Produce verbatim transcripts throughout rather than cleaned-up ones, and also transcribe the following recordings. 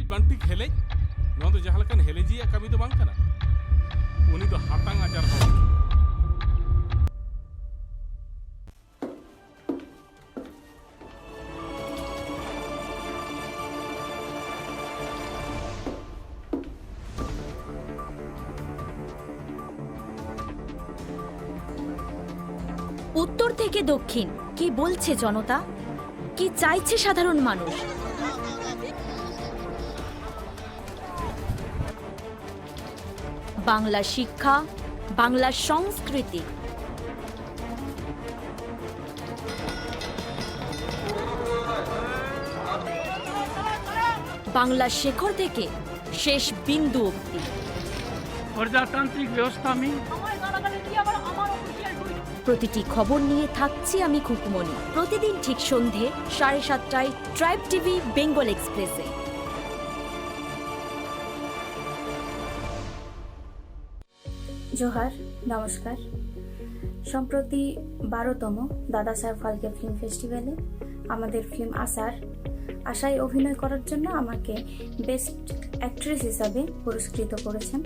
ᱯᱞᱟᱱᱴᱤᱠ ᱦᱮᱞᱮᱡ, ᱱᱚᱣᱟ ᱫᱚ ᱡᱟᱦᱟᱸ ᱞᱮᱠᱟᱱ ᱦᱮᱞᱮᱡᱤᱭᱟᱜ ᱠᱟᱹᱢᱤ ᱫᱚ ᱵᱟᱝ ᱠᱟᱱᱟ᱾ ᱩᱱᱤ ᱫᱚ ᱦᱟᱛᱟᱝ ᱟᱡᱟᱨ ᱦᱚᱲ᱾ উত্তর থেকে দক্ষিণ, কি বলছে জনতা? কি চাইছে সাধারণ মানুষ? বাংলা শিক্ষা, বাংলা সংস্কৃতি, বাংলা শেকড় থেকে শেষ বিন্দু অবধি। प्रजातांत्रिक व्यवस्था में। প্রতিটি খবর নিয়ে থাকছি আমি খুকুমণি, প্রতিদিন ঠিক সন্ধে সাড়ে সাতটায় ট্রাইব টিভি বেঙ্গল এক্সপ্রেসে। জোহার, নমস্কার। সম্প্রতি বারোতম দাদা সাহেব ফালকে ফিল্ম ফেস্টিভ্যালে আমাদের ফিল্ম আশার, আশায় অভিনয় করার জন্য আমাকে বেস্ট অ্যাক্ট্রেস হিসাবে পুরস্কৃত করেছেন।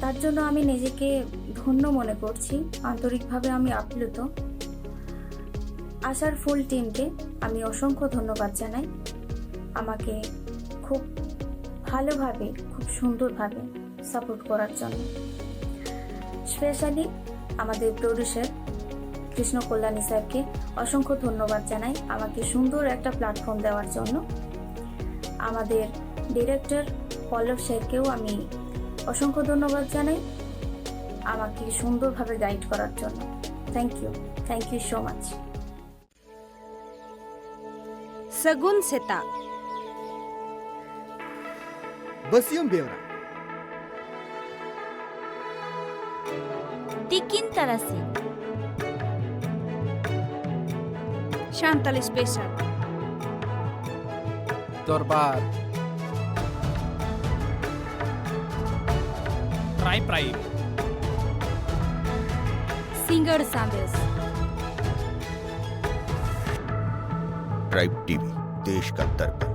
তার জন্য আমি নিজেকে ধন্য মনে করছি, আন্তরিকভাবে আমি আপ্লুত। আশার ফুল টিমকে আমি অসংখ্য ধন্যবাদ জানাই আমাকে খুব ভালোভাবে, খুব সুন্দরভাবে সাপোর্ট করার জন্য। স্পেশালি আমাদের প্রডিউসার কৃষ্ণ কল্যাণী স্যারকে অসংখ্য ধন্যবাদ জানাই আমাকে সুন্দর একটা প্ল্যাটফর্ম দেওয়ার জন্য। আমাদের ডিরেক্টর পল্লব স্যারকেও আমি অসংখ্য ধন্যবাদ জানাই আমাকে সুন্দরভাবে গাইড করার জন্য। Thank you, thank you so much. ᱥᱟᱹᱜᱩᱱ ᱥᱮᱛᱟᱜ᱾ ᱵᱟᱹᱥᱭᱟᱹᱢ ᱵᱮᱣᱨᱟ᱾ ᱛᱤᱠᱤᱱ ᱛᱟᱨᱟᱥᱤᱧ᱾ ᱥᱟᱱᱛᱟᱞᱤ ᱥᱯᱮᱥᱟᱞ᱾ ᱫᱚᱨᱵᱟᱨ᱾ Try prime. ᱥᱤᱸᱜᱟᱹᱲ ᱥᱟᱸᱫᱮᱥ᱾ ट्राइब टीवी, देश का दर्पण।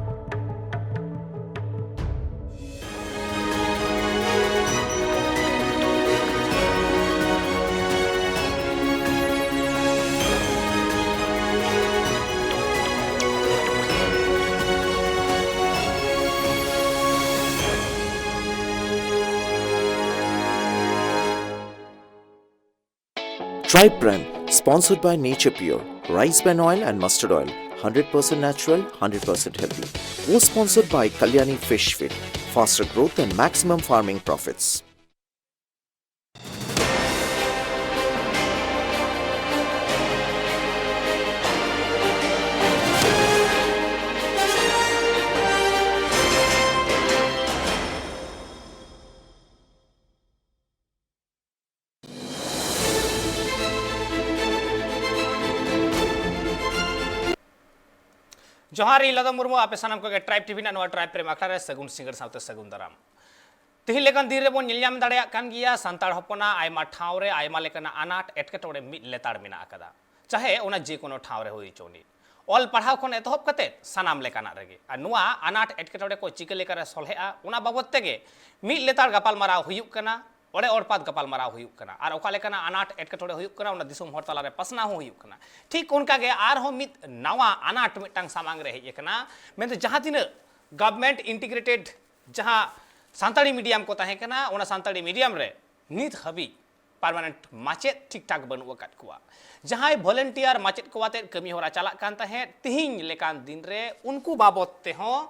Tribe Prime, sponsored by Nature Pure, rice bran oil and mustard oil, hundred percent natural, hundred percent healthy. Co-sponsored by Kalyani Fish Feed, faster growth and maximum farming profits. ᱡᱚᱦᱟᱨ, ᱤᱧ ᱞᱟᱫᱚᱢ ᱢᱩᱨᱢᱩ, ᱟᱯᱮ ᱥᱟᱱᱟᱢ ᱠᱚᱜᱮ Tribe TV ᱨᱮᱱᱟᱜ ᱱᱚᱣᱟ Tribe Prime ᱟᱠᱷᱲᱟ ᱨᱮ ᱥᱟᱹᱜᱩᱱ ᱥᱤᱸᱜᱟᱹᱲ ᱥᱟᱶᱛᱮ ᱥᱟᱹᱜᱩᱱ ᱫᱟᱨᱟᱢ᱾ ᱛᱤᱦᱤᱧ ᱞᱮᱠᱟᱱ ᱫᱤᱱ ᱨᱮᱵᱚᱱ ᱧᱮᱞ ᱧᱟᱢ ᱫᱟᱲᱮᱭᱟᱜ ᱠᱟᱱ ᱜᱮᱭᱟ, ᱥᱟᱱᱛᱟᱲ ᱦᱚᱯᱚᱱᱟᱜ ᱟᱭᱢᱟ ᱴᱷᱟᱶ ᱨᱮ ᱟᱭᱢᱟ ᱞᱮᱠᱟᱱᱟᱜ ᱟᱱᱟᱴ ᱮᱴᱠᱮᱴᱚᱬᱮ ᱢᱤᱫ ᱞᱮᱛᱟᱲ ᱢᱮᱱᱟᱜ ᱟᱠᱟᱫᱟ, ᱪᱟᱦᱮ ᱚᱱᱟ ᱡᱮ ᱠᱳᱱᱳ ᱴᱷᱟᱶ ᱨᱮ ᱦᱩᱭ ᱦᱚᱪᱚᱱᱤᱡ᱾ ᱚᱞ ᱯᱟᱲᱦᱟᱣ ᱠᱷᱚᱱ ᱮᱛᱚᱦᱚᱵ ᱠᱟᱛᱮ ᱥᱟᱱᱟᱢ ᱞᱮᱠᱟᱱᱟᱜ ᱨᱮᱜᱮ᱾ ᱟᱨ ᱱᱚᱣᱟ ᱟᱱᱟᱴ ᱮᱴᱠᱮᱴᱚᱬᱮ ᱠᱚ ᱪᱤᱠᱟᱹ ᱞᱮᱠᱟᱨᱮ ᱥᱚᱞᱦᱮᱜᱼᱟ, ᱚᱱᱟ ᱵᱟᱵᱚᱫ ᱛᱮᱜᱮ ᱢᱤᱫ ᱞᱮᱛᱟᱲ ᱜᱟᱯᱟᱞᱢᱟᱨᱟᱣ ᱦᱩᱭᱩᱜ ᱠᱟᱱᱟ, ᱚᱲᱮ ᱚᱲᱯᱟᱛ ᱜᱟᱯᱟᱞᱢᱟᱨᱟᱣ ᱦᱩᱭᱩᱜ ᱠᱟᱱᱟ᱾ ᱟᱨ ᱚᱠᱟ ᱞᱮᱠᱟᱱᱟᱜ ᱟᱱᱟᱴ ᱮᱴᱠᱮᱴᱚᱬᱮ ᱦᱩᱭᱩᱜ ᱠᱟᱱᱟ, ᱚᱱᱟ ᱫᱤᱥᱚᱢ ᱦᱚᱲ ᱛᱟᱞᱟᱨᱮ ᱯᱟᱥᱱᱟᱣ ᱦᱚᱸ ᱦᱩᱭᱩᱜ ᱠᱟᱱᱟ᱾ ᱴᱷᱤᱠ ᱚᱱᱠᱟᱜᱮ ᱟᱨᱦᱚᱸ ᱢᱤᱫ ᱱᱟᱣᱟ ᱟᱱᱟᱴ ᱢᱤᱫᱴᱟᱝ ᱥᱟᱢᱟᱝ ᱨᱮ ᱦᱮᱡ ᱟᱠᱟᱱᱟ, ᱢᱮᱱᱫᱚ ᱡᱟᱦᱟᱸ ᱛᱤᱱᱟᱹᱜ government integrated ᱡᱟᱦᱟᱸ ᱥᱟᱱᱛᱟᱲᱤ medium ᱠᱚ ᱛᱟᱦᱮᱸ ᱠᱟᱱᱟ, ᱚᱱᱟ ᱥᱟᱱᱛᱟᱲᱤ medium ᱨᱮ ᱱᱤᱛ ᱦᱟᱹᱵᱤᱡ permanent ᱢᱟᱪᱮᱫ ᱴᱷᱤᱠ ᱴᱷᱟᱠ ᱵᱟᱹᱱᱩᱜ ᱟᱠᱟᱫ ᱠᱚᱣᱟ᱾ ᱡᱟᱦᱟᱸᱭ volunteer ᱢᱟᱪᱮᱫ ᱠᱚ ᱟᱛᱮᱫ ᱠᱟᱹᱢᱤ ᱦᱚᱨᱟ ᱪᱟᱞᱟᱜ ᱠᱟᱱ ᱛᱟᱦᱮᱸᱫ, ᱛᱤᱦᱤᱧ ᱞᱮᱠᱟᱱ ᱫᱤᱱ ᱨᱮ ᱩᱱᱠᱩ ᱵᱟᱵᱚᱫ ᱛᱮᱦᱚᱸ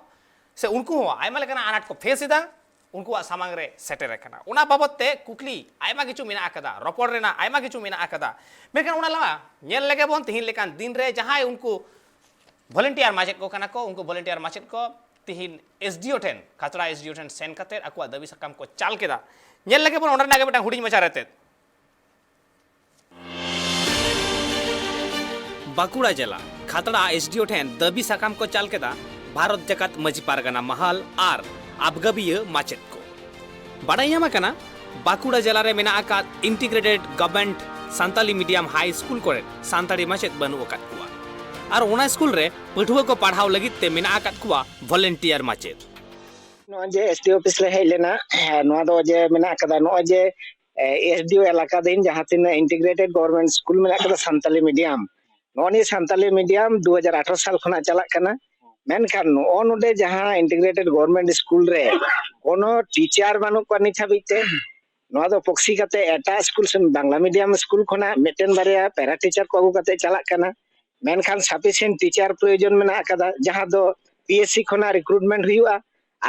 ᱥᱮ ᱩᱱᱠᱩ ᱦᱚᱸ ᱟᱭᱢᱟ ᱞᱮᱠᱟᱱᱟᱜ ᱟᱱᱟᱴ ᱠᱚ face ᱮᱫᱟ, ᱩᱱᱠᱩᱣᱟᱜ ᱥᱟᱢᱟᱝ ᱨᱮ ᱥᱮᱴᱮᱨ ᱟᱠᱟᱱᱟ᱾ ᱚᱱᱟ ᱵᱟᱵᱚᱫ ᱛᱮ ᱠᱩᱠᱞᱤ ᱟᱭᱢᱟ ᱠᱤᱪᱷᱩ ᱢᱮᱱᱟᱜ ᱟᱠᱟᱫᱟ, ᱨᱚᱯᱚᱲ ᱨᱮᱱᱟᱜ ᱟᱭᱢᱟ ᱠᱤᱪᱷᱩ ᱢᱮᱱᱟᱜ ᱟᱠᱟᱫᱟ᱾ ᱢᱮᱱᱠᱷᱟᱱ ᱚᱱᱟ ᱞᱟᱦᱟ ᱧᱮᱞ ᱞᱮᱜᱮ ᱵᱚᱱ ᱛᱤᱦᱤᱧ ᱞᱮᱠᱟᱱ ᱫᱤᱱ ᱨᱮ ᱡᱟᱦᱟᱸᱭ ᱩᱱᱠᱩ volunteer ᱢᱟᱪᱮᱫ ᱠᱚ ᱠᱟᱱᱟ ᱠᱚ, ᱩᱱᱠᱩ volunteer ᱢᱟᱪᱮᱫ ᱠᱚ ᱛᱤᱦᱤᱧ SDO ᱴᱷᱮᱱ, ᱠᱷᱟᱛᱲᱟ SDO ᱴᱷᱮᱱ ᱥᱮᱱ ᱠᱟᱛᱮ ᱟᱠᱚᱣᱟᱜ ᱫᱟᱹᱵᱤ ᱥᱟᱠᱟᱢ ᱠᱚ ᱪᱟᱞ ᱠᱮᱫᱟ᱾ ᱧᱮᱞ ᱞᱮᱜᱮ ᱵᱚᱱ ᱚᱸᱰᱮᱱᱟᱜ ᱜᱮ ᱢᱤᱫᱴᱟᱝ ᱦᱩᱰᱤᱧ ᱢᱟᱪᱷᱟ ᱨᱮᱛᱮᱫ᱾ ᱵᱟᱸᱠᱩᱲᱟ ᱡᱮᱞᱟ ᱠᱷᱟᱛᱲᱟ SDO ᱴᱷᱮᱱ ᱫᱟᱹᱵᱤ ᱥᱟᱠᱟᱢ ᱠᱚ ᱪᱟᱞ ᱠᱮᱫᱟ ᱵᱷᱟᱨᱚᱛ ᱡᱟᱠᱟᱛ ᱢᱟᱹᱡᱷᱤ ᱯᱟᱨᱜᱟᱱᱟ ᱢᱟᱦᱟᱞ ᱟᱨ ᱟᱵᱜᱟᱵᱤᱭᱟᱹ ᱢᱟᱪᱮᱫ ᱠᱚ᱾ ᱵᱟᱰᱟᱭ ᱧᱟᱢ ᱟᱠᱟᱱᱟ, ᱵᱟᱸᱠᱩᱲᱟ ᱡᱮᱞᱟ ᱨᱮ ᱢᱮᱱᱟᱜ ᱟᱠᱟᱫ Integrated Government Santali medium high school ᱠᱚᱨᱮ ᱥᱟᱱᱛᱟᱲᱤ ᱢᱟᱪᱮᱫ ᱵᱟᱹᱱᱩᱜ ᱟᱠᱟᱫ ᱠᱚᱣᱟ᱾ ᱟᱨ ᱚᱱᱟ ᱥᱠᱩᱞ ᱨᱮ ᱯᱟᱹᱴᱷᱩᱣᱟᱹ ᱠᱚ ᱯᱟᱲᱦᱟᱣ ᱞᱟᱹᱜᱤᱫ ᱛᱮ ᱢᱮᱱᱟᱜ ᱟᱠᱟᱫ ᱠᱚᱣᱟ volunteer ᱢᱟᱪᱮᱫ᱾ ᱱᱚᱜᱼᱚᱭ ᱡᱮ SDO ᱚᱯᱷᱤᱥ ᱞᱮ ᱦᱮᱡ ᱞᱮᱱᱟ, ᱦᱮᱸ, ᱱᱚᱣᱟ ᱫᱚ ᱡᱮ ᱢᱮᱱᱟᱜ ᱟᱠᱟᱫᱟ, ᱱᱚᱜᱼᱚᱭ ᱡᱮ, ᱮ, SDO ᱮᱞᱟᱠᱟᱫᱤᱱ ᱡᱟᱦᱟᱸ ᱛᱤᱱᱟᱹᱜ Integrated Government ᱥᱠᱩᱞ ᱢᱮᱱᱟᱜ ᱟᱠᱟᱫᱟ ᱥᱟᱱᱛᱟᱞᱤ medium, ᱱᱚᱜᱼᱚ ᱱᱤᱭᱟᱹ ᱥᱟᱱᱛᱟᱞᱤ medium ᱫᱩ ᱦᱟᱡᱟᱨ ᱟᱴᱷᱨᱚ ᱥᱟᱞ ᱠᱷᱚᱱᱟᱜ ᱪᱟᱞᱟᱜ ᱠᱟᱱᱟ᱾ ᱢᱮᱱᱠᱷᱟᱱ ᱱᱚᱜᱼᱚ ᱱᱚᱰᱮ ᱡᱟᱦᱟᱸ Integrated Government ᱥᱠᱩᱞ ᱨᱮ ᱠᱳᱱᱳ ᱴᱤᱪᱟᱨ ᱵᱟᱹᱱᱩᱜ ᱠᱚᱣᱟ ᱱᱤᱛ ᱦᱟᱹᱵᱤᱡ ᱛᱮ, ᱱᱚᱣᱟ ᱫᱚ ᱯᱨᱚᱠᱥᱤ ᱠᱟᱛᱮ ᱮᱴᱟᱜ ᱥᱠᱩᱞ ᱥᱮ ᱵᱟᱝᱞᱟ ᱢᱤᱰᱤᱭᱟᱢ ᱥᱠᱩᱞ ᱠᱷᱚᱱᱟᱜ ᱢᱤᱫᱴᱮᱱ ᱵᱟᱨᱭᱟ ᱯᱮᱨᱟ ᱴᱤᱪᱟᱨ ᱠᱚ ᱟᱹᱜᱩ ᱠᱟᱛᱮ ᱪᱟᱞᱟᱜ ᱠᱟᱱᱟ᱾ ᱢᱮᱱᱠᱷᱟᱱ ᱥᱟᱯᱷᱤᱥᱤᱭᱮᱱᱴ ᱴᱤᱪᱟᱨ ᱯᱨᱚᱭᱳᱡᱚᱱ ᱢᱮᱱᱟᱜ ᱟᱠᱟᱫᱟ, ᱡᱟᱦᱟᱸ ᱫᱚ ᱯᱤᱮᱥᱥᱤ ᱠᱷᱚᱱᱟᱜ ᱨᱤᱠᱨᱩᱴᱢᱮᱱᱴ ᱦᱩᱭᱩᱜᱼᱟ᱾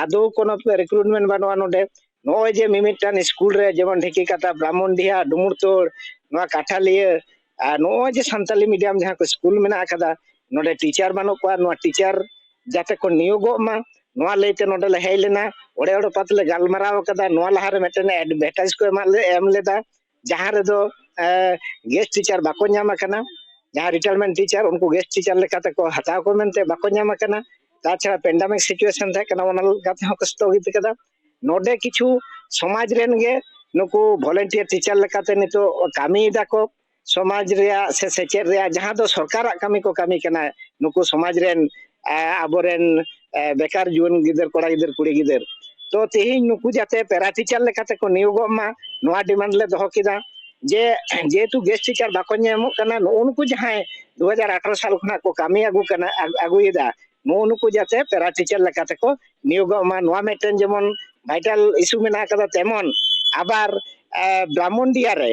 ᱟᱫᱚ ᱠᱳᱱᱳ ᱨᱤᱠᱨᱩᱴᱢᱮᱱᱴ ᱵᱟᱹᱱᱩᱜᱼᱟ ᱱᱚᱰᱮ᱾ ᱱᱚᱜᱼᱚᱭ ᱡᱮ ᱢᱤᱢᱤᱫᱴᱟᱝ ᱥᱠᱩᱞ ᱨᱮ ᱡᱮᱢᱚᱱ ᱰᱷᱤᱠᱤᱠᱟᱴᱟ, ᱵᱨᱟᱦᱢᱚᱱᱰᱤᱦᱟ, ᱰᱩᱢᱩᱨᱛᱳᱲ, ᱱᱚᱣᱟ ᱠᱟᱴᱷᱟᱞᱤᱭᱟᱹ, ᱟᱨ ᱱᱚᱜᱼᱚᱭ ᱡᱮ ᱥᱟᱱᱛᱟᱞᱤ ᱢᱤᱰᱤᱭᱟᱢ ᱡᱟᱦᱟᱸ ᱠᱚ ᱥᱠᱩᱞ ᱢᱮᱱᱟᱜ ᱟᱠᱟᱫᱟ, ᱱᱚᱰᱮ ᱴᱤᱪᱟᱨ ᱵᱟᱹᱱᱩᱜ ᱠᱚᱣᱟ, ᱱᱚᱣᱟ ᱴᱤᱪᱟᱨ ᱡᱟᱛᱮ ᱠᱚ ᱱᱤᱭᱳᱜᱚᱜ ᱢᱟ, ᱱᱚᱣᱟ ᱞᱟᱹᱭᱛᱮ ᱱᱚᱰᱮ ᱞᱮ ᱦᱮᱡ ᱞᱮᱱᱟ᱾ ᱚᱲᱮ ᱚᱲᱯᱟᱛ ᱞᱮ ᱜᱟᱞᱢᱟᱨᱟᱣ ᱟᱠᱟᱫᱟ, ᱱᱚᱣᱟ ᱞᱟᱦᱟᱨᱮ ᱢᱤᱫᱴᱮᱱ ᱮᱰᱵᱷᱮᱴᱟᱭᱤᱡᱽ ᱠᱚ ᱮᱢᱟᱜ ᱞᱮ, ᱮᱢ ᱞᱮᱫᱟ, ᱡᱟᱦᱟᱸ ᱨᱮᱫᱚ ᱜᱮᱥᱴ ᱴᱤᱪᱟᱨ ᱵᱟᱠᱚ ᱧᱟᱢ ᱟᱠᱟᱱᱟ, ᱡᱟᱦᱟᱸ ᱨᱤᱴᱟᱭᱟᱨᱢᱮᱱᱴ ᱴᱤᱪᱟᱨ ᱩᱱᱠᱩ ᱜᱮᱥᱴ ᱴᱤᱪᱟᱨ ᱞᱮᱠᱟᱛᱮ ᱠᱚ ᱦᱟᱛᱟᱣ ᱠᱚ ᱢᱮᱱᱛᱮ ᱵᱟᱠᱚ ᱧᱟᱢ ᱟᱠᱟᱱᱟ᱾ ᱛᱟᱪᱷᱟᱲᱟ ᱯᱮᱱᱰᱟᱢᱤᱠ ᱥᱤᱪᱩᱭᱮᱥᱚᱱ ᱛᱟᱦᱮᱸ ᱠᱟᱱᱟ, ᱚᱱᱟ ᱞᱮᱠᱟᱛᱮ ᱦᱚᱸ ᱠᱚ ᱥᱛᱷᱚᱜᱤᱛ ᱟᱠᱟᱫᱟ᱾ ᱱᱚᱰᱮ ᱠᱤᱪᱷᱩ ᱥᱚᱢᱟᱡᱽ ᱨᱮᱱ ᱜᱮ ᱱᱩᱠᱩ ᱵᱷᱚᱞᱮᱱᱴᱤᱭᱟᱨ ᱴᱤᱪᱟᱨ ᱞᱮᱠᱟᱛᱮ ᱱᱤᱛᱚᱜ ᱠᱟᱹᱢᱤᱭᱮᱫᱟ ᱠᱚ᱾ ᱥᱚᱢᱟᱡᱽ ᱨᱮᱭᱟᱜ ᱥᱮ ᱥᱮᱪᱮᱫ ᱨᱮᱭᱟᱜ ᱡᱟᱦᱟᱸ ᱫᱚ ᱥᱚᱨᱠᱟᱨᱟᱜ ᱠᱟᱹᱢᱤ ᱠᱚ ᱠᱟᱹᱢᱤ ᱠᱟᱱᱟ, ᱱᱩᱠᱩ ᱥᱚᱢᱟᱡᱽ ᱨᱮᱱ, ᱮ, ᱟᱵᱚᱨᱮᱱ, ᱮ, ᱵᱮᱠᱟᱨ ᱡᱩᱣᱟᱹᱱ ᱜᱤᱫᱟᱹᱨ, ᱠᱚᱲᱟ ᱜᱤᱫᱟᱹᱨ, ᱠᱩᱲᱤ ᱜᱤᱫᱟᱹᱨ᱾ ᱛᱚ ᱛᱮᱦᱮᱧ ᱱᱩᱠᱩ ᱡᱟᱛᱮ ᱯᱮᱨᱟ ᱴᱤᱪᱟᱨ ᱞᱮᱠᱟᱛᱮ ᱠᱚ ᱱᱤᱭᱳᱜᱚᱜ ᱢᱟ, ᱱᱚᱣᱟ ᱰᱤᱢᱟᱱᱰ ᱞᱮ ᱫᱚᱦᱚ ᱠᱮᱫᱟ᱾ ᱡᱮ ᱡᱮᱦᱮᱛᱩ ᱜᱮᱥᱴ ᱴᱤᱪᱟᱨ ᱵᱟᱠᱚ ᱧᱟᱢᱚᱜ ᱠᱟᱱᱟ, ᱱᱩᱜᱼᱩ ᱱᱩᱠᱩ ᱡᱟᱦᱟᱸᱭ ᱫᱩ ᱦᱟᱡᱟᱨ ᱟᱴᱷᱨᱚ ᱥᱟᱞ ᱠᱷᱚᱱᱟᱜ ᱠᱚ ᱠᱟᱹᱢᱤ ᱟᱹᱜᱩ ᱠᱟᱱᱟ, ᱟᱹᱜ-, ᱟᱹᱜᱩᱭᱮᱫᱟ, ᱱᱩᱜᱼᱩ ᱱᱩᱠᱩ ᱡᱟᱛᱮ ᱯᱮᱨᱟ ᱴᱤᱪᱟᱨ ᱞᱮᱠᱟᱛᱮ ᱠᱚ ᱱᱤᱭᱳᱜᱚᱜ ᱢᱟ, ᱱᱚᱣᱟ ᱢᱤᱫᱴᱮᱱ ᱡᱮᱢᱚᱱ ᱵᱷᱟᱭᱴᱟᱞ ᱤᱥᱩ ᱢᱮᱱᱟᱜ ᱟᱠᱟᱫᱟ᱾ ᱛᱮᱢᱚᱱ ᱟᱵᱟᱨ, ᱮ, ᱵᱨᱟᱦᱢᱚᱱᱰᱤᱦᱟ ᱨᱮ,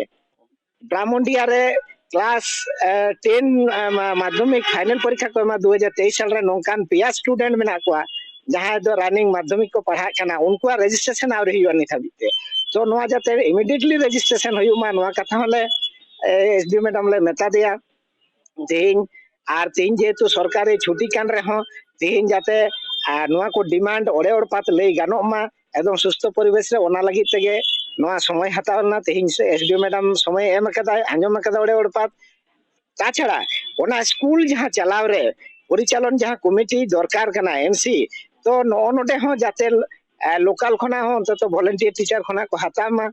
ᱵᱨᱟᱦᱢᱚᱱᱰᱤᱦᱟ ᱨᱮ ᱠᱞᱟᱥ, ᱮ, ᱴᱮᱱ, ᱮ, ᱢᱟ-, ᱢᱟᱫᱽᱫᱷᱚᱢᱤᱠ ᱯᱷᱟᱭᱱᱮᱞ ᱯᱚᱨᱤᱠᱠᱷᱟ ᱠᱚ ᱮᱢᱟ ᱫᱩ ᱦᱟᱡᱟᱨ ᱛᱮᱭᱤᱥ ᱥᱟᱞ ᱨᱮ, ᱱᱚᱝᱠᱟᱱ ᱯᱮᱭᱟ ᱥᱴᱩᱰᱮᱱᱴ ᱢᱮᱱᱟᱜ ᱠᱚᱣᱟ ᱡᱟᱦᱟᱸᱭ ᱫᱚ ᱨᱟᱱᱤᱝ ᱢᱟᱫᱽᱫᱷᱚᱢᱤᱠ ᱠᱚ ᱯᱟᱲᱦᱟᱜ ᱠᱟᱱᱟ, ᱩᱱᱠᱩᱣᱟᱜ ᱨᱮᱡᱤᱥᱴᱨᱮᱥᱚᱱ ᱟᱹᱣᱨᱤ ᱦᱩᱭᱩᱜᱼᱟ ᱱᱤᱛ ᱦᱟᱹᱵᱤᱡ ᱛᱮ᱾ ᱛᱚ ᱱᱚᱣᱟ ᱡᱟᱛᱮ ᱤᱢᱤᱰᱤᱭᱮᱴᱞᱤ ᱨᱮᱡᱤᱥᱴᱨᱮᱥᱚᱱ ᱦᱩᱭᱩᱜ ᱢᱟ, ᱱᱚᱣᱟ ᱠᱟᱛᱷᱟ ᱦᱚᱸᱞᱮ, ᱮ, ᱮᱥ ᱰᱤ ᱳ ᱢᱮᱰᱟᱢ ᱞᱮ ᱢᱮᱛᱟ ᱫᱮᱭᱟ᱾ ᱛᱮᱦᱮᱧ, ᱟᱨ ᱛᱮᱦᱮᱧ ᱡᱮᱦᱮᱛᱩ ᱥᱚᱨᱠᱟᱨᱤ ᱪᱷᱩᱴᱤ ᱠᱟᱱ ᱨᱮᱦᱚᱸ, ᱛᱮᱦᱮᱧ ᱡᱟᱛᱮ, ᱟᱨ ᱱᱚᱣᱟ ᱠᱚ ᱰᱤᱢᱟᱱᱰ ᱚᱲᱮ ᱚᱲᱯᱟᱛ ᱞᱟᱹᱭ ᱜᱟᱱᱚᱜ ᱢᱟ ᱮᱠᱫᱚᱢ ᱥᱩᱥᱛᱷᱚ ᱯᱚᱨᱤᱵᱮᱥ ᱨᱮ, ᱚᱱᱟ ᱞᱟᱹᱜᱤᱫ ᱛᱮᱜᱮ ᱱᱚᱣᱟ ᱥᱚᱢᱚᱭ ᱦᱟᱛᱟᱣ ᱞᱮᱱᱟ᱾ ᱛᱮᱦᱮᱧ ᱥᱮ ᱮᱥ ᱰᱤ ᱳ ᱢᱮᱰᱟᱢ ᱥᱚᱢᱚᱭ ᱮᱢ ᱟᱠᱟᱫᱟᱭ, ᱟᱸᱡᱚᱢ ᱟᱠᱟᱫᱟ ᱚᱲᱮ ᱚᱲᱯᱟᱛ᱾ ᱛᱟᱪᱷᱟᱲᱟ ᱚᱱᱟ ᱥᱠᱩᱞ ᱡᱟᱦᱟᱸ ᱪᱟᱞᱟᱣ ᱨᱮ ᱯᱚᱨᱤᱪᱟᱞᱚᱱ ᱡᱟᱦᱟᱸ ᱠᱚᱢᱤᱴᱤ ᱫᱚᱨᱠᱟᱨ ᱠᱟᱱᱟ, ᱮᱢ ᱥᱤ, ᱛᱚ ᱱᱚᱜᱼᱚ ᱱᱚᱰᱮ ᱦᱚᱸ ᱡᱟᱛᱮ, ᱮ, ᱞᱳᱠᱟᱞ ᱠᱷᱚᱱᱟᱜ ᱦᱚᱸ ᱚᱱᱛᱚᱛᱚ ᱵᱷᱚᱞᱮᱱᱴᱤᱭᱟᱨ ᱴᱤᱪᱟᱨ ᱠᱷᱚᱱᱟᱜ ᱠᱚ ᱦᱟᱛᱟᱣ ᱢᱟ,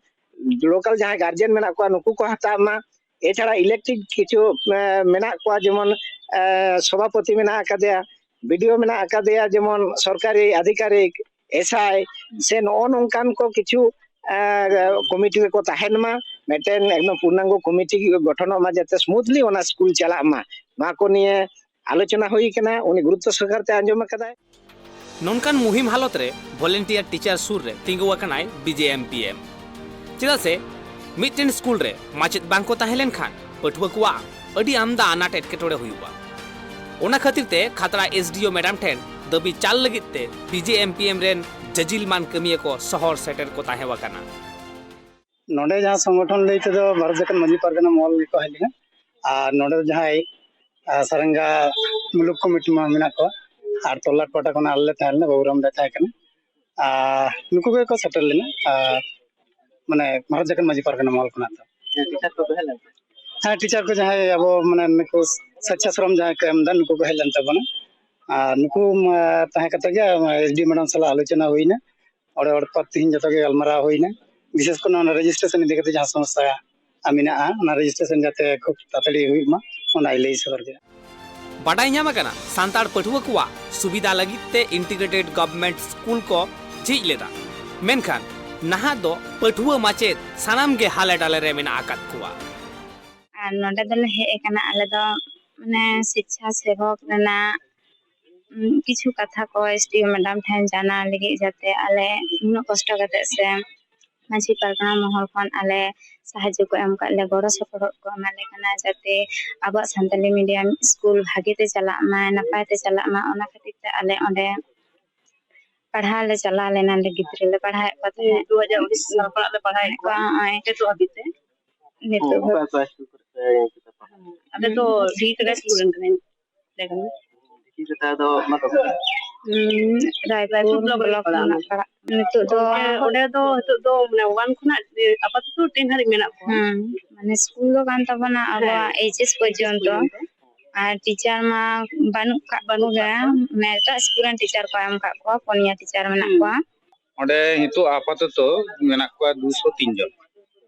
ᱞᱳᱠᱟᱞ ᱡᱟᱦᱟᱸᱭ ᱜᱟᱨᱡᱮᱱ ᱢᱮᱱᱟᱜ ᱠᱚᱣᱟ ᱱᱩᱠᱩ ᱠᱚ ᱦᱟᱛᱟᱣ ᱢᱟ᱾ ᱮᱪᱷᱟᱲᱟ ᱤᱞᱮᱠᱴᱮᱰ ᱠᱤᱪᱷᱩ, ᱮ, ᱢᱮᱱᱟᱜ ᱠᱚᱣᱟ, ᱡᱮᱢᱚᱱ, ᱮ, ᱥᱚᱵᱷᱟᱯᱚᱛᱤ ᱢᱮᱱᱟᱜ ᱟᱠᱟᱫᱮᱭᱟ, ᱵᱤ ᱰᱤ ᱳ ᱢᱮᱱᱟᱜ ᱟᱠᱟᱫᱮᱭᱟ, ᱡᱮᱢᱚᱱ ᱥᱚᱨᱠᱟᱨᱤ ᱟᱫᱷᱤᱠᱟᱨᱤᱠ, ᱮᱥ ᱟᱭ, ᱥᱮ ᱱᱚᱜᱼᱚ ᱱᱚᱝᱠᱟᱱ ᱠᱚ ᱠᱤᱪᱷᱩ, ᱮ, ᱠᱚᱢᱤᱴᱤ ᱨᱮᱠᱚ ᱛᱟᱦᱮᱱ ᱢᱟ, ᱢᱤᱫᱴᱮᱱ ᱮᱠᱫᱚᱢ ᱯᱩᱨᱱᱟᱝᱜᱚ ᱠᱚᱢᱤᱴᱤ ᱜᱚᱴᱷᱚᱱᱚᱜ ᱢᱟ, ᱡᱟᱛᱮ ᱥᱢᱩᱛᱷᱞᱤ ᱚᱱᱟ ᱥᱠᱩᱞ ᱪᱟᱞᱟᱜ ᱢᱟ᱾ ᱱᱚᱣᱟ ᱠᱚ ᱱᱤᱭᱮ ᱟᱞᱳᱪᱚᱱᱟ ᱦᱩᱭ ᱠᱟᱱᱟ, ᱩᱱᱤ ᱜᱩᱨᱩᱛᱛᱚ ᱥᱚᱦᱚᱠᱟᱨ ᱛᱮ ᱟᱸᱡᱚᱢ ᱟᱠᱟᱫᱟᱭ᱾ ᱱᱚᱝᱠᱟᱱ ᱢᱩᱦᱤᱢ ᱦᱟᱞᱚᱛ ᱨᱮ ᱵᱷᱚᱞᱮᱱᱴᱤᱭᱟᱨ ᱴᱤᱪᱟᱨ ᱥᱩᱨ ᱨᱮ ᱛᱤᱸᱜᱩ ᱟᱠᱟᱱᱟᱭ B J M P M. ᱪᱮᱫᱟᱜ ᱥᱮ ᱢᱤᱫᱴᱮᱱ ᱥᱠᱩᱞ ᱨᱮ ᱢᱟᱪᱮᱫ ᱵᱟᱝ ᱠᱚ ᱛᱟᱦᱮᱸ ᱞᱮᱱᱠᱷᱟᱱ ᱯᱟᱹᱴᱷᱩᱣᱟᱹ ᱠᱚᱣᱟᱜ ᱟᱹᱰᱤ ᱟᱢᱫᱟ ᱟᱱᱟᱴ ᱮᱴᱠᱮᱴᱚᱬᱮ ᱦᱩᱭᱩᱜᱼᱟ᱾ ᱚᱱᱟ ᱠᱷᱟᱹᱛᱤᱨ ᱛᱮ ᱠᱷᱟᱛᱲᱟ ᱮᱥ ᱰᱤ ᱳ ᱢᱮᱰᱟᱢ ᱴᱷᱮᱱ ᱫᱟᱹᱵᱤ ᱪᱟᱞ ᱞᱟᱹᱜᱤᱫ ᱛᱮ B J M P M ᱨᱮᱱ ᱡᱟᱹᱡᱤᱞ ᱢᱟᱱ ᱠᱟᱹᱢᱤᱭᱟᱹ ᱠᱚ ᱥᱚᱦᱚᱨ ᱥᱮᱴᱮᱨ ᱠᱚ ᱛᱟᱦᱮᱸ ᱟᱠᱟᱱᱟ᱾ ᱱᱚᱰᱮ ᱡᱟᱦᱟᱸ ᱥᱚᱝᱜᱚᱴᱷᱚᱱ ᱞᱟᱹᱭ ᱛᱮᱫᱚ ᱵᱷᱟᱨᱚᱛ ᱡᱟᱠᱟᱛ ᱢᱟᱹᱡᱷᱤ ᱯᱟᱨᱜᱟᱱᱟ ᱢᱚᱦᱚᱞ ᱜᱮᱠᱚ ᱦᱮᱡ ᱞᱮᱱᱟ᱾ ᱟᱨ ᱱᱚᱰᱮ ᱫᱚ ᱡᱟᱦᱟᱸᱭ, ᱟᱨ ᱥᱟᱨᱮᱝᱜᱟ ᱢᱩᱞᱩᱠ ᱠᱚᱢᱤᱴᱤ ᱢᱟ ᱢᱮᱱᱟᱜ ᱠᱚᱣᱟ, ᱟᱨ ᱛᱚᱞᱞᱟᱴ ᱯᱟᱦᱴᱟ ᱠᱷᱚᱱᱟᱜ ᱟᱞᱮ ᱞᱮ ᱛᱟᱦᱮᱸ ᱞᱮᱱᱟ, ᱵᱟᱹᱵᱩᱨᱟᱢ ᱫᱟᱭ ᱛᱟᱦᱮᱸ ᱠᱟᱱᱟ᱾ ᱟᱨ ᱱᱩᱠᱩ ᱜᱮᱠᱚ ᱥᱮᱴᱮᱨ ᱞᱮᱱᱟ᱾ ᱟᱨ ᱢᱟᱱᱮ ᱵᱷᱟᱨᱚᱛ ᱡᱟᱠᱟᱛ ᱢᱟᱹᱡᱷᱤ ᱯᱟᱨᱜᱟᱱᱟ ᱢᱚᱦᱚᱞ ᱠᱷᱚᱱᱟᱜ ᱫᱚ᱾ ᱦᱮᱸ, ᱴᱤᱪᱟᱨ ᱠᱚᱠᱚ ᱦᱮᱡ ᱞᱮᱱ ᱛᱟᱦᱮᱸᱫ? ᱦᱮᱸ, ᱴᱤᱪᱟᱨ ᱠᱚ ᱡᱟᱦᱟᱸᱭ ᱟᱵᱚ ᱢᱟᱱᱮ ᱱᱩᱠᱩ ᱥᱮᱪᱪᱷᱟᱥᱨᱚᱢ ᱡᱟᱦᱟᱸᱭ ᱠᱚ ᱮᱢ ᱮᱫᱟ, ᱱᱩᱠᱩ ᱠᱚ ᱦᱮᱡ ᱞᱮᱱ ᱛᱟᱵᱚᱱᱟ᱾ ᱟᱨ ᱱᱩᱠᱩ, ᱢᱟ, ᱛᱟᱦᱮᱸ ᱠᱟᱛᱮ ᱜᱮ ᱮᱥ ᱰᱤ ᱢᱮᱰᱟᱢ ᱥᱟᱞᱟᱜ ᱟᱞᱳᱪᱚᱱᱟ ᱦᱩᱭᱱᱟ᱾ ᱚᱸᱰᱮ ᱦᱚᱲ ᱠᱚ ᱛᱮᱦᱮᱧ ᱡᱚᱛᱚ ᱜᱮ ᱜᱟᱞᱢᱟᱨᱟᱣ ᱦᱩᱭᱱᱟ᱾ ᱵᱤᱥᱮᱥ ᱠᱚᱨᱮ ᱚᱱᱟ ᱨᱮᱡᱤᱥᱴᱨᱮᱥᱚᱱ ᱤᱫᱤ ᱠᱟᱛᱮ ᱡᱟᱦᱟᱸ ᱥᱚᱢᱚᱥᱥᱟ ᱢᱮᱱᱟᱜᱼᱟ, ᱚᱱᱟ ᱨᱮᱡᱤᱥᱴᱨᱮᱥᱚᱱ ᱡᱟᱛᱮ ᱠᱷᱩᱵ ᱛᱟᱲᱟᱛᱟᱲᱤ ᱦᱩᱭᱩᱜ ᱢᱟ, ᱚᱱᱟᱭ ᱞᱟᱹᱭ ᱥᱚᱫᱚᱨ ᱠᱮᱫᱟ᱾ ᱵᱟᱰᱟᱭ ᱧᱟᱢ ᱟᱠᱟᱱᱟ, ᱥᱟᱱᱛᱟᱲ ᱯᱟᱹᱴᱷᱩᱣᱟᱹ ᱠᱚᱣᱟᱜ ᱥᱩᱵᱤᱫᱷᱟ ᱞᱟᱹᱜᱤᱫ ᱛᱮ ᱤᱱᱴᱤᱜᱨᱮᱴᱮᱰ ᱜᱚᱵᱷᱚᱨᱱᱢᱮᱱᱴ ᱥᱠᱩᱞ ᱠᱚ ᱡᱷᱤᱡ ᱞᱮᱫᱟ, ᱢᱮᱱᱠᱷᱟᱱ ᱱᱟᱦᱟᱜ ᱫᱚ ᱯᱟᱹᱴᱷᱩᱣᱟᱹ ᱢᱟᱪᱮᱫ ᱥᱟᱱᱟᱢ ᱜᱮ ᱦᱟᱞᱮ ᱰᱟᱞᱮ ᱨᱮ ᱢᱮᱱᱟᱜ ᱟᱠᱟᱫ ᱠᱚᱣᱟ᱾ ᱟᱨ ᱱᱚᱰᱮ ᱫᱚᱞᱮ ᱦᱮᱡ ᱟᱠᱟᱱᱟ ᱟᱞᱮ ᱫᱚ, ᱢᱟᱱᱮ, ᱥᱮᱪᱪᱷᱟ ᱥᱮᱵᱚᱠ ᱨᱮᱱᱟᱜ, ᱩᱢ, ᱠᱤᱪᱷᱩ ᱠᱟᱛᱷᱟ ᱠᱚ ᱮᱥ ᱰᱤ ᱳ ᱢᱮᱰᱟᱢ ᱴᱷᱮᱱ ᱡᱟᱱᱟᱣ ᱞᱟᱹᱜᱤᱫ, ᱡᱟᱛᱮ ᱟᱞᱮ ᱩᱱᱟᱹᱜ ᱠᱚᱥᱴᱚ ᱠᱟᱛᱮ ᱥᱮ ᱢᱟᱹᱡᱷᱤ ᱯᱟᱨᱜᱟᱱᱟ ᱢᱚᱦᱚᱞ ᱠᱷᱚᱱ ᱟᱞᱮ ᱥᱟᱦᱟᱡᱽᱡᱚ ᱠᱚ ᱮᱢ ᱠᱟᱜ ᱞᱮ, ᱜᱚᱲᱚ ᱥᱚᱯᱚᱦᱚᱫ ᱠᱚ ᱮᱢᱟ ᱞᱮ ᱠᱟᱱᱟ, ᱡᱟᱛᱮ ᱟᱵᱚᱣᱟᱜ ᱥᱟᱱᱛᱟᱞᱤ ᱢᱤᱰᱤᱭᱟᱢ ᱥᱠᱩᱞ ᱵᱷᱟᱜᱮ ᱛᱮ ᱪᱟᱞᱟᱜ ᱢᱟ, ᱱᱟᱯᱟᱭ ᱛᱮ ᱪᱟᱞᱟᱜ ᱢᱟ᱾ ᱚᱱᱟ ᱠᱷᱟᱹᱛᱤᱨ ᱛᱮ ᱟᱞᱮ ᱚᱸᱰᱮ ᱯᱟᱲᱦᱟᱣ ᱞᱮ ᱪᱟᱞᱟᱣ ᱞᱮᱱᱟ, ᱞᱮ ᱜᱤᱫᱽᱨᱟᱹ ᱞᱮ ᱯᱟᱲᱦᱟᱣᱮᱫ ᱠᱚ ᱛᱟᱦᱮᱸᱫ᱾ ᱫᱩ ᱦᱟᱡᱟᱨ ᱩᱱᱤᱥ ᱥᱟᱞ ᱠᱷᱚᱱᱟᱜ ᱞᱮ ᱯᱟᱲᱦᱟᱣᱮᱫ ᱠᱚᱣᱟ᱾ ᱱᱚᱜᱼᱚᱭ ᱱᱤᱛᱚᱜ ᱦᱟᱹᱵᱤᱡ ᱛᱮ᱾ ᱱᱤᱛᱚᱜ ᱦᱚᱸ ᱚᱠᱟ ᱦᱟᱹᱵᱤᱡ? ᱚᱠᱟ ᱥᱠᱩᱞ ᱠᱚᱨᱮ ᱯᱮ ᱤᱭᱟᱹ ᱠᱮᱫᱟ ᱯᱟᱲᱦᱟᱣ? ᱟᱞᱮ ᱫᱚ ᱰᱤ ᱠᱮ ᱰᱟᱥ ᱥᱴᱩᱰᱮᱱᱴ ᱠᱟᱱᱟᱧ᱾ ᱫᱤᱠᱷᱤ ᱠᱟᱛᱷᱟ ᱫᱚ ᱚᱱᱟ ᱫᱚ ᱦᱩᱸ, ᱨᱟᱭᱯᱩᱨ ᱨᱟᱭᱯᱩᱨ ᱵᱞᱚᱠ ᱨᱮ ᱵᱞᱚᱠ ᱯᱟᱲᱟᱜᱼᱟ ᱢᱮᱱᱟᱜ ᱚᱱᱟ᱾ ᱯᱟᱲᱟᱜ᱾ ᱱᱤᱛᱚᱜ ᱫᱚ ᱚᱸᱰᱮ, ᱚᱸᱰᱮ ᱫᱚ ᱱᱤᱛᱚᱜ ᱫᱚ ᱢᱟᱱᱮ ᱳᱣᱟᱱ ᱠᱷᱚᱱᱟᱜ ᱟᱯᱟᱛᱚᱛᱚ ᱴᱮᱱ ᱦᱟᱹᱨᱤᱡ ᱢᱮᱱᱟᱜ ᱠᱚᱣᱟ᱾ ᱦᱩᱸ, ᱢᱟᱱᱮ ᱥᱠᱩᱞ ᱫᱚ ᱠᱟᱱ ᱛᱟᱵᱚᱱᱟ ᱟᱵᱚᱣᱟᱜ ᱦᱮᱸ, ᱮᱭᱤᱪ ᱮᱥ ᱮᱭᱤᱪ ᱮᱥ ᱯᱚᱨᱡᱚᱱᱛᱚ᱾ ᱯᱚᱨᱡᱚᱱᱛᱚ᱾ ᱟᱨ ᱴᱤᱪᱟᱨ ᱢᱟ ᱵᱟᱹᱱᱩᱜ ᱠᱟᱜ ᱵᱟᱹᱱᱩᱜ ᱠᱚᱜᱮ, ᱠᱟᱜ ᱠᱚᱣᱟ᱾ ᱢᱟᱱᱮ ᱮᱴᱟᱜ ᱥᱠᱩᱞ ᱨᱮᱱ ᱴᱤᱪᱟᱨ ᱠᱚ ᱮᱢ ᱠᱟᱜ ᱠᱚᱣᱟ, ᱯᱩᱱᱭᱟ ᱴᱤᱪᱟᱨ ᱢᱮᱱᱟᱜ ᱦᱩᱸ᱾ ᱠᱚᱣᱟ᱾ ᱚᱸᱰᱮ ᱱᱤᱛᱚᱜ ᱟᱯᱟᱛᱚᱛᱚ ᱢᱮᱱᱟᱜ ᱠᱚᱣᱟ ᱫᱩᱥᱚ ᱛᱤᱱ ᱡᱚᱱ᱾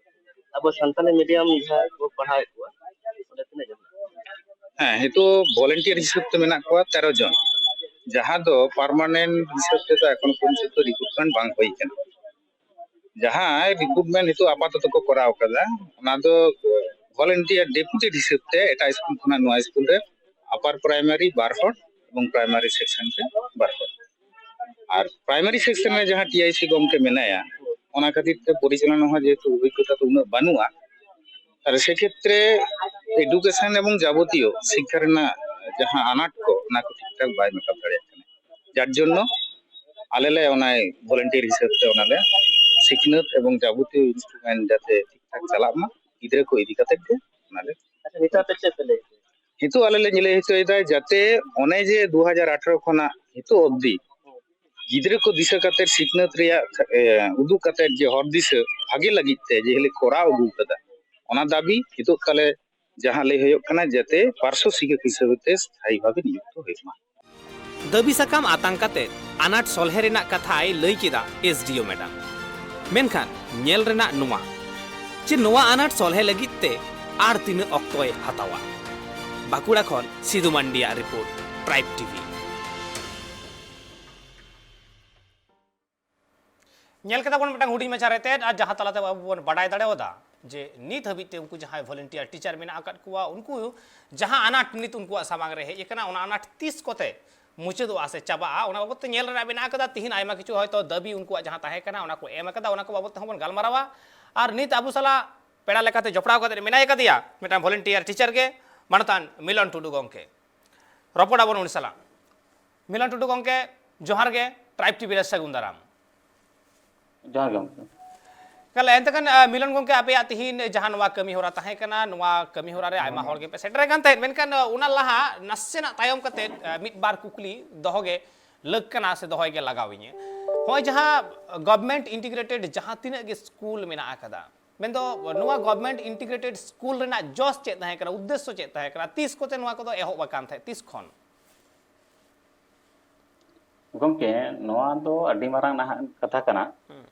ᱟᱵᱚ ᱥᱟᱱᱛᱟᱞᱤ ᱢᱤᱰᱤᱭᱟᱢ ᱡᱟᱦᱟᱸ ᱠᱚ ᱯᱟᱲᱦᱟᱣᱮᱫ ᱠᱚᱣᱟ, ᱚᱸᱰᱮ ᱛᱤᱱᱟᱹᱜ ᱡᱚᱱ? ᱦᱮᱸ, ᱱᱤᱛᱚᱜ ᱵᱷᱚᱞᱮᱱᱴᱤᱭᱟᱨ ᱦᱤᱥᱟᱹᱵ ᱛᱮ ᱢᱮᱱᱟᱜ ᱠᱚᱣᱟ ᱛᱮᱨᱚ ᱡᱚᱱ, ᱡᱟᱦᱟᱸ ᱫᱚ ᱯᱟᱨᱢᱟᱱᱮᱱᱴ ᱦᱤᱥᱟᱹᱵ ᱛᱮᱫᱚ ᱮᱠᱷᱚᱱ ᱯᱚᱨᱡᱚᱱᱛᱚ ᱨᱤᱠᱨᱩᱴᱢᱮᱱᱴ ᱵᱟᱝ ᱦᱩᱭ ᱠᱟᱱᱟ᱾ ᱡᱟᱦᱟᱸᱭ ᱨᱤᱠᱨᱩᱴᱢᱮᱱᱴ ᱱᱤᱛᱚᱜ ᱟᱯᱟᱛᱚᱛᱚ ᱠᱚ ᱠᱚᱨᱟᱣ ᱠᱟᱫᱟ, ᱚᱱᱟ ᱫᱚ ᱵᱷᱚᱞᱮᱱᱴᱤᱭᱟᱨ ᱰᱮᱯᱩᱴᱮᱰ ᱦᱤᱥᱟᱹᱵ ᱛᱮ ᱮᱴᱟᱜ ᱥᱠᱩᱞ ᱠᱷᱚᱱᱟᱜ ᱱᱚᱣᱟ ᱥᱠᱩᱞ ᱨᱮ ᱟᱯᱟᱨ ᱯᱨᱟᱭᱢᱟᱨᱤ ᱵᱟᱨ ᱦᱚᱲ ᱮᱵᱚᱝ ᱯᱨᱟᱭᱢᱟᱨᱤ ᱥᱮᱠᱥᱚᱱ ᱨᱮ ᱵᱟᱨ ᱦᱚᱲ᱾ ᱟᱨ ᱯᱨᱟᱭᱢᱟᱨᱤ ᱥᱮᱠᱥᱚᱱ ᱨᱮ ᱡᱟᱦᱟᱸ ᱴᱤ ᱟᱭ ᱥᱤ ᱜᱚᱢᱠᱮ ᱢᱮᱱᱟᱭᱟ, ᱚᱱᱟ ᱠᱷᱟᱹᱛᱤᱨ ᱛᱮ ᱯᱚᱨᱤᱪᱟᱞᱚᱱᱟ ᱦᱚᱸ ᱡᱮᱦᱮᱛᱩ ᱚᱵᱷᱤᱜᱽᱜᱚᱛᱟ ᱫᱚ ᱩᱱᱟᱹᱜ ᱵᱟᱹᱱᱩᱜᱼᱟ, ᱛᱟᱦᱞᱮ ᱥᱮᱠᱷᱮᱛᱨᱮ ᱮᱰᱩᱠᱮᱥᱚᱱ ᱮᱵᱚᱝ ᱡᱟᱵᱚᱛᱤᱭᱚ ᱥᱤᱠᱠᱷᱟ ᱨᱮᱱᱟᱜ ᱡᱟᱦᱟᱸ ᱟᱱᱟᱴ ᱠᱚ, ᱚᱱᱟ ᱠᱚ ᱴᱷᱤᱠ ᱴᱷᱟᱠ ᱵᱟᱭ ᱢᱮᱠᱟᱯ ᱫᱟᱲᱮᱭᱟᱜ ᱠᱟᱱᱟ᱾ ᱡᱟᱨ ᱡᱚᱱᱱᱚ ᱟᱞᱮ ᱞᱮ ᱚᱱᱟ ᱵᱷᱚᱞᱮᱱᱴᱤᱭᱟᱨ ᱦᱤᱥᱟᱹᱵ ᱛᱮ ᱚᱱᱟ ᱞᱮ ᱥᱤᱠᱷᱱᱟᱹᱛ ᱮᱵᱚᱝ ᱡᱟᱵᱚᱛᱤᱭᱚ ᱤᱱᱥᱴᱨᱩᱢᱮᱱᱴ ᱡᱟᱛᱮ ᱴᱷᱤᱠ ᱴᱷᱟᱠ ᱪᱟᱞᱟᱜ ᱢᱟ, ᱜᱤᱫᱽᱨᱟᱹ ᱠᱚ ᱤᱫᱤ ᱠᱟᱛᱮ ᱜᱮ ᱚᱱᱟ ᱞᱮ᱾ ᱟᱪᱪᱷᱟ, ᱱᱤᱛᱚᱜ ᱟᱯᱮ ᱪᱮᱫ ᱯᱮ ᱞᱟᱹᱭ ᱦᱚᱪᱚᱭᱮᱫᱟ? ᱱᱤᱛᱚᱜ ᱟᱞᱮ ᱞᱮ ᱞᱟᱹᱭ ᱦᱚᱪᱚᱭᱮᱫᱟ ᱡᱟᱛᱮ ᱚᱱᱮ ᱡᱮ ᱫᱩ ᱦᱟᱡᱟᱨ ᱟᱴᱷᱟᱨᱚ ᱠᱷᱚᱱᱟᱜ ᱱᱤᱛᱚᱜ ᱚᱵᱫᱤ ᱜᱤᱫᱽᱨᱟᱹ ᱠᱚ ᱫᱤᱥᱟᱹ ᱠᱟᱛᱮ ᱥᱤᱠᱷᱱᱟᱹᱛ ᱨᱮᱭᱟᱜ, ᱮ, ᱩᱫᱩᱜ ᱠᱟᱛᱮ ᱡᱮ ᱦᱚᱨ ᱫᱤᱥᱟᱹ ᱵᱷᱟᱜᱮ ᱞᱟᱹᱜᱤᱫ ᱛᱮ ᱡᱮ ᱦᱤᱞᱮ ᱠᱚᱨᱟᱣ ᱟᱹᱜᱩ ᱠᱟᱫᱟ, ᱚᱱᱟ ᱫᱟᱹᱵᱤ ᱱᱤᱛᱚᱜ ᱛᱟᱞᱮ ᱡᱟᱦᱟᱸ ᱞᱟᱹᱭ ᱦᱩᱭᱩᱜ ᱠᱟᱱᱟ ᱡᱟᱛᱮ ᱯᱟᱨᱥᱚ ᱥᱤᱠᱷᱚᱠ ᱦᱤᱥᱟᱹᱵ ᱛᱮ ᱥᱛᱷᱟᱭᱤ ᱵᱷᱟᱵᱮ ᱱᱤᱭᱩᱠᱛᱚ ᱦᱩᱭᱩᱜ ᱢᱟ᱾ ᱫᱟᱹᱵᱤ ᱥᱟᱠᱟᱢ ᱟᱛᱟᱝ ᱠᱟᱛᱮ ᱟᱱᱟᱴ ᱥᱚᱞᱦᱮ ᱨᱮᱱᱟᱜ ᱠᱟᱛᱷᱟᱭ ᱞᱟᱹᱭ ᱠᱮᱫᱟ ᱮᱥ ᱰᱤ ᱳ ᱢᱮᱰᱟᱢ᱾ ᱢᱮᱱᱠᱷᱟᱱ ᱧᱮᱞ ᱨᱮᱱᱟᱜ ᱱᱚᱣᱟ, ᱪᱮ ᱱᱚᱣᱟ ᱟᱱᱟᱴ ᱥᱚᱞᱦᱮ ᱞᱟᱹᱜᱤᱫ ᱛᱮ ᱟᱨ ᱛᱤᱱᱟᱹᱜ ᱚᱠᱛᱚᱭ ᱦᱟᱛᱟᱣᱟ? ᱵᱟᱸᱠᱩᱲᱟ ᱠᱷᱚᱱ ᱥᱤᱫᱩ ᱢᱟᱱᱰᱤᱭᱟᱜ ᱨᱤᱯᱳᱨᱴ, ᱴᱨᱟᱭᱤᱵᱽ ᱴᱤ ᱵᱷᱤ᱾ ᱧᱮᱞ ᱠᱮᱫᱟ ᱵᱚᱱ ᱢᱤᱫᱴᱟᱝ ᱦᱩᱰᱤᱧ ᱢᱟᱪᱷᱟ ᱨᱮᱛᱮᱫ, ᱟᱨ ᱡᱟᱦᱟᱸ ᱛᱟᱞᱟᱛᱮ ᱟᱵᱚ ᱵᱚᱱ ᱵᱟᱰᱟᱭ ᱫᱟᱲᱮᱭᱟᱫᱟ ᱡᱮ ᱱᱤᱛ ᱦᱟᱹᱵᱤᱡ ᱛᱮ ᱩᱱᱠᱩ ᱡᱟᱦᱟᱸᱭ ᱵᱷᱚᱞᱮᱱᱴᱤᱭᱟᱨ ᱴᱤᱪᱟᱨ ᱢᱮᱱᱟᱜ ᱟᱠᱟᱫ ᱠᱚᱣᱟ, ᱩᱱᱠᱩ ᱡᱟᱦᱟᱸ ᱟᱱᱟᱴ ᱱᱤᱛ ᱩᱱᱠᱩᱣᱟᱜ ᱥᱟᱢᱟᱝ ᱨᱮ ᱦᱮᱡ ᱟᱠᱟᱱᱟ, ᱚᱱᱟ ᱟᱱᱟᱴ ᱛᱤᱥ ᱠᱚᱛᱮ ᱢᱩᱪᱟᱹᱫᱚᱜᱼᱟ ᱥᱮ ᱪᱟᱵᱟᱜᱼᱟ, ᱚᱱᱟ ᱵᱟᱵᱚᱫ ᱛᱮ ᱧᱮᱞ ᱨᱮᱱᱟᱜ ᱢᱮᱱᱟᱜ ᱟᱠᱟᱫᱟ᱾ ᱛᱤᱦᱤᱧ ᱟᱭᱢᱟ ᱠᱤᱪᱷᱩ ᱦᱚᱭᱛᱳ ᱫᱟᱹᱵᱤ ᱩᱱᱠᱩᱣᱟᱜ ᱡᱟᱦᱟᱸ ᱛᱟᱦᱮᱸ ᱠᱟᱱᱟ, ᱚᱱᱟ ᱠᱚ ᱮᱢ ᱟᱠᱟᱫᱟ, ᱚᱱᱟ ᱠᱚ ᱵᱟᱵᱚᱫ ᱛᱮᱦᱚᱸ ᱵᱚᱱ ᱜᱟᱞᱢᱟᱨᱟᱣᱟ᱾ ᱟᱨ ᱱᱤᱛ ᱟᱵᱚ ᱥᱟᱞᱟᱜ ᱯᱮᱲᱟ ᱞᱮᱠᱟᱛᱮ ᱡᱚᱯᱲᱟᱣ ᱠᱟᱛᱮ ᱢᱮᱱᱟᱭ ᱠᱟᱫᱮᱭᱟ ᱢᱤᱫᱴᱟᱝ ᱵᱷᱚᱞᱮᱱᱴᱤᱭᱟᱨ ᱴᱤᱪᱟᱨ ᱜᱮ, ᱢᱟᱱᱚᱛᱟᱱ ᱢᱤᱞᱚᱱ ᱴᱩᱰᱩ ᱜᱚᱢᱠᱮ᱾ ᱨᱚᱯᱚᱲ ᱟᱵᱚᱱ ᱩᱱᱤ ᱥᱟᱞᱟᱜ᱾ ᱢᱤᱞᱚᱱ ᱴᱩᱰᱩ ᱜᱚᱢᱠᱮ, ᱡᱚᱦᱟᱨ ᱜᱮ, ᱴᱨᱟᱭᱤᱵᱽ ᱴᱤ ᱵᱷᱤ ᱨᱮ ᱥᱟᱹᱜᱩᱱ ᱫᱟᱨᱟᱢ᱾ ᱡᱚᱦᱟᱨ ᱜᱮ ᱜᱚᱢᱠᱮ᱾ ᱛᱟᱦᱞᱮ ᱮᱱᱛᱮ ᱠᱷᱟᱱ, ᱟᱸ, ᱢᱤᱞᱚᱱ ᱜᱚᱢᱠᱮ, ᱟᱯᱮᱭᱟᱜ ᱛᱤᱦᱤᱧ ᱡᱟᱦᱟᱸ ᱱᱚᱣᱟ ᱠᱟᱹᱢᱤ ᱦᱚᱨᱟ ᱛᱟᱦᱮᱸ ᱠᱟᱱᱟ, ᱱᱚᱣᱟ ᱠᱟᱹᱢᱤ ᱦᱚᱨᱟ ᱨᱮ ᱟᱭᱢᱟ ᱦᱚᱲ ᱜᱮᱯᱮ ᱥᱮᱴᱮᱨ ᱟᱠᱟᱱ ᱛᱟᱦᱮᱸᱫ, ᱢᱮᱱᱠᱷᱟᱱ, ᱟᱸ, ᱚᱱᱟ ᱞᱟᱦᱟ ᱱᱟᱥᱮᱱᱟᱜ ᱛᱟᱭᱚᱢ ᱠᱟᱛᱮᱫ, ᱟᱸ, ᱢᱤᱫ ᱵᱟᱨ ᱠᱩᱠᱞᱤ ᱫᱚᱦᱚ ᱜᱮ ᱞᱟᱹᱠ ᱠᱟᱱᱟ ᱥᱮ ᱫᱚᱦᱚᱭ ᱜᱮ ᱞᱟᱜᱟᱣ ᱤᱧᱟᱹ᱾ ᱱᱚᱜᱼᱚᱭ ᱡᱟᱦᱟᱸ ᱜᱚᱵᱷᱢᱮᱱᱴ ᱤᱱᱴᱤᱜᱨᱮᱴᱮᱰ ᱡᱟᱦᱟᱸ ᱛᱤᱱᱟᱹᱜ ᱜᱮ ᱥᱠᱩᱞ ᱢᱮᱱᱟᱜ ᱟᱠᱟᱫᱟ, ᱢᱮᱱᱫᱚ ᱱᱚᱣᱟ ᱜᱚᱵᱷᱢᱮᱱᱴ ᱤᱱᱴᱤᱜᱨᱮᱴᱮᱰ ᱥᱠᱩᱞ ᱨᱮᱱᱟᱜ ᱡᱚᱥ ᱪᱮᱫ ᱛᱟᱦᱮᱸ ᱠᱟᱱᱟ, ᱩᱫᱽᱫᱮᱥᱥᱚ ᱪᱮᱫ ᱛᱟᱦᱮᱸ ᱠᱟᱱᱟ, ᱛᱤᱥ ᱠᱚᱛᱮ ᱱᱚᱣᱟ ᱠᱚᱫᱚ ᱮᱦᱚᱵ ᱟᱠᱟᱱ ᱛᱟᱦᱮᱸᱫ, ᱛᱤᱥ ᱠᱷᱚᱱ? ᱜᱚᱢᱠᱮ, ᱱᱚᱣᱟ ᱫᱚ ᱟᱹᱰᱤ ᱢᱟᱨᱟᱝ ᱱᱟᱦᱟᱜ ᱠᱟᱛᱷᱟ ᱠᱟᱱᱟ᱾ ᱦᱩᱸ᱾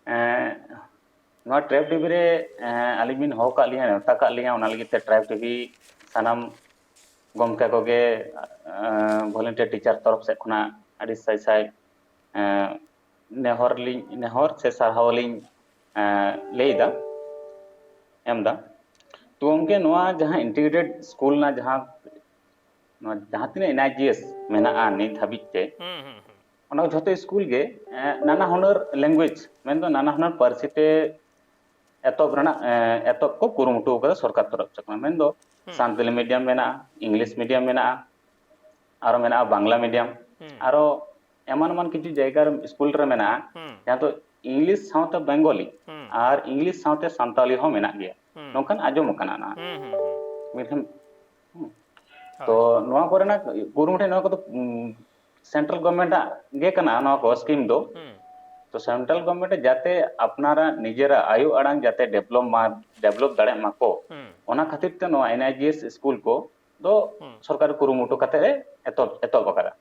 ᱮᱸ, ᱱᱚᱣᱟ ᱴᱨᱟᱭᱤᱵᱽ ᱴᱤ ᱵᱷᱤ ᱨᱮ, ᱮᱸ, ᱟᱹᱞᱤᱧ ᱵᱤᱱ ᱦᱚᱦᱚ ᱠᱟᱜ ᱞᱤᱧᱟ, ᱱᱮᱣᱛᱟ ᱠᱟᱜ ᱞᱤᱧᱟ, ᱚᱱᱟ ᱞᱟᱹᱜᱤᱫ ᱛᱮ ᱴᱨᱟᱭᱤᱵᱽ ᱴᱤ ᱵᱷᱤ ᱥᱟᱱᱟᱢ ᱜᱚᱢᱠᱮ ᱠᱚᱜᱮ, ᱮᱸ, ᱵᱷᱚᱞᱮᱱᱴᱤᱭᱟᱨ ᱴᱤᱪᱟᱨ ᱛᱚᱨᱚᱯ ᱥᱮᱫ ᱠᱷᱚᱱᱟᱜ ᱟᱹᱰᱤ ᱥᱟᱭ ᱥᱟᱭ, ᱮᱸ, ᱱᱮᱦᱚᱨ ᱞᱤᱧ, ᱱᱮᱦᱚᱨ ᱥᱮ ᱥᱟᱨᱦᱟᱣ ᱞᱤᱧ, ᱮᱸ, ᱞᱟᱹᱭᱫᱟ, ᱮᱢᱫᱟ᱾ ᱛᱚ ᱜᱚᱢᱠᱮ, ᱱᱚᱣᱟ ᱡᱟᱦᱟᱸ ᱤᱱᱴᱤᱜᱨᱮᱴᱮᱰ ᱥᱠᱩᱞ ᱨᱮᱱᱟᱜ ᱡᱟᱦᱟᱸ, ᱱᱚᱣᱟ ᱡᱟᱦᱟᱸ ᱛᱤᱱᱟᱹᱜ ᱮᱱ ᱟᱭ ᱡᱤ ᱮᱥ ᱢᱮᱱᱟᱜᱼᱟ ᱱᱤᱛ ᱦᱟᱹᱵᱤᱡ ᱛᱮ, ᱦᱩᱸ, ᱦᱩᱸ, ᱦᱩᱸ᱾ ᱚᱱᱟ ᱡᱷᱚᱛᱚ ᱥᱠᱩᱞ ᱜᱮ ᱮ, ᱱᱟᱱᱟ ᱦᱩᱱᱟᱹᱨ ᱞᱮᱝᱜᱩᱭᱮᱡᱽ, ᱢᱮᱱᱫᱚ ᱱᱟᱱᱟ ᱦᱩᱱᱟᱹᱨ ᱯᱟᱹᱨᱥᱤ ᱛᱮ ᱮᱛᱚᱦᱚᱵ ᱨᱮᱱᱟᱜ ᱮ, ᱮᱛᱚᱦᱚᱵ ᱠᱚ ᱠᱩᱨᱩᱢᱩᱴᱩ ᱟᱠᱟᱫᱟ ᱥᱚᱨᱠᱟᱨ ᱛᱚᱨᱚᱯ ᱥᱮᱫ ᱠᱷᱚᱱᱟᱜ᱾ ᱢᱮᱱᱫᱚ ᱦᱩᱸ᱾ ᱥᱟᱱᱛᱟᱞᱤ ᱢᱤᱰᱤᱭᱟᱢ ᱢᱮᱱᱟᱜᱼᱟ, ᱤᱝᱞᱤᱥ ᱢᱤᱰᱤᱭᱟᱢ ᱢᱮᱱᱟᱜᱼᱟ, ᱟᱨᱚ ᱢᱮᱱᱟᱜᱼᱟ ᱵᱟᱝᱞᱟ ᱢᱤᱰᱤᱭᱟᱢ, ᱦᱩᱸ᱾ ᱟᱨᱚ ᱮᱢᱟᱱ ᱮᱢᱟᱱ ᱠᱤᱪᱷᱩ ᱡᱟᱭᱜᱟ ᱨᱮ ᱥᱠᱩᱞ ᱨᱮ ᱢᱮᱱᱟᱜᱼᱟ, ᱦᱩᱸ᱾ ᱡᱟᱦᱟᱸ ᱫᱚ ᱤᱝᱞᱤᱥ ᱥᱟᱶᱛᱮ ᱵᱮᱝᱜᱚᱞᱤ ᱦᱩᱸ᱾ ᱟᱨ ᱤᱝᱞᱤᱥ ᱥᱟᱶᱛᱮ ᱥᱟᱱᱛᱟᱞᱤ ᱦᱚᱸ ᱢᱮᱱᱟᱜ ᱜᱮᱭᱟ, ᱦᱩᱸ᱾ ᱱᱚᱝᱠᱟᱱ ᱟᱸᱡᱚᱢ ᱟᱠᱟᱱᱟ ᱱᱟᱦᱟᱜ᱾ ᱦᱩᱸ, ᱦᱩᱸ, ᱦᱩᱸ᱾ ᱢᱮᱱᱠᱷᱟᱱ ᱦᱩᱸ, ᱦᱳᱭ᱾ ᱛᱚ ᱱᱚᱣᱟ ᱠᱚᱨᱮᱱᱟᱜ ᱠᱩᱨᱩᱢᱩᱴᱩ, ᱱᱚᱣᱟ ᱠᱚᱫᱚ ᱥᱮᱱᱴᱨᱟᱞ ᱜᱚᱵᱷᱚᱨᱱᱢᱮᱱᱴ ᱟᱜ ᱜᱮ ᱠᱟᱱᱟ ᱱᱚᱣᱟ ᱠᱚ ᱥᱠᱤᱢ ᱫᱚ᱾ ᱦᱩᱸ᱾ ᱛᱚ ᱥᱮᱱᱴᱨᱟᱞ ᱜᱚᱵᱷᱚᱨᱱᱢᱮᱱᱴ ᱡᱟᱛᱮ ᱟᱯᱱᱟᱨᱟᱜ ᱱᱤᱡᱮᱨᱟᱜ ᱟᱭᱳ ᱟᱲᱟᱝ ᱡᱟᱛᱮ ᱰᱮᱵᱷᱞᱚᱯ ᱢᱟ, ᱰᱮᱵᱷᱞᱚᱯ ᱫᱟᱲᱮᱭᱟᱜ ᱢᱟᱠᱚ, ᱦᱩᱸ᱾ ᱚᱱᱟ ᱠᱷᱟᱹᱛᱤᱨ ᱛᱮ ᱱᱚᱣᱟ ᱮᱱ ᱟᱭ ᱡᱤ ᱮᱥ ᱥᱠᱩᱞ ᱠᱚ ᱫᱚ ᱦᱩᱸ᱾ ᱥᱚᱨᱠᱟᱨ ᱠᱩᱨᱩᱢᱩᱴᱩ ᱠᱟᱛᱮ ᱮ ᱮᱛᱚᱦᱚᱵ, ᱮᱛᱚᱦᱚᱵ ᱟᱠᱟᱫᱟ᱾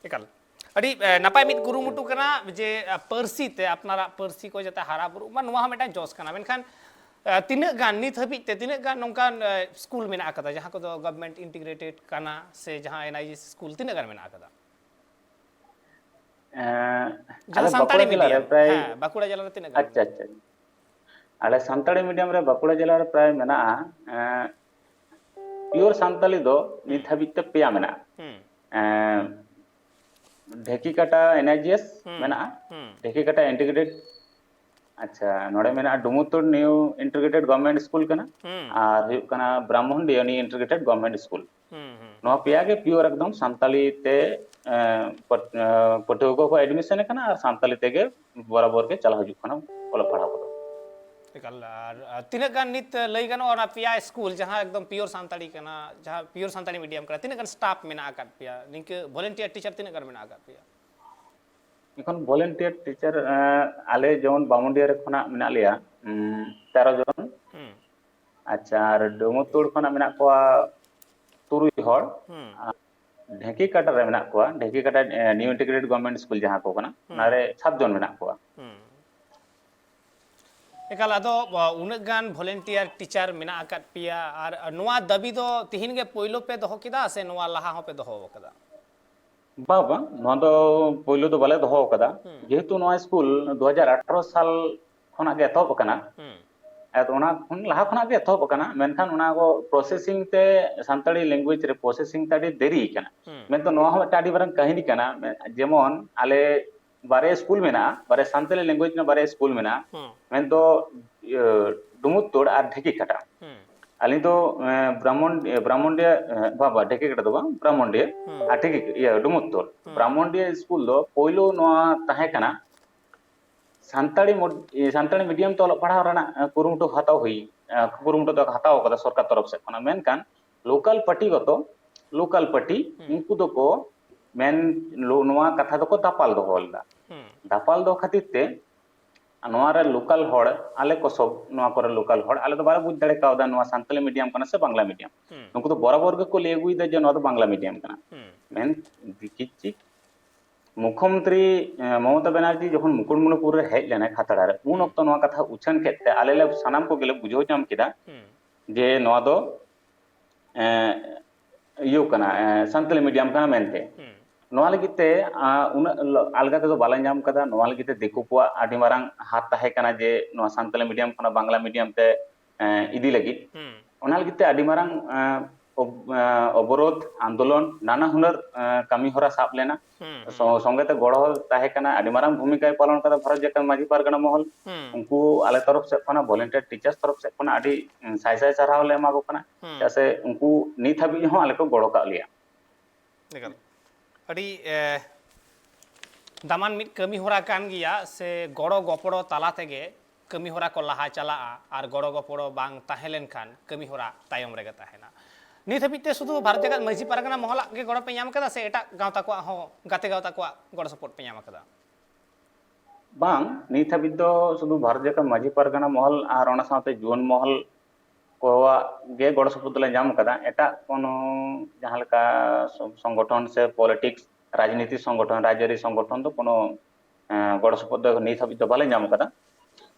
ᱮᱠᱟᱞ᱾ ᱟᱹᱰᱤ, ᱮ, ᱱᱟᱯᱟᱭ ᱢᱤᱫ ᱠᱩᱨᱩᱢᱩᱴᱩ ᱠᱟᱱᱟ ᱡᱮ, ᱮ, ᱯᱟᱹᱨᱥᱤ ᱛᱮ, ᱟᱯᱱᱟᱨᱟᱜ ᱯᱟᱹᱨᱥᱤ ᱠᱚ ᱡᱟᱛᱮ ᱦᱟᱨᱟ ᱵᱩᱨᱩᱜ ᱢᱟ, ᱱᱚᱣᱟ ᱦᱚᱸ ᱢᱤᱫᱴᱟᱝ ᱡᱚᱥ ᱠᱟᱱᱟ᱾ ᱢᱮᱱᱠᱷᱟᱱ, ᱮ, ᱛᱤᱱᱟᱹᱜ ᱜᱟᱱ ᱱᱤᱛ ᱦᱟᱹᱵᱤᱡ ᱛᱮ ᱛᱤᱱᱟᱹᱜ ᱜᱟᱱ ᱱᱚᱝᱠᱟᱱ, ᱮ, ᱥᱠᱩᱞ ᱢᱮᱱᱟᱜ ᱟᱠᱟᱫᱟ ᱡᱟᱦᱟᱸ ᱠᱚᱫᱚ ᱜᱚᱵᱷᱚᱨᱱᱢᱮᱱᱴ ᱤᱱᱴᱤᱜᱨᱮᱴᱮᱰ ᱠᱟᱱᱟ ᱥᱮ ᱡᱟᱦᱟᱸ ᱮᱱ ᱟᱭ ᱡᱤ ᱮᱥ ᱥᱠᱩᱞ ᱛᱤᱱᱟᱹᱜ ᱜᱟᱱ ᱢᱮᱱᱟᱜ ᱟᱠᱟᱫᱟ? ᱮᱸ, ᱡᱟᱦᱟᱸ ᱟᱞᱮ ᱵᱟᱸᱠᱩᱲᱟ ᱥᱟᱱᱛᱟᱲᱤ ᱡᱮᱞᱟ ᱨᱮ ᱢᱤᱰᱤᱭᱟᱢ, ᱯᱨᱟᱭ ᱦᱮᱸ, ᱵᱟᱸᱠᱩᱲᱟ ᱡᱮᱞᱟ ᱨᱮ ᱛᱤᱱᱟᱹᱜ ᱜᱟᱱ ᱟᱪᱪᱷᱟ, ᱢᱮᱱᱟᱜᱼᱟ? ᱟᱪᱪᱷᱟ᱾ ᱟᱞᱮ ᱥᱟᱱᱛᱟᱲᱤ ᱢᱤᱰᱤᱭᱟᱢ ᱨᱮ ᱵᱟᱸᱠᱩᱲᱟ ᱡᱮᱞᱟ ᱨᱮ ᱯᱨᱟᱭ ᱢᱮᱱᱟᱜᱼᱟ, ᱮᱸ, ᱯᱤᱭᱳᱨ ᱥᱟᱱᱛᱟᱞᱤ ᱫᱚ ᱱᱤᱛ ᱦᱩᱸ᱾ ᱦᱟᱹᱵᱤᱡ ᱛᱮ ᱯᱮᱭᱟ ᱢᱮᱱᱟᱜᱼᱟ᱾ ᱦᱩᱸ᱾ ᱮᱸ, ᱰᱷᱮᱠᱤᱠᱟᱴᱟ ᱮᱱ ᱟᱭ ᱡᱤ ᱮᱥ ᱦᱩᱸ, ᱢᱮᱱᱟᱜᱼᱟ, ᱦᱩᱸ᱾ ᱰᱷᱮᱠᱤᱠᱟᱴᱟ ᱤᱱᱴᱤᱜᱨᱮᱴᱮᱰ, ᱟᱪᱪᱷᱟ, ᱱᱚᱰᱮ ᱢᱮᱱᱟᱜᱼᱟ ᱰᱩᱢᱩᱨᱛᱩᱲ ᱱᱤᱭᱩ ᱤᱱᱴᱤᱜᱨᱮᱴᱮᱰ ᱜᱚᱵᱷᱚᱨᱱᱢᱮᱱᱴ ᱥᱠᱩᱞ ᱠᱟᱱᱟ, ᱦᱩᱸ᱾ ᱟᱨ ᱦᱩᱭᱩᱜ ᱠᱟᱱᱟ ᱵᱨᱟᱦᱢᱚᱱᱰᱤᱭᱟ ᱱᱤᱭᱩ ᱤᱱᱴᱤᱜᱨᱮᱴᱮᱰ ᱜᱚᱵᱷᱚᱨᱱᱢᱮᱱᱴ ᱥᱠᱩᱞ᱾ ᱦᱩᱸ, ᱦᱩᱸ, ᱱᱚᱣᱟ ᱦᱩᱸ᱾ ᱯᱮᱭᱟ ᱜᱮ ᱯᱤᱭᱳᱨ ᱮᱠᱫᱚᱢ ᱥᱟᱱᱛᱟᱞᱤ ᱛᱮ, ᱮᱸ, ᱯᱟᱹᱴ-, ᱮᱸ, ᱯᱟᱹᱴᱷᱩᱣᱟᱹ ᱠᱚᱠᱚ ᱮᱰᱢᱤᱥᱚᱱ ᱟᱠᱟᱱᱟ ᱟᱨ ᱥᱟᱱᱛᱟᱞᱤ ᱛᱮᱜᱮ ᱵᱚᱨᱟᱵᱚᱨ ᱜᱮ ᱪᱟᱞᱟᱣ ᱦᱤᱡᱩᱜ ᱠᱟᱱᱟ ᱚᱞᱚᱜ ᱯᱟᱲᱦᱟᱣ ᱠᱚᱫᱚ᱾ ᱮᱠᱟᱞ, ᱟᱨ, ᱟᱨ ᱛᱤᱱᱟᱹᱜ ᱜᱟᱱ ᱱᱤᱛ ᱞᱟᱹᱭ ᱜᱟᱱᱚᱜᱼᱟ ᱚᱱᱟ ᱯᱮᱭᱟ ᱥᱠᱩᱞ ᱡᱟᱦᱟᱸ ᱮᱠᱫᱚᱢ ᱯᱤᱭᱳᱨ ᱥᱟᱱᱛᱟᱲᱤ ᱠᱟᱱᱟ, ᱡᱟᱦᱟᱸ ᱯᱤᱭᱳᱨ ᱥᱟᱱᱛᱟᱲᱤ ᱢᱤᱰᱤᱭᱟᱢ ᱠᱟᱱᱟ, ᱛᱤᱱᱟᱹᱜ ᱜᱟᱱ ᱥᱴᱟᱯ ᱢᱮᱱᱟᱜ ᱟᱠᱟᱫ ᱯᱮᱭᱟ? ᱱᱤᱝᱠᱟᱹ ᱵᱷᱚᱞᱮᱱᱴᱤᱭᱟᱨ ᱴᱤᱪᱟᱨ ᱛᱤᱱᱟᱹᱜ ᱜᱟᱱ ᱢᱮᱱᱟᱜ ᱟᱠᱟᱫ ᱯᱮᱭᱟ? ᱮᱠᱷᱚᱱ ᱵᱷᱚᱞᱮᱱᱴᱤᱭᱟᱨ ᱴᱤᱪᱟᱨ, ᱮᱸ, ᱟᱞᱮ ᱡᱮᱢᱚᱱ ᱵᱟᱢᱩᱱᱰᱤᱭᱟᱹ ᱨᱮ ᱠᱷᱚᱱᱟᱜ ᱢᱮᱱᱟᱜ ᱞᱮᱭᱟ, ᱩᱸ, ᱛᱮᱨᱚ ᱡᱚᱱ᱾ ᱦᱩᱸ᱾ ᱟᱪᱪᱷᱟ, ᱟᱨ ᱰᱩᱢᱩᱨᱛᱩᱲ ᱠᱷᱚᱱᱟᱜ ᱢᱮᱱᱟᱜ ᱠᱚᱣᱟ ᱛᱩᱨᱩᱭ ᱦᱚᱲ᱾ ᱦᱩᱸ᱾ ᱟᱨ ᱰᱷᱮᱸᱠᱤ ᱠᱟᱴᱟ ᱨᱮ ᱢᱮᱱᱟᱜ ᱠᱚᱣᱟ, ᱰᱷᱮᱸᱠᱤ ᱠᱟᱴᱟ, ᱮ, ᱱᱤᱭᱩ ᱤᱱᱴᱤᱜᱨᱮᱴᱮᱰ ᱜᱚᱵᱷᱚᱨᱱᱢᱮᱱᱴ ᱥᱠᱩᱞ ᱡᱟᱦᱟᱸ ᱠᱚ ᱠᱟᱱᱟ, ᱦᱩᱸ᱾ ᱚᱱᱟᱨᱮ ᱥᱟᱛ ᱡᱚᱱ ᱢᱮᱱᱟᱜ ᱠᱚᱣᱟ᱾ ᱦᱩᱸ᱾ ᱮᱠᱟᱞ, ᱟᱫᱚ, ᱟ, ᱩᱱᱟᱹᱜ ᱜᱟᱱ ᱵᱷᱚᱞᱮᱱᱴᱤᱭᱟᱨ ᱴᱤᱪᱟᱨ ᱢᱮᱱᱟᱜ ᱟᱠᱟᱫ ᱯᱮᱭᱟ, ᱟᱨ, ᱟ, ᱱᱚᱣᱟ ᱫᱟᱹᱵᱤ ᱫᱚ ᱛᱤᱦᱤᱧ ᱜᱮ ᱯᱳᱭᱞᱳ ᱯᱮ ᱫᱚᱦᱚ ᱠᱮᱫᱟ ᱥᱮ ᱱᱚᱣᱟ ᱞᱟᱦᱟ ᱦᱚᱸᱯᱮ ᱫᱚᱦᱚ ᱟᱠᱟᱫᱟ? ᱵᱟᱝ, ᱵᱟᱝ, ᱱᱚᱣᱟ ᱫᱚ ᱯᱳᱭᱞᱳ ᱫᱚ ᱵᱟᱞᱮ ᱫᱚᱦᱚ ᱟᱠᱟᱫᱟ᱾ ᱦᱩᱸ᱾ ᱡᱮᱦᱮᱛᱩ ᱱᱚᱣᱟ ᱥᱠᱩᱞ ᱫᱩ ᱦᱟᱡᱟᱨ ᱟᱴᱷᱨᱚ ᱥᱟᱞ ᱠᱷᱚᱱᱟᱜ ᱜᱮ ᱮᱛᱚᱦᱚᱵ ᱟᱠᱟᱱᱟ᱾ ᱦᱩᱸ᱾ ᱟᱫᱚ ᱚᱱᱟ ᱠᱷᱚᱱ ᱞᱟᱦᱟ ᱠᱷᱚᱱᱟᱜ ᱜᱮ ᱮᱛᱚᱦᱚᱵ ᱟᱠᱟᱱᱟ, ᱢᱮᱱᱠᱷᱟᱱ ᱚᱱᱟ ᱠᱚ processing ᱛᱮ, ᱥᱟᱱᱛᱟᱲᱤ language ᱨᱮ processing ᱛᱮ ᱟᱹᱰᱤ ᱫᱮᱨᱤ ᱟᱠᱟᱱᱟ᱾ ᱦᱩᱸ᱾ ᱢᱮᱱᱫᱚ ᱱᱚᱣᱟ ᱦᱚᱸ ᱢᱤᱫᱴᱟᱝ ᱟᱹᱰᱤ ᱢᱟᱨᱟᱝ ᱠᱟᱹᱦᱱᱤ ᱠᱟᱱᱟ᱾ ᱢᱮ-, ᱡᱮᱢᱚᱱ ᱟᱞᱮ ᱵᱟᱨᱭᱟ ᱥᱠᱩᱞ ᱢᱮᱱᱟᱜᱼᱟ, ᱵᱟᱨᱭᱟ ᱥᱟᱱᱛᱟᱲᱤ language ᱨᱮᱱᱟᱜ ᱵᱟᱨᱭᱟ ᱥᱠᱩᱞ ᱢᱮᱱᱟᱜᱼᱟ, ᱦᱩᱸ᱾ ᱢᱮᱱᱫᱚ ᱤᱭᱟᱹ, ᱰᱩᱢᱩᱨᱛᱳᱲ ᱟᱨ ᱰᱷᱮᱠᱤᱠᱟᱴᱟ᱾ ᱦᱩᱸ᱾ ᱟᱹᱞᱤᱧ ᱫᱚ, ᱮ, ᱵᱨᱟᱦᱢᱚᱱ-, ᱮ, ᱵᱨᱟᱦᱢᱚᱱᱰᱤᱭᱟ, ᱮ, ᱵᱟᱵᱟ, ᱰᱷᱮᱠᱤᱠᱟᱴᱟ ᱫᱚ ᱵᱟᱝ, ᱵᱨᱟᱦᱢᱚᱱᱰᱤᱭᱟ᱾ ᱦᱩᱸ᱾ ᱟᱨ ᱰᱷᱮᱠᱤ-, ᱤᱭᱟᱹ, ᱰᱩᱢᱩᱨᱛᱳᱲ᱾ ᱦᱩᱸ᱾ ᱵᱨᱟᱦᱢᱚᱱᱰᱤᱭᱟ ᱥᱠᱩᱞ ᱫᱚ ᱯᱳᱭᱞᱳ ᱱᱚᱣᱟ ᱛᱟᱦᱮᱸ ᱠᱟᱱᱟ ᱥᱟᱱᱛᱟᱲᱤ ᱢᱚᱰ-, ᱮ, ᱥᱟᱱᱛᱟᱲᱤ medium ᱛᱮ ᱚᱞᱚᱜ ᱯᱟᱲᱦᱟᱣ ᱨᱮᱱᱟᱜ, ᱮ, ᱠᱩᱨᱩᱢᱩᱴᱩ ᱦᱟᱛᱟᱣ ᱦᱩᱭ, ᱮ, ᱠᱩᱨᱩᱢᱩᱴᱩ ᱫᱚ ᱦᱟᱛᱟᱣ ᱠᱟᱫᱟ ᱥᱚᱨᱠᱟᱨ ᱛᱚᱨᱚᱯ ᱥᱮᱫ ᱠᱷᱚᱱᱟᱜ, ᱢᱮᱱᱠᱷᱟᱱ local party ᱜᱚᱛᱚ, local party, ᱦᱩᱸ᱾ ᱩᱱᱠᱩ ᱫᱚᱠᱚ ᱢᱮᱱ, ᱞᱚ-, ᱱᱚᱣᱟ ᱠᱟᱛᱷᱟ ᱫᱚᱠᱚ ᱫᱟᱯᱟᱞ ᱫᱚᱦᱚ ᱞᱮᱫᱟ᱾ ᱦᱩᱸ᱾ ᱫᱟᱯᱟᱞ ᱫᱚᱦᱚ ᱠᱷᱟᱹᱛᱤᱨ ᱛᱮ ᱱᱚᱣᱟ ᱨᱮ local ᱦᱚᱲ, ᱟᱞᱮ ᱠᱚ ᱥᱚᱵ ᱱᱚᱣᱟ ᱠᱚᱨᱮ local ᱦᱚᱲ, ᱟᱞᱮ ᱫᱚ ᱵᱟᱞᱮ ᱵᱩᱡᱽ ᱫᱟᱲᱮ ᱠᱟᱣᱫᱟ ᱱᱚᱣᱟ ᱥᱟᱱᱛᱟᱲᱤ medium ᱠᱟᱱᱟ ᱥᱮ ᱵᱟᱝᱞᱟ medium᱾ ᱦᱩᱸ᱾ ᱱᱩᱠᱩ ᱫᱚ ᱵᱚᱨᱟᱵᱚᱨ ᱜᱮᱠᱚ ᱞᱟᱹᱭ ᱟᱹᱜᱩᱭᱮᱫᱟ ᱡᱮ ᱱᱚᱣᱟ ᱫᱚ ᱵᱟᱝᱞᱟ medium ᱠᱟᱱᱟ᱾ ᱦᱩᱸ᱾ ᱢᱮᱱ ᱫᱤᱠᱤ ᱪᱤᱠ ᱢᱩᱠᱷᱚᱢᱚᱱᱛᱨᱤ, ᱮ, ᱢᱚᱢᱚᱛᱟ ᱵᱮᱱᱟᱨᱡᱤ ᱡᱚᱠᱷᱚᱱ ᱢᱩᱠᱩᱴᱢᱩᱱᱤᱯᱩᱨ ᱨᱮ ᱦᱮᱡ ᱞᱮᱱᱟᱭ ᱠᱷᱟᱛᱲᱟ ᱨᱮ, ᱩᱱ ᱦᱩᱸ᱾ ᱚᱠᱛᱚ ᱱᱚᱣᱟ ᱠᱟᱛᱷᱟ ᱩᱪᱷᱟᱹᱱ ᱠᱮᱫ ᱛᱮ ᱟᱞᱮ ᱞᱮ ᱥᱟᱱᱟᱢ ᱠᱚᱜᱮᱞᱮ ᱵᱩᱡᱷᱟᱹᱣ ᱧᱟᱢ ᱠᱮᱫᱟ ᱦᱩᱸ᱾ ᱡᱮ ᱱᱚᱣᱟ ᱫᱚ, ᱮ, ᱤᱭᱟᱹ ᱠᱟᱱᱟ, ᱮ, ᱥᱟᱱᱛᱟᱲᱤ medium ᱠᱟᱱᱟ ᱢᱮᱱᱛᱮ᱾ ᱦᱩᱸ᱾ ᱱᱚᱣᱟ ᱞᱟᱹᱜᱤᱫ ᱛᱮ, ᱟ, ᱩᱱᱟᱹᱜ ᱞᱚ-, ᱟᱞᱜᱟ ᱛᱮᱫᱚ ᱵᱟᱞᱮ ᱧᱟᱢ ᱠᱟᱫᱟ᱾ ᱱᱚᱣᱟ ᱞᱟᱹᱜᱤᱫ ᱛᱮ ᱫᱤᱠᱩ ᱠᱚᱣᱟᱜ ᱟᱹᱰᱤ ᱢᱟᱨᱟᱝ ᱦᱟᱛ ᱛᱟᱦᱮᱸ ᱠᱟᱱᱟ ᱡᱮ ᱱᱚᱣᱟ ᱥᱟᱱᱛᱟᱲᱤ medium ᱠᱷᱚᱱᱟᱜ ᱵᱟᱝᱞᱟ medium ᱛᱮ, ᱮ, ᱤᱫᱤ ᱞᱟᱹᱜᱤᱫ᱾ ᱦᱩᱸ᱾ ᱚᱱᱟ ᱞᱟᱹᱜᱤᱫ ᱛᱮ ᱟᱹᱰᱤ ᱢᱟᱨᱟᱝ, ᱮ, ᱚᱵ-, ᱮ, ᱚᱵᱚᱨᱳᱫᱷ, ᱟᱱᱫᱳᱞᱚᱱ, ᱱᱟᱱᱟ ᱦᱩᱱᱟᱹᱨ, ᱮ, ᱠᱟᱹᱢᱤ ᱦᱚᱨᱟ ᱥᱟᱵ ᱞᱮᱱᱟ᱾ ᱦᱩᱸ, ᱦᱩᱸ᱾ ᱥᱚ-, ᱥᱚᱸᱜᱮ ᱛᱮ ᱜᱚᱲᱚ ᱛᱟᱦᱮᱸ ᱠᱟᱱᱟ, ᱟᱹᱰᱤ ᱢᱟᱨᱟᱝ ᱵᱷᱩᱢᱤᱠᱟᱭ ᱯᱟᱞᱚᱱ ᱠᱟᱫᱟ ᱵᱷᱟᱨᱚᱛ ᱡᱟᱠᱟᱛ ᱢᱟᱹᱡᱷᱤ ᱯᱟᱨᱜᱟᱱᱟ ᱢᱚᱦᱚᱞ᱾ ᱦᱩᱸ᱾ ᱩᱱᱠᱩ ᱟᱞᱮ ᱛᱚᱨᱚᱯ ᱥᱮᱫ ᱠᱷᱚᱱᱟᱜ, volunteer teachers ᱛᱚᱨᱚᱯ ᱥᱮᱫ ᱠᱷᱚᱱᱟᱜ ᱟᱹᱰᱤ, ᱩᱸ, ᱥᱟᱭ ᱥᱟᱭ ᱥᱟᱨᱦᱟᱣ ᱞᱮ ᱮᱢᱟ ᱠᱚ ᱠᱟᱱᱟ᱾ ᱦᱩᱸ᱾ ᱪᱮᱫᱟᱜ ᱥᱮ ᱩᱱᱠᱩ ᱱᱤᱛ ᱦᱟᱹᱵᱤᱡ ᱦᱚᱸ ᱟᱞᱮ ᱠᱚ ᱜᱚᱲᱚ ᱠᱟᱜ ᱞᱮᱭᱟ᱾ ᱮᱠᱟᱞ᱾ ᱟᱹᱰᱤ, ᱮ, ᱫᱟᱢᱟᱱ ᱢᱤᱫ ᱠᱟᱹᱢᱤ ᱦᱚᱨᱟ ᱠᱟᱱ ᱜᱮᱭᱟ, ᱥᱮ ᱜᱚᱲᱚ ᱜᱚᱯᱚᱲᱚ ᱛᱟᱞᱟ ᱛᱮᱜᱮ ᱠᱟᱹᱢᱤ ᱦᱚᱨᱟ ᱠᱚ ᱞᱟᱦᱟ ᱪᱟᱞᱟᱜᱼᱟ, ᱟᱨ ᱜᱚᱲᱚ ᱜᱚᱯᱚᱲᱚ ᱵᱟᱝ ᱛᱟᱦᱮᱸ ᱞᱮᱱᱠᱷᱟᱱ ᱠᱟᱹᱢᱤ ᱦᱚᱨᱟ ᱛᱟᱭᱚᱢ ᱨᱮᱜᱮ ᱛᱟᱦᱮᱱᱟ᱾ ᱱᱤᱛ ᱦᱟᱹᱵᱤᱡ ᱛᱮ ᱥᱩᱫᱷᱩ ᱵᱷᱟᱨᱚᱛ ᱡᱟᱠᱟᱛ ᱢᱟᱹᱡᱷᱤ ᱯᱟᱨᱜᱟᱱᱟ ᱢᱚᱦᱚᱞᱟᱜ ᱜᱮ ᱜᱚᱲᱚ ᱯᱮ ᱧᱟᱢ ᱠᱟᱫᱟ, ᱥᱮ ᱮᱴᱟᱜ ᱜᱟᱶᱛᱟ ᱠᱚᱣᱟᱜ ᱦᱚᱸ, ᱜᱟᱛᱮ ᱜᱟᱶᱛᱟ ᱠᱚᱣᱟᱜ ᱜᱚᱲᱚ ᱥᱚᱯᱚᱦᱚᱫ ᱯᱮ ᱧᱟᱢ ᱠᱟᱫᱟ? ᱵᱟᱝ, ᱱᱤᱛ ᱦᱟᱹᱵᱤᱡ ᱫᱚ ᱥᱩᱫᱷᱩ ᱵᱷᱟᱨᱚᱛ ᱡᱟᱠᱟᱛ ᱢᱟᱹᱡᱷᱤ ᱯᱟᱨᱜᱟᱱᱟ ᱢᱚᱦᱚᱞ ᱟᱨ ᱚᱱᱟ ᱥᱟᱶᱛᱮ ᱡᱩᱣᱟᱹᱱ ᱢᱚᱦᱚᱞ ᱠᱚᱣᱟᱜ ᱜᱮ ᱜᱚᱲᱚ ᱥᱚᱯᱚᱦᱚᱫ ᱫᱚᱞᱮ ᱧᱟᱢ ᱠᱟᱫᱟ᱾ ᱮᱴᱟᱜ ᱠᱳᱱᱳ ᱡᱟᱦᱟᱸ ᱞᱮᱠᱟ ᱥᱚ-, ᱥᱚᱝᱜᱚᱴᱷᱚᱱ ᱥᱮ politics, ᱨᱟᱡᱽᱱᱤᱛᱤ ᱥᱚᱝᱜᱚᱴᱷᱚᱱ, ᱨᱟᱡᱽᱟᱹᱨᱤ ᱥᱚᱝᱜᱚᱴᱷᱚᱱ ᱫᱚ ᱠᱳᱱᱳ, ᱮᱸ, ᱜᱚᱲᱚ ᱥᱚᱯᱚᱦᱚᱫ ᱫᱚ ᱱᱤᱛ ᱦᱟᱹᱵᱤᱡ ᱫᱚ ᱵᱟᱞᱮ ᱧᱟᱢ ᱠᱟᱫᱟ᱾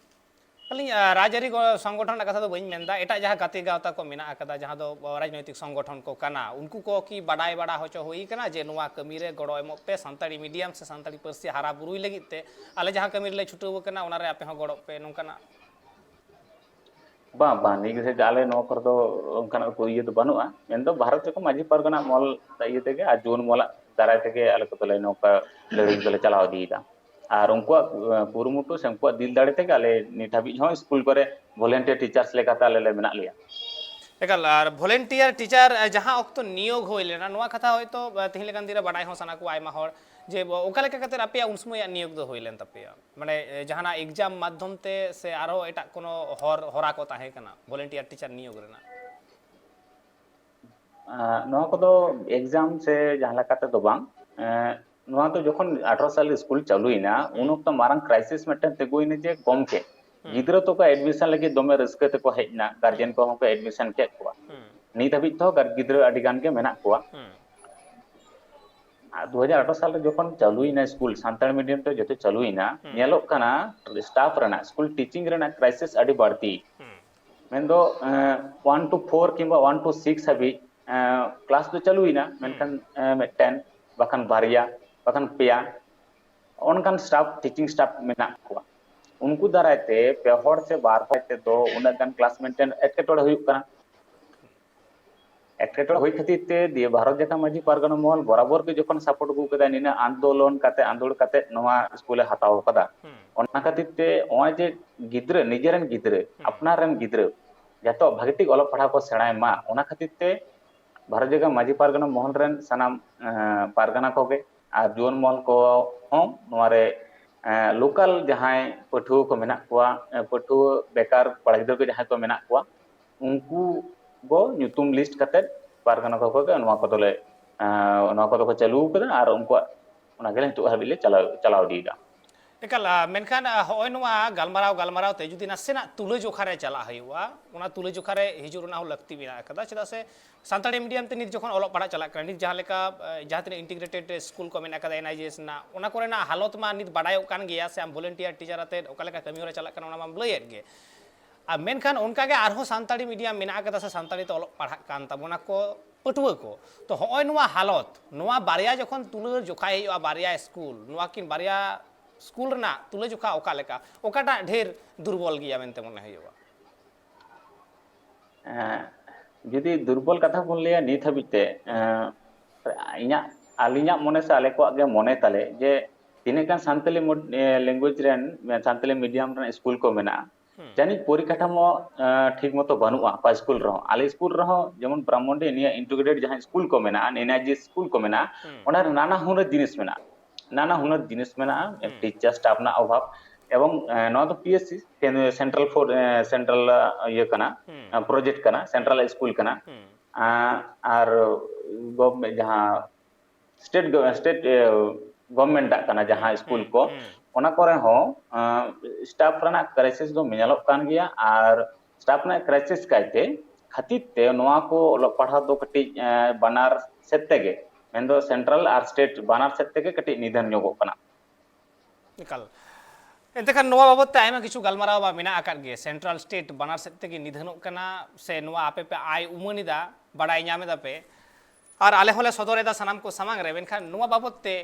ᱟᱹᱞᱤᱧ, ᱟ, ᱨᱟᱡᱽᱟᱹᱨᱤ ᱜᱚ-, ᱥᱚᱝᱜᱚᱴᱷᱚᱱ ᱨᱮᱱᱟᱜ ᱠᱟᱛᱷᱟ ᱫᱚ ᱵᱟᱹᱧ ᱢᱮᱱᱫᱟ, ᱮᱴᱟᱜ ᱡᱟᱦᱟᱸ ᱜᱟᱛᱮ ᱜᱟᱶᱛᱟ ᱠᱚ ᱢᱮᱱᱟᱜ ᱟᱠᱟᱫᱟ, ᱡᱟᱦᱟᱸ ᱫᱚ, ᱟ, ᱨᱟᱡᱽᱱᱳᱭᱛᱤᱠ ᱥᱚᱝᱜᱚᱴᱷᱚᱱ ᱠᱚ ᱠᱟᱱᱟ, ᱩᱱᱠᱩ ᱠᱚ ᱠᱤ ᱵᱟᱰᱟᱭ ᱵᱟᱲᱟ ᱦᱚᱪᱚ ᱦᱩᱭ ᱠᱟᱱᱟ ᱡᱮ ᱱᱚᱣᱟ ᱠᱟᱹᱢᱤ ᱨᱮ ᱜᱚᱲᱚ ᱮᱢᱚᱜ ᱯᱮ, ᱥᱟᱱᱛᱟᱲᱤ medium ᱥᱮ ᱥᱟᱱᱛᱟᱲᱤ ᱯᱟᱹᱨᱥᱤ ᱦᱟᱨᱟ ᱵᱩᱨᱩᱭ ᱞᱟᱹᱜᱤᱫ ᱛᱮ ᱟᱞᱮ ᱡᱟᱦᱟᱸ ᱠᱟᱹᱢᱤ ᱨᱮᱞᱮ ᱪᱷᱩᱴᱟᱹᱣ ᱟᱠᱟᱱᱟ, ᱚᱱᱟ ᱨᱮ ᱟᱯᱮ ᱦᱚᱸ ᱜᱚᱲᱚᱜ ᱯᱮ, ᱱᱚᱝᱠᱟᱱᱟᱜ? ᱵᱟᱝ, ᱵᱟᱝ, ᱱᱤᱭᱟᱹ ᱜᱷᱟᱹᱲᱤᱡ ᱫᱚ ᱟᱞᱮ ᱱᱚᱣᱟ ᱠᱚᱨᱮ ᱫᱚ ᱚᱱᱠᱟᱱᱟᱜ ᱠᱚ ᱤᱭᱟᱹ ᱫᱚ ᱵᱟᱹᱱᱩᱜᱼᱟ᱾ ᱢᱮᱱᱫᱚ ᱵᱷᱟᱨᱚᱛ ᱡᱚᱠᱷᱚᱱ ᱢᱟᱹᱡᱷᱤ ᱯᱟᱨᱜᱟᱱᱟ ᱢᱚᱦᱚᱞ ᱤᱭᱟᱹ ᱛᱮᱜᱮ ᱟᱨ ᱡᱩᱣᱟᱹᱱ ᱢᱚᱦᱚᱞᱟᱜ ᱫᱟᱨᱟᱭ ᱛᱮᱜᱮ ᱟᱞᱮ ᱠᱚᱫᱚᱞᱮ ᱱᱚᱝᱠᱟ ᱞᱟᱹᱲᱦᱟᱹᱭ ᱫᱚᱞᱮ ᱪᱟᱞᱟᱣ ᱤᱫᱤᱭᱮᱫᱟ᱾ ᱟᱨ ᱩᱱᱠᱩᱣᱟᱜ, ᱮ, ᱠᱩᱨᱩᱢᱩᱴᱩ ᱥᱮ ᱩᱱᱠᱩᱣᱟᱜ ᱫᱤᱞ ᱫᱟᱲᱮ ᱛᱮᱜᱮ ᱟᱞᱮ ᱱᱤᱛ ᱦᱟᱹᱵᱤᱡ ᱦᱚᱸ ᱥᱠᱩᱞ ᱠᱚᱨᱮ volunteer teachers ᱞᱮᱠᱟᱛᱮ ᱟᱞᱮ ᱞᱮ ᱢᱮᱱᱟᱜ ᱞᱮᱭᱟ᱾ ᱮᱠᱟᱞ, ᱟᱨ volunteer teacher, ᱮ, ᱡᱟᱦᱟᱸ ᱚᱠᱛᱚ ᱱᱤᱭᱳᱜᱽ ᱦᱩᱭ ᱞᱮᱱᱟ, ᱱᱚᱣᱟ ᱠᱟᱛᱷᱟ ᱦᱚᱭᱛᱳ, ᱮ, ᱛᱮᱦᱮᱧ ᱞᱮᱠᱟᱱ ᱫᱤᱱ ᱨᱮ ᱵᱟᱰᱟᱭ ᱦᱚᱸ ᱥᱟᱱᱟ ᱠᱚᱣᱟ ᱟᱭᱢᱟ ᱦᱚᱲ, ᱡᱮ ᱵᱚ-, ᱚᱠᱟ ᱞᱮᱠᱟ ᱠᱟᱛᱮ ᱟᱯᱮᱭᱟᱜ ᱩᱱ ᱥᱚᱢᱚᱭᱟᱜ ᱱᱤᱭᱳᱜᱽ ᱫᱚ ᱦᱩᱭ ᱞᱮᱱ ᱛᱟᱯᱮᱭᱟ? ᱢᱟᱱᱮ, ᱮ, ᱡᱟᱦᱟᱱᱟᱜ exam ᱢᱟᱫᱽᱫᱷᱚᱢ ᱛᱮ ᱥᱮ ᱟᱨᱦᱚᱸ ᱮᱴᱟᱜ ᱠᱳᱱᱳ ᱦᱚᱨ, ᱦᱚᱨᱟ ᱠᱚ ᱛᱟᱦᱮᱸ ᱠᱟᱱᱟ volunteer teacher ᱱᱤᱭᱳᱜᱽ ᱨᱮᱱᱟᱜ? ᱟᱸ, ᱱᱚᱣᱟ ᱠᱚᱫᱚ exam ᱥᱮ ᱡᱟᱦᱟᱸ ᱞᱮᱠᱟ ᱛᱮᱫᱚ ᱵᱟᱝ᱾ ᱮᱸ, ᱱᱚᱣᱟ ᱫᱚ ᱡᱚᱠᱷᱚᱱ ᱟᱴᱷᱨᱚ ᱥᱟᱞ ᱥᱠᱩᱞ ᱪᱟᱹᱞᱩᱭᱮᱱᱟ, ᱩᱱ ᱦᱩᱸ᱾ ᱚᱠᱛᱚ ᱢᱟᱨᱟᱝ crisis ᱢᱤᱫᱴᱮᱱ ᱛᱤᱸᱜᱩᱭᱮᱱᱟ ᱡᱮ ᱜᱚᱢᱠᱮ, ᱦᱩᱸ᱾ ᱜᱤᱫᱽᱨᱟᱹ ᱛᱚᱠᱚ admission ᱞᱟᱹᱜᱤᱫ ᱫᱚᱢᱮ ᱨᱟᱹᱥᱠᱟᱹ ᱛᱮᱠᱚ ᱦᱮᱡ ᱮᱱᱟ, guardian ᱦᱩᱸ᱾ ᱠᱚᱦᱚᱸ ᱠᱚ admission ᱠᱮᱫ ᱠᱚᱣᱟ᱾ ᱦᱩᱸ᱾ ᱱᱤᱛ ᱦᱟᱹᱵᱤᱡ ᱛᱮᱦᱚᱸ ᱜᱟᱨ-, ᱜᱤᱫᱽᱨᱟᱹ ᱟᱹᱰᱤ ᱜᱟᱱ ᱜᱮ ᱢᱮᱱᱟᱜ ᱠᱚᱣᱟ᱾ ᱦᱩᱸ᱾ ᱟᱨ ᱫᱩ ᱦᱟᱡᱟᱨ ᱟᱴᱷᱨᱚ ᱥᱟᱞ ᱨᱮ ᱡᱚᱠᱷᱚᱱ ᱪᱟᱹᱞᱩᱭᱮᱱᱟ ᱥᱠᱩᱞ, ᱥᱟᱱᱛᱟᱲᱤ medium ᱛᱮ ᱡᱚᱛᱚ ᱪᱟᱹᱞᱩᱭᱮᱱᱟ, ᱦᱩᱸ᱾ ᱧᱮᱞᱚᱜ ᱠᱟᱱᱟ staff ᱨᱮᱱᱟᱜ, ᱥᱠᱩᱞ teaching ᱨᱮᱱᱟᱜ crisis ᱟᱹᱰᱤ ᱵᱟᱹᱲᱛᱤ᱾ ᱦᱩᱸ᱾ ᱢᱮᱱᱫᱚ, ᱮᱸ, one to four ᱠᱤᱝᱵᱟ one to six ᱦᱟᱹᱵᱤᱡ, ᱮᱸ, class ᱫᱚ ᱪᱟᱹᱞᱩᱭᱮᱱᱟ, ᱦᱩᱸ᱾ ᱢᱮᱱᱠᱷᱟᱱ, ᱮᱸ, ᱢᱤᱫᱴᱮᱱ, ᱵᱟᱠᱷᱟᱱ ᱵᱟᱨᱭᱟ, ᱵᱟᱠᱷᱟᱱ ᱯᱮᱭᱟ, ᱚᱱᱠᱟᱱ staff, teaching staff ᱢᱮᱱᱟᱜ ᱠᱚᱣᱟ᱾ ᱩᱱᱠᱩ ᱫᱟᱨᱟᱭ ᱛᱮ ᱯᱮ ᱦᱚᱲ ᱥᱮ ᱵᱟᱨ ᱦᱚᱲ ᱛᱮᱫᱚ ᱩᱱᱟᱹᱜ ᱜᱟᱱ class maintain ᱮᱴᱠᱮᱴᱚᱬᱮ ᱦᱩᱭᱩᱜ ᱠᱟᱱᱟ᱾ ᱮᱴᱠᱮᱴᱚᱬᱮ ᱦᱩᱭ ᱠᱷᱟᱹᱛᱤᱨ ᱛᱮ ᱫᱤᱭᱮ ᱵᱷᱟᱨᱚᱛ ᱡᱟᱠᱟᱛ ᱢᱟᱹᱡᱷᱤ ᱯᱟᱨᱜᱟᱱᱟ ᱢᱚᱦᱚᱞ ᱵᱚᱨᱟᱵᱚᱨ ᱜᱮ ᱡᱚᱠᱷᱚᱱ support ᱟᱹᱜᱩ ᱠᱟᱫᱟᱭ, ᱱᱤᱱᱟᱹᱜ ᱟᱱᱫᱳᱞᱚᱱ ᱠᱟᱛᱮ, ᱟᱸᱫᱳᱲ ᱠᱟᱛᱮ ᱱᱚᱣᱟ ᱥᱠᱩᱞᱮ ᱦᱟᱛᱟᱣ ᱠᱟᱫᱟ᱾ ᱦᱩᱸ᱾ ᱚᱱᱟ ᱠᱷᱟᱹᱛᱤᱨ ᱛᱮ ᱱᱚᱜᱼᱚᱭ ᱡᱮ ᱜᱤᱫᱽᱨᱟᱹ, ᱱᱤᱡᱮᱨᱮᱱ ᱜᱤᱫᱽᱨᱟᱹ, ᱦᱩᱸ᱾ ᱟᱯᱱᱟᱨ ᱨᱮᱱ ᱜᱤᱫᱽᱨᱟᱹ ᱡᱟᱛᱮ ᱵᱷᱟᱹᱜᱤ ᱴᱷᱤᱠ ᱚᱞᱚᱜ ᱯᱟᱲᱦᱟᱣ ᱠᱚ ᱥᱮᱬᱟᱭ ᱢᱟ, ᱚᱱᱟ ᱠᱷᱟᱹᱛᱤᱨ ᱛᱮ ᱵᱷᱟᱨᱚᱛ ᱡᱟᱠᱟᱛ ᱢᱟᱹᱡᱷᱤ ᱯᱟᱨᱜᱟᱱᱟ ᱢᱚᱦᱚᱞ ᱨᱮᱱ ᱥᱟᱱᱟᱢ, ᱮᱸ, ᱯᱟᱨᱜᱟᱱᱟ ᱠᱚᱜᱮ ᱟᱨ ᱡᱩᱣᱟᱹᱱ ᱢᱚᱦᱚᱞ ᱠᱚᱦᱚᱸ ᱱᱚᱣᱟ ᱨᱮ, ᱮᱸ, local ᱡᱟᱦᱟᱸᱭ ᱯᱟᱹᱴᱷᱩᱣᱟᱹ ᱠᱚ ᱢᱮᱱᱟᱜ ᱠᱚᱣᱟ, ᱮᱸ, ᱯᱟᱹᱴᱷᱩᱣᱟᱹ ᱵᱮᱠᱟᱨ ᱠᱚᱲᱟ ᱜᱤᱫᱽᱨᱟᱹ ᱠᱚ ᱡᱟᱦᱟᱸᱭ ᱠᱚ ᱢᱮᱱᱟᱜ ᱠᱚᱣᱟ, ᱩᱱᱠᱩ ᱠᱚ ᱧᱩᱛᱩᱢ list ᱠᱟᱛᱮᱫ ᱯᱟᱨᱜᱟᱱᱟ ᱠᱚ ᱠᱚᱜᱮ ᱱᱚᱣᱟ ᱠᱚᱫᱚᱞᱮ, ᱮᱸ, ᱱᱚᱣᱟ ᱠᱚᱫᱚ ᱠᱚ ᱪᱟᱹᱞᱩ ᱟᱠᱟᱫᱟ ᱟᱨ ᱩᱱᱠᱩᱣᱟᱜ ᱚᱱᱟ ᱜᱮᱞᱮ ᱱᱤᱛᱚᱜ ᱦᱟᱹᱵᱤᱡ ᱞᱮ ᱪᱟᱞᱟᱣ, ᱪᱟᱞᱟᱣ ᱤᱫᱤᱭᱮᱫᱟ᱾ ᱮᱠᱟᱞ, ᱟ, ᱢᱮᱱᱠᱷᱟᱱ, ᱟ, ᱦᱚᱸᱜᱼᱚᱭ ᱱᱚᱣᱟ ᱜᱟᱞᱢᱟᱨᱟᱣ, ᱜᱟᱞᱢᱟᱨᱟᱣ ᱛᱮ ᱡᱩᱫᱤ ᱱᱟᱥᱮᱱᱟᱜ ᱛᱩᱞᱟᱹᱡᱚᱠᱷᱟ ᱨᱮ ᱪᱟᱞᱟᱜ ᱦᱩᱭᱩᱜᱼᱟ, ᱚᱱᱟ ᱛᱩᱞᱟᱹᱡᱚᱠᱷᱟ ᱨᱮ ᱦᱤᱡᱩᱜ ᱨᱮᱱᱟᱜ ᱦᱚᱸ ᱞᱟᱹᱠᱛᱤ ᱢᱮᱱᱟᱜ ᱟᱠᱟᱫᱟ᱾ ᱪᱮᱫᱟᱜ ᱥᱮ ᱥᱟᱱᱛᱟᱲᱤ medium ᱛᱮ ᱱᱤᱛ ᱡᱚᱠᱷᱚᱱ ᱚᱞᱚᱜ ᱯᱟᱲᱦᱟᱜ ᱪᱟᱞᱟᱜ ᱠᱟᱱᱟ, ᱱᱤᱛ ᱡᱟᱦᱟᱸ ᱞᱮᱠᱟ, ᱮ, ᱡᱟᱦᱟᱸ ᱛᱤᱱᱟᱹᱜ integrated school ᱠᱚ ᱢᱮᱱᱟᱜ ᱟᱠᱟᱫᱟ, NIGS ᱨᱮᱱᱟᱜ, ᱚᱱᱟ ᱠᱚᱨᱮᱱᱟᱜ ᱦᱟᱞᱚᱛ ᱢᱟ ᱱᱤᱛ ᱵᱟᱰᱟᱭᱚᱜ ᱠᱟᱱ ᱜᱮᱭᱟ, ᱥᱮ ᱟᱢ volunteer teacher ᱟᱛᱮᱫ ᱚᱠᱟ ᱞᱮᱠᱟ ᱠᱟᱹᱢᱤ ᱦᱚᱨᱟ ᱪᱟᱞᱟᱜ ᱠᱟᱱᱟ, ᱚᱱᱟ ᱢᱟᱢ ᱞᱟᱹᱭᱮᱫ ᱜᱮ᱾ ᱟᱨ ᱢᱮᱱᱠᱷᱟᱱ ᱚᱱᱠᱟ ᱜᱮ ᱟᱨᱦᱚᱸ ᱥᱟᱱᱛᱟᱲᱤ medium ᱢᱮᱱᱟᱜ ᱟᱠᱟᱫᱟ ᱥᱮ ᱥᱟᱱᱛᱟᱲᱤ ᱛᱮ ᱚᱞᱚᱜ ᱯᱟᱲᱦᱟᱜ ᱠᱟᱱ ᱛᱟᱵᱚᱱᱟ ᱠᱚ ᱯᱟᱹᱴᱷᱩᱣᱟᱹ ᱠᱚ᱾ ᱛᱚ ᱦᱚᱸᱜᱼᱚᱭ ᱱᱚᱣᱟ ᱦᱟᱞᱚᱛ, ᱱᱚᱣᱟ ᱵᱟᱨᱭᱟ ᱡᱚᱠᱷᱚᱱ ᱛᱩᱞᱟᱹ ᱡᱚᱠᱷᱟᱭ ᱦᱩᱭᱩᱜᱼᱟ, ᱵᱟᱨᱭᱟ ᱥᱠᱩᱞ, ᱱᱚᱣᱟ ᱠᱤᱱ ᱵᱟᱨᱭᱟ ᱥᱠᱩᱞ ᱨᱮᱱᱟᱜ ᱛᱩᱞᱟᱹ ᱡᱚᱠᱷᱟ ᱚᱠᱟ ᱞᱮᱠᱟ, ᱚᱠᱟᱴᱟᱜ ᱰᱷᱮᱨ ᱫᱩᱨᱵᱚᱞ ᱜᱮᱭᱟ ᱢᱮᱱᱛᱮ ᱢᱚᱱᱮ ᱦᱩᱭᱩᱜᱼᱟ? ᱮᱸ, ᱡᱩᱫᱤ ᱫᱩᱨᱵᱚᱞ ᱠᱟᱛᱷᱟ ᱵᱚᱱ ᱞᱟᱹᱭᱟ, ᱱᱤᱛ ᱦᱟᱹᱵᱤᱡ ᱛᱮ, ᱮᱸ, ᱤᱧᱟᱹᱜ, ᱟᱹᱞᱤᱧᱟᱜ ᱢᱚᱱᱮ ᱥᱮ ᱟᱞᱮ ᱠᱚᱣᱟᱜ ᱜᱮ ᱢᱚᱱᱮ ᱛᱟᱞᱮ ᱡᱮ ᱛᱤᱱᱟᱹᱜ ᱜᱟᱱ ᱥᱟᱱᱛᱟᱞᱤ ᱢᱚ-, ᱮ, language ᱨᱮᱱ, ᱮ, ᱥᱟᱱᱛᱟᱞᱤ medium ᱨᱮᱱ ᱥᱠᱩᱞ ᱠᱚ ᱢᱮᱱᱟᱜᱼᱟ, ᱦᱩᱸ᱾ ᱡᱟᱹᱱᱤᱡ ᱯᱚᱨᱤᱠᱟᱴᱷᱟᱢᱳ, ᱮ, ᱴᱷᱤᱠ ᱢᱚᱛᱚ ᱵᱟᱹᱱᱩᱜᱼᱟ ᱚᱠᱟ ᱥᱠᱩᱞ ᱨᱮᱦᱚᱸ᱾ ᱟᱞᱮ ᱥᱠᱩᱞ ᱨᱮᱦᱚᱸ ᱡᱮᱢᱚᱱ ᱵᱨᱟᱦᱢᱚᱱᱰᱤ ᱱᱤᱭᱟᱹ integrated ᱡᱟᱦᱟᱸ ᱥᱠᱩᱞ ᱠᱚ ᱢᱮᱱᱟᱜᱼᱟ, NIG ᱥᱠᱩᱞ ᱠᱚ ᱢᱮᱱᱟᱜᱼᱟ, ᱦᱩᱸ᱾ ᱚᱱᱟ ᱨᱮ ᱱᱟᱱᱟ ᱦᱩᱱᱟᱹᱨ ᱡᱤᱱᱤᱥ ᱢᱮᱱᱟᱜᱼᱟ, ᱱᱟᱱᱟ ᱦᱩᱱᱟᱹᱨ ᱡᱤᱱᱤᱥ ᱢᱮᱱᱟᱜᱼᱟ, ᱦᱩᱸ᱾ ᱴᱤᱪᱟᱨ ᱥᱴᱟᱯ ᱨᱮᱱᱟᱜ ᱚᱵᱷᱟᱵᱽ, ᱮᱵᱚᱝ, ᱮ, ᱱᱚᱣᱟ ᱫᱚ PSC, Ken-, central for, A, central, ᱤᱭᱟᱹ ᱠᱟᱱᱟ, ᱦᱩᱸ᱾ ᱮ, project ᱠᱟᱱᱟ, central ᱦᱩᱸ᱾ ᱥᱠᱩᱞ ᱠᱟᱱᱟ᱾ ᱦᱩᱸ᱾ ᱟ-, ᱟᱨ government ᱡᱟᱦᱟᱸ state ᱜᱚ-, state, ᱮ, government ᱟᱜ ᱠᱟᱱᱟ ᱡᱟᱦᱟᱸ ᱦᱩᱸ, ᱥᱠᱩᱞ ᱦᱩᱸ, ᱠᱚ, ᱦᱩᱸ᱾ ᱚᱱᱟ ᱠᱚᱨᱮ ᱦᱚᱸ, ᱟ, ᱥᱴᱟᱯ ᱨᱮᱱᱟᱜ ᱠᱨᱟᱭᱥᱤᱥ ᱫᱚ ᱧᱮᱞᱚᱜ ᱠᱟᱱ ᱜᱮᱭᱟ᱾ ᱟᱨ ᱥᱴᱟᱯ ᱨᱮᱱᱟᱜ ᱠᱨᱟᱭᱥᱤᱥ ᱠᱟᱭᱛᱮ ᱠᱷᱟᱹᱛᱤᱨ ᱛᱮ ᱱᱚᱣᱟ ᱠᱚ ᱚᱞᱚᱜ ᱯᱟᱲᱦᱟᱣ ᱫᱚ ᱠᱟᱹᱴᱤᱡ, ᱮ, ᱵᱟᱱᱟᱨ ᱥᱮᱫ ᱛᱮᱜᱮ, ᱢᱮᱱᱫᱚ central ᱟᱨ state ᱵᱟᱱᱟᱨ ᱥᱮᱫ ᱛᱮᱜᱮ ᱠᱟᱹᱴᱤᱡ ᱱᱤᱫᱷᱟᱹᱱ ᱧᱚᱜᱚᱜ ᱠᱟᱱᱟ᱾ ᱮᱠᱟᱞ᱾ ᱮᱱᱛᱮ ᱠᱷᱟᱱ ᱱᱚᱣᱟ ᱵᱟᱵᱚᱫ ᱛᱮ ᱟᱭᱢᱟ ᱠᱤᱪᱷᱩ ᱜᱟᱞᱢᱟᱨᱟᱣ ᱢᱟ ᱢᱮᱱᱟᱜ ᱟᱠᱟᱫ ᱜᱮ, central state ᱵᱟᱱᱟᱨ ᱥᱮᱫ ᱛᱮᱜᱮ ᱱᱤᱫᱷᱟᱹᱱᱚᱜ ᱠᱟᱱᱟ ᱥᱮ ᱱᱚᱣᱟ ᱟᱯᱮ ᱯᱮ ᱟᱭ ᱩᱢᱟᱹᱱ ᱮᱫᱟ, ᱵᱟᱲᱟᱭ ᱧᱟᱢ ᱮᱫᱟ ᱯᱮ, ᱟᱨ ᱟᱞᱮ ᱦᱚᱸᱞᱮ ᱥᱚᱫᱚᱨ ᱮᱫᱟ ᱥᱟᱱᱟᱢ ᱠᱚ ᱥᱟᱢᱟᱝ ᱨᱮ, ᱢᱮᱱᱠᱷᱟᱱ ᱱᱚᱣᱟ ᱵᱟᱵᱚᱫ ᱛᱮ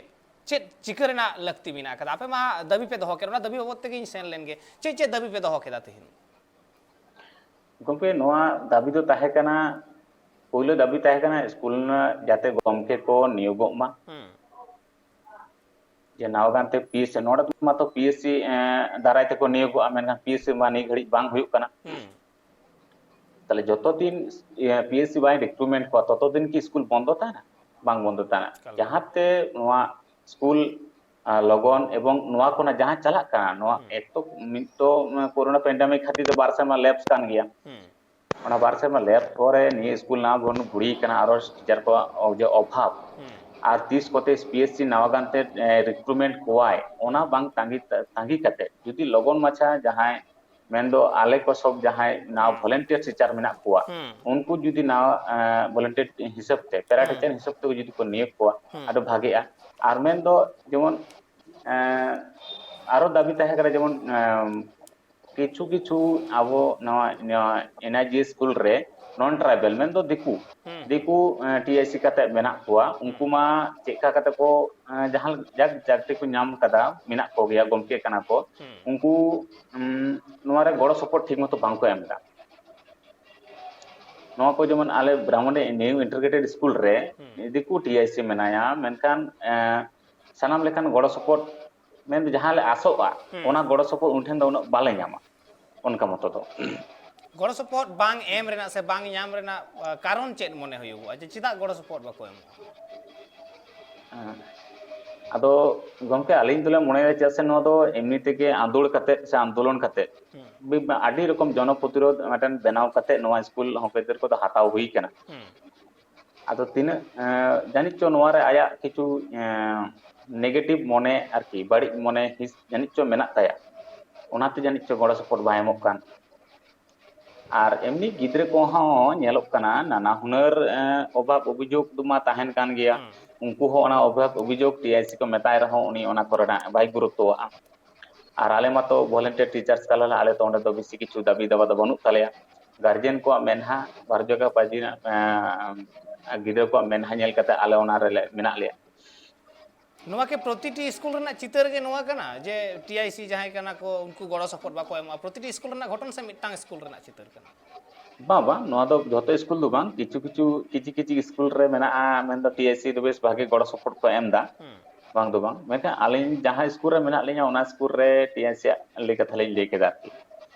ᱪᱮᱫ ᱪᱤᱠᱟᱹ ᱨᱮᱱᱟᱜ ᱞᱟᱹᱠᱛᱤ ᱢᱮᱱᱟᱜ ᱟᱠᱟᱫᱟ? ᱟᱯᱮ ᱢᱟ ᱫᱟᱹᱵᱤ ᱯᱮ ᱫᱚᱦᱚ ᱠᱮᱫ, ᱚᱱᱟ ᱫᱟᱹᱵᱤ ᱵᱟᱵᱚᱫ ᱛᱮᱜᱮᱧ ᱥᱮᱱ ᱞᱮᱱ ᱜᱮ᱾ ᱪᱮᱫ ᱪᱮᱫ ᱫᱟᱹᱵᱤ ᱯᱮ ᱫᱚᱦᱚ ᱠᱮᱫᱟ ᱛᱮᱦᱮᱧ? ᱜᱚᱢᱠᱮ, ᱱᱚᱣᱟ ᱫᱟᱹᱵᱤ ᱫᱚ ᱛᱟᱦᱮᱸ ᱠᱟᱱᱟ, ᱯᱳᱭᱞᱳ ᱫᱟᱹᱵᱤ ᱛᱟᱦᱮᱸ ᱠᱟᱱᱟ ᱥᱠᱩᱞ ᱨᱮᱱᱟᱜ ᱡᱟᱛᱮ ᱜᱚᱢᱠᱮ ᱠᱚ ᱱᱤᱭᱳᱜᱚᱜ ᱢᱟ᱾ ᱦᱩᱸ᱾ ᱡᱮ ᱱᱟᱣᱟ ᱜᱟᱱᱛᱮ PSC, ᱱᱚᱰᱮ ᱢᱟᱛᱚ PSC, ᱮᱸ, ᱫᱟᱨᱟᱭ ᱛᱮᱠᱚ ᱱᱤᱭᱳᱜᱚᱜᱼᱟ, ᱢᱮᱱᱠᱷᱟᱱ PSC ᱢᱟ ᱱᱤᱭᱟᱹ ᱜᱷᱟᱹᱲᱤᱡ ᱵᱟᱝ ᱦᱩᱭᱩᱜ ᱠᱟᱱᱟ᱾ ᱦᱩᱸ᱾ ᱛᱟᱦᱞᱮ ᱡᱚᱛᱚ ᱫᱤᱱ, ᱤᱭᱟᱹ, PSC ᱵᱟᱭ recruitment ᱠᱚᱣᱟ, ᱛᱚᱛᱚ ᱫᱤᱱ ᱠᱤ ᱥᱠᱩᱞ ᱵᱚᱱᱫᱚ ᱛᱟᱦᱮᱱᱟ? ᱵᱟᱝ ᱵᱚᱱᱫᱚ ᱛᱟᱦᱮᱱᱟ᱾ ᱮᱠᱟᱞ᱾ ᱡᱟᱦᱟᱸᱛᱮ ᱱᱚᱣᱟ ᱥᱠᱩᱞ, ᱟ, ᱞᱚᱜᱚᱱ ᱮᱵᱚᱝ ᱱᱚᱣᱟ ᱠᱚᱨᱮᱱᱟᱜ ᱡᱟᱦᱟᱸ ᱪᱟᱞᱟᱜ ᱠᱟᱱᱟ, ᱱᱚᱣᱟ ᱦᱩᱸ᱾ ᱮᱠ ᱛᱚ ᱢᱤᱫ ᱛᱚ, ᱩᱸ, ᱠᱳᱨᱳᱱᱟ pandemic ᱠᱷᱟᱹᱛᱤᱨ ᱛᱮ ᱵᱟᱨ ᱥᱮᱨᱢᱟ lapse ᱠᱟᱱ ᱜᱮᱭᱟ᱾ ᱦᱩᱸ᱾ ᱚᱱᱟ ᱵᱟᱨ ᱥᱮᱨᱢᱟ lapse ᱯᱚᱨᱮ ᱱᱤᱭᱟᱹ ᱥᱠᱩᱞ ᱱᱟᱣᱟ ᱵᱷᱚᱨᱱ ᱵᱷᱩᱲᱤ ᱠᱟᱱᱟ, ᱟᱨᱚ ᱴᱤᱪᱟᱨ ᱠᱚᱣᱟᱜ ᱚ-, ᱡᱮ ᱚᱵᱷᱟᱵᱽ᱾ ᱦᱩᱸ᱾ ᱟᱨ ᱛᱤᱥ ᱠᱚᱛᱮ PSC ᱱᱟᱣᱟ ᱜᱟᱱᱛᱮ, ᱮ, recruitment ᱠᱚᱣᱟᱭ, ᱚᱱᱟ ᱵᱟᱝ ᱛᱟᱸᱜᱤ, ᱛᱟᱸᱜᱤ ᱠᱟᱛᱮ ᱡᱩᱫᱤ ᱞᱚᱜᱚᱱ ᱢᱟᱪᱷᱟ ᱡᱟᱦᱟᱸᱭ, ᱢᱮᱱᱫᱚ ᱟᱞᱮ ᱠᱚ ᱥᱚᱵ ᱡᱟᱦᱟᱸᱭ ᱱᱟᱣᱟ ᱦᱩᱸ᱾ volunteer ᱴᱤᱪᱟᱨ ᱢᱮᱱᱟᱜ ᱠᱚᱣᱟ, ᱦᱩᱸ᱾ ᱩᱱᱠᱩ ᱡᱩᱫᱤ ᱱᱟᱣᱟ, ᱮ, volunteer ᱦᱤᱥᱟᱹᱵ ᱛᱮ, ᱯᱮᱨᱟ ᱦᱩᱸ᱾ ᱴᱤᱪᱟᱨ ᱦᱤᱥᱟᱹᱵ ᱛᱮ ᱡᱩᱫᱤ ᱠᱚ ᱱᱤᱭᱳᱜᱽ ᱠᱚᱣᱟ, ᱦᱩᱸ᱾ ᱟᱹᱰᱤ ᱵᱷᱟᱜᱮᱜᱼᱟ᱾ ᱟᱨ ᱢᱮᱱᱫᱚ ᱡᱮᱢᱚᱱ, ᱮ, ᱟᱨᱚ ᱫᱟᱹᱵᱤ ᱛᱟᱦᱮᱸ ᱠᱟᱱᱟ ᱡᱮᱢᱚᱱ, ᱮ, ᱠᱤᱪᱷᱩ ᱠᱤᱪᱷᱩ ᱟᱵᱚ ᱱᱚᱣᱟ, ᱱᱚᱣᱟ NIG ᱥᱠᱩᱞ ᱨᱮ non tribal, ᱢᱮᱱᱫᱚ ᱫᱤᱠᱩ, ᱦᱩᱸ, ᱦᱩᱸ᱾ ᱫᱤᱠᱩ, ᱮ, TIC ᱠᱟᱛᱮ ᱢᱮᱱᱟᱜ ᱠᱚᱣᱟ, ᱦᱩᱸ᱾ ᱩᱱᱠᱩ ᱢᱟ ᱪᱮᱫᱠᱟ ᱠᱟᱛᱮ ᱠᱚ, ᱮ, ᱡᱟᱦᱟᱸ ᱡᱟᱠ ᱪᱟᱹᱠᱨᱤ ᱠᱚ ᱧᱟᱢ ᱠᱟᱫᱟ, ᱢᱮᱱᱟᱜ ᱠᱚᱜᱮᱭᱟ, ᱜᱚᱢᱠᱮ ᱠᱟᱱᱟ ᱠᱚ, ᱦᱩᱸ᱾ ᱩᱱᱠᱩ, ᱩᱢ, ᱱᱚᱣᱟ ᱨᱮ ᱜᱚᱲᱚ ᱥᱚᱯᱚᱦᱚᱫ ᱴᱷᱤᱠ ᱢᱚᱛᱚ ᱵᱟᱝ ᱠᱚ ᱮᱢ ᱮᱫᱟ᱾ ᱱᱚᱣᱟ ᱠᱚ ᱡᱮᱢᱚᱱ ᱟᱞᱮ ᱵᱨᱟᱦᱢᱚᱬᱤ ᱱᱤᱭᱩ ᱤᱱᱴᱤᱜᱨᱮᱴᱮᱰ ᱥᱠᱩᱞ ᱨᱮ ᱦᱩᱸ᱾ ᱫᱤᱠᱩ ᱴᱤ ᱟᱭ ᱥᱤ ᱢᱮᱱᱟᱭᱟ, ᱢᱮᱱᱠᱷᱟᱱ ᱮᱸ, ᱥᱟᱱᱟᱢ ᱞᱮᱠᱟᱱ ᱜᱚᱲᱚ ᱥᱚᱯᱚᱦᱚᱫ ᱢᱮᱱᱫᱚ ᱡᱟᱦᱟᱸ ᱞᱮ ᱟᱥᱚᱜᱼᱟ, ᱦᱩᱸ᱾ ᱚᱱᱟ ᱜᱚᱲᱚ ᱥᱚᱯᱚᱦᱚᱫ ᱩᱱ ᱴᱷᱮᱱ ᱫᱚ ᱩᱱᱟᱹᱜ ᱵᱟᱞᱮ ᱧᱟᱢᱟ ᱚᱱᱠᱟ ᱢᱚᱛᱚ ᱫᱚ᱾ ᱜᱚᱲᱚ ᱥᱚᱯᱚᱦᱚᱫ ᱵᱟᱝ ᱮᱢ ᱨᱮᱱᱟᱜ ᱥᱮ ᱵᱟᱝ ᱧᱟᱢ ᱨᱮᱱᱟᱜ, ᱟ, ᱠᱟᱨᱚᱱ ᱪᱮᱫ ᱢᱚᱱᱮ ᱦᱩᱭᱩᱜᱚᱜᱼᱟ ᱡᱮ ᱪᱮᱫᱟᱜ ᱜᱚᱲᱚ ᱥᱚᱯᱚᱦᱚᱫ ᱵᱟᱠᱚ ᱮᱢᱚᱜᱼᱟ? ᱦᱮᱸ᱾ ᱟᱫᱚ ᱜᱚᱢᱠᱮ, ᱟᱹᱞᱤᱧ ᱫᱚᱞᱮ ᱢᱚᱱᱮᱭᱟ, ᱪᱮᱫᱟᱜ ᱥᱮ ᱱᱚᱣᱟ ᱫᱚ ᱮᱢᱱᱤ ᱛᱮᱜᱮ ᱟᱸᱫᱳᱲ ᱠᱟᱛᱮᱫ ᱥᱮ ᱟᱱᱫᱳᱞᱚᱱ ᱠᱟᱛᱮᱫ ᱦᱩᱸ᱾ ᱵᱤ-, ᱟᱹᱰᱤ ᱨᱚᱠᱚᱢ ᱡᱚᱱᱚ ᱯᱨᱚᱛᱤᱨᱳᱫᱷ ᱢᱤᱫᱴᱮᱱ ᱵᱮᱱᱟᱣ ᱠᱟᱛᱮᱫ ᱱᱚᱣᱟ ᱥᱠᱩᱞ ᱦᱚᱸ ᱜᱤᱫᱽᱨᱟᱹ ᱠᱚᱫᱚ ᱦᱟᱛᱟᱣ ᱦᱩᱭ ᱠᱟᱱᱟ᱾ ᱦᱩᱸ᱾ ᱟᱫᱚ ᱛᱤᱱᱟᱹᱜ, ᱮᱸ, ᱡᱟᱹᱱᱤᱡ ᱪᱚ ᱱᱚᱣᱟ ᱨᱮ ᱟᱭᱟᱜ ᱠᱤᱪᱷᱩ, ᱮᱸ, ᱱᱮᱜᱮᱴᱤᱵᱷ ᱢᱚᱱᱮ ᱟᱨᱠᱤ, ᱵᱟᱹᱲᱤᱡ ᱢᱚᱱᱮ ᱦᱤᱸᱥ ᱡᱟᱹᱱᱤᱡ ᱪᱚ ᱢᱮᱱᱟᱜ ᱛᱟᱭᱟ, ᱚᱱᱟᱛᱮ ᱡᱟᱹᱱᱤᱡ ᱪᱚ ᱜᱚᱲᱚ ᱥᱚᱯᱚᱦᱚᱫ ᱵᱟᱭ ᱮᱢᱚᱜ ᱠᱟᱱ᱾ ᱟᱨ ᱮᱢᱱᱤ ᱜᱤᱫᱽᱨᱟᱹ ᱠᱚᱦᱚᱸ ᱧᱮᱞᱚᱜ ᱠᱟᱱᱟ, ᱱᱟᱱᱟ ᱦᱩᱱᱟᱹᱨ, ᱮᱸ, ᱚᱵᱷᱟᱵᱽ ᱚᱵᱷᱤᱡᱳᱜᱽ ᱢᱟ ᱛᱟᱦᱮᱱ ᱠᱟᱱ ᱜᱮᱭᱟ᱾ ᱦᱩᱸ᱾ ᱩᱱᱠᱩ ᱦᱚᱸ ᱚᱱᱟ ᱚᱵᱷᱟᱵᱽ ᱚᱵᱷᱤᱡᱳᱜᱽ ᱴᱤ ᱟᱭ ᱥᱤ ᱠᱚ ᱢᱮᱛᱟᱭ ᱨᱮᱦᱚᱸ ᱩᱱᱤ ᱚᱱᱟ ᱠᱚᱨᱮᱱᱟᱜ ᱵᱟᱭ ᱜᱩᱨᱩᱛᱛᱚᱣᱟᱜᱼᱟ᱾ ᱟᱨ ᱟᱞᱮ ᱢᱟᱛᱚ ᱵᱷᱚᱞᱮᱱᱴᱤᱭᱟᱨ ᱴᱤᱪᱟᱨᱥ ᱠᱟᱱᱟᱞᱮ, ᱟᱞᱮ ᱛᱚ ᱚᱸᱰᱮ ᱫᱚ ᱵᱮᱥᱤ ᱠᱤᱪᱷᱩ ᱫᱟᱹᱵᱤ ᱫᱟᱵᱟ ᱫᱚ ᱵᱟᱹᱱᱩᱜ ᱛᱟᱞᱮᱭᱟ᱾ ᱜᱟᱨᱡᱮᱱ ᱠᱚᱣᱟᱜ ᱢᱮᱱᱦᱟ, ᱵᱷᱟᱨᱚᱛ ᱡᱟᱠᱟᱛ ᱯᱟᱹᱨᱥᱤ ᱨᱮᱱᱟᱜ, ᱮᱸ, ᱜᱤᱫᱽᱨᱟᱹ ᱠᱚᱣᱟᱜ ᱢᱮᱱᱦᱟ ᱧᱮᱞ ᱠᱟᱛᱮ ᱟᱞᱮ ᱚᱱᱟ ᱨᱮᱞᱮ ᱢᱮᱱᱟᱜ ᱞᱮᱭᱟ᱾ ᱱᱚᱣᱟ ᱠᱤ ᱯᱨᱚᱛᱤᱴᱤ ᱥᱠᱩᱞ ᱨᱮᱱᱟᱜ ᱪᱤᱛᱟᱹᱨ ᱜᱮ ᱱᱚᱣᱟ ᱠᱟᱱᱟ ᱡᱮ ᱴᱤ ᱟᱭ ᱥᱤ ᱡᱟᱦᱟᱸᱭ ᱠᱟᱱᱟ ᱠᱚ ᱩᱱᱠᱩ ᱜᱚᱲᱚ ᱥᱚᱯᱚᱦᱚᱫ ᱵᱟᱠᱚ ᱮᱢᱚᱜᱼᱟ? ᱯᱨᱚᱛᱤᱴᱤ ᱥᱠᱩᱞ ᱨᱮᱱᱟᱜ ᱜᱷᱚᱴᱚᱱ ᱥᱮ ᱢᱤᱫᱴᱟᱝ ᱥᱠᱩᱞ ᱨᱮᱱᱟᱜ ᱪᱤᱛᱟᱹᱨ ᱠᱟᱱᱟ? ᱵᱟᱝ, ᱵᱟᱝ, ᱱᱚᱣᱟ ᱫᱚ ᱡᱷᱚᱛᱚ ᱥᱠᱩᱞ ᱫᱚ ᱵᱟᱝ, ᱠᱤᱪᱷᱩ ᱠᱤᱪᱷᱩ, ᱠᱤᱪᱷᱩ ᱠᱤᱪᱷᱩ ᱥᱠᱩᱞ ᱨᱮ ᱢᱮᱱᱟᱜᱼᱟ, ᱢᱮᱱᱫᱚ ᱴᱤ ᱟᱭ ᱥᱤ ᱫᱚ ᱵᱮᱥ ᱵᱷᱟᱜᱮ ᱜᱚᱲᱚ ᱥᱚᱯᱚᱦᱚᱫ ᱠᱚ ᱮᱢ ᱮᱫᱟ, ᱦᱩᱸ᱾ ᱵᱟᱝ ᱫᱚ ᱵᱟᱝ, ᱢᱮᱱᱠᱷᱟᱱ ᱟᱹᱞᱤᱧ ᱡᱟᱦᱟᱸ ᱥᱠᱩᱞ ᱨᱮ ᱢᱮᱱᱟᱜ ᱞᱤᱧᱟ, ᱚᱱᱟ ᱥᱠᱩᱞ ᱨᱮ ᱴᱤ ᱟᱭ ᱥᱤ ᱟᱜ ᱞᱟᱹᱭ ᱠᱟᱛᱷᱟ ᱞᱤᱧ ᱞᱟᱹᱭ ᱠᱮᱫᱟ ᱟᱨᱠᱤ᱾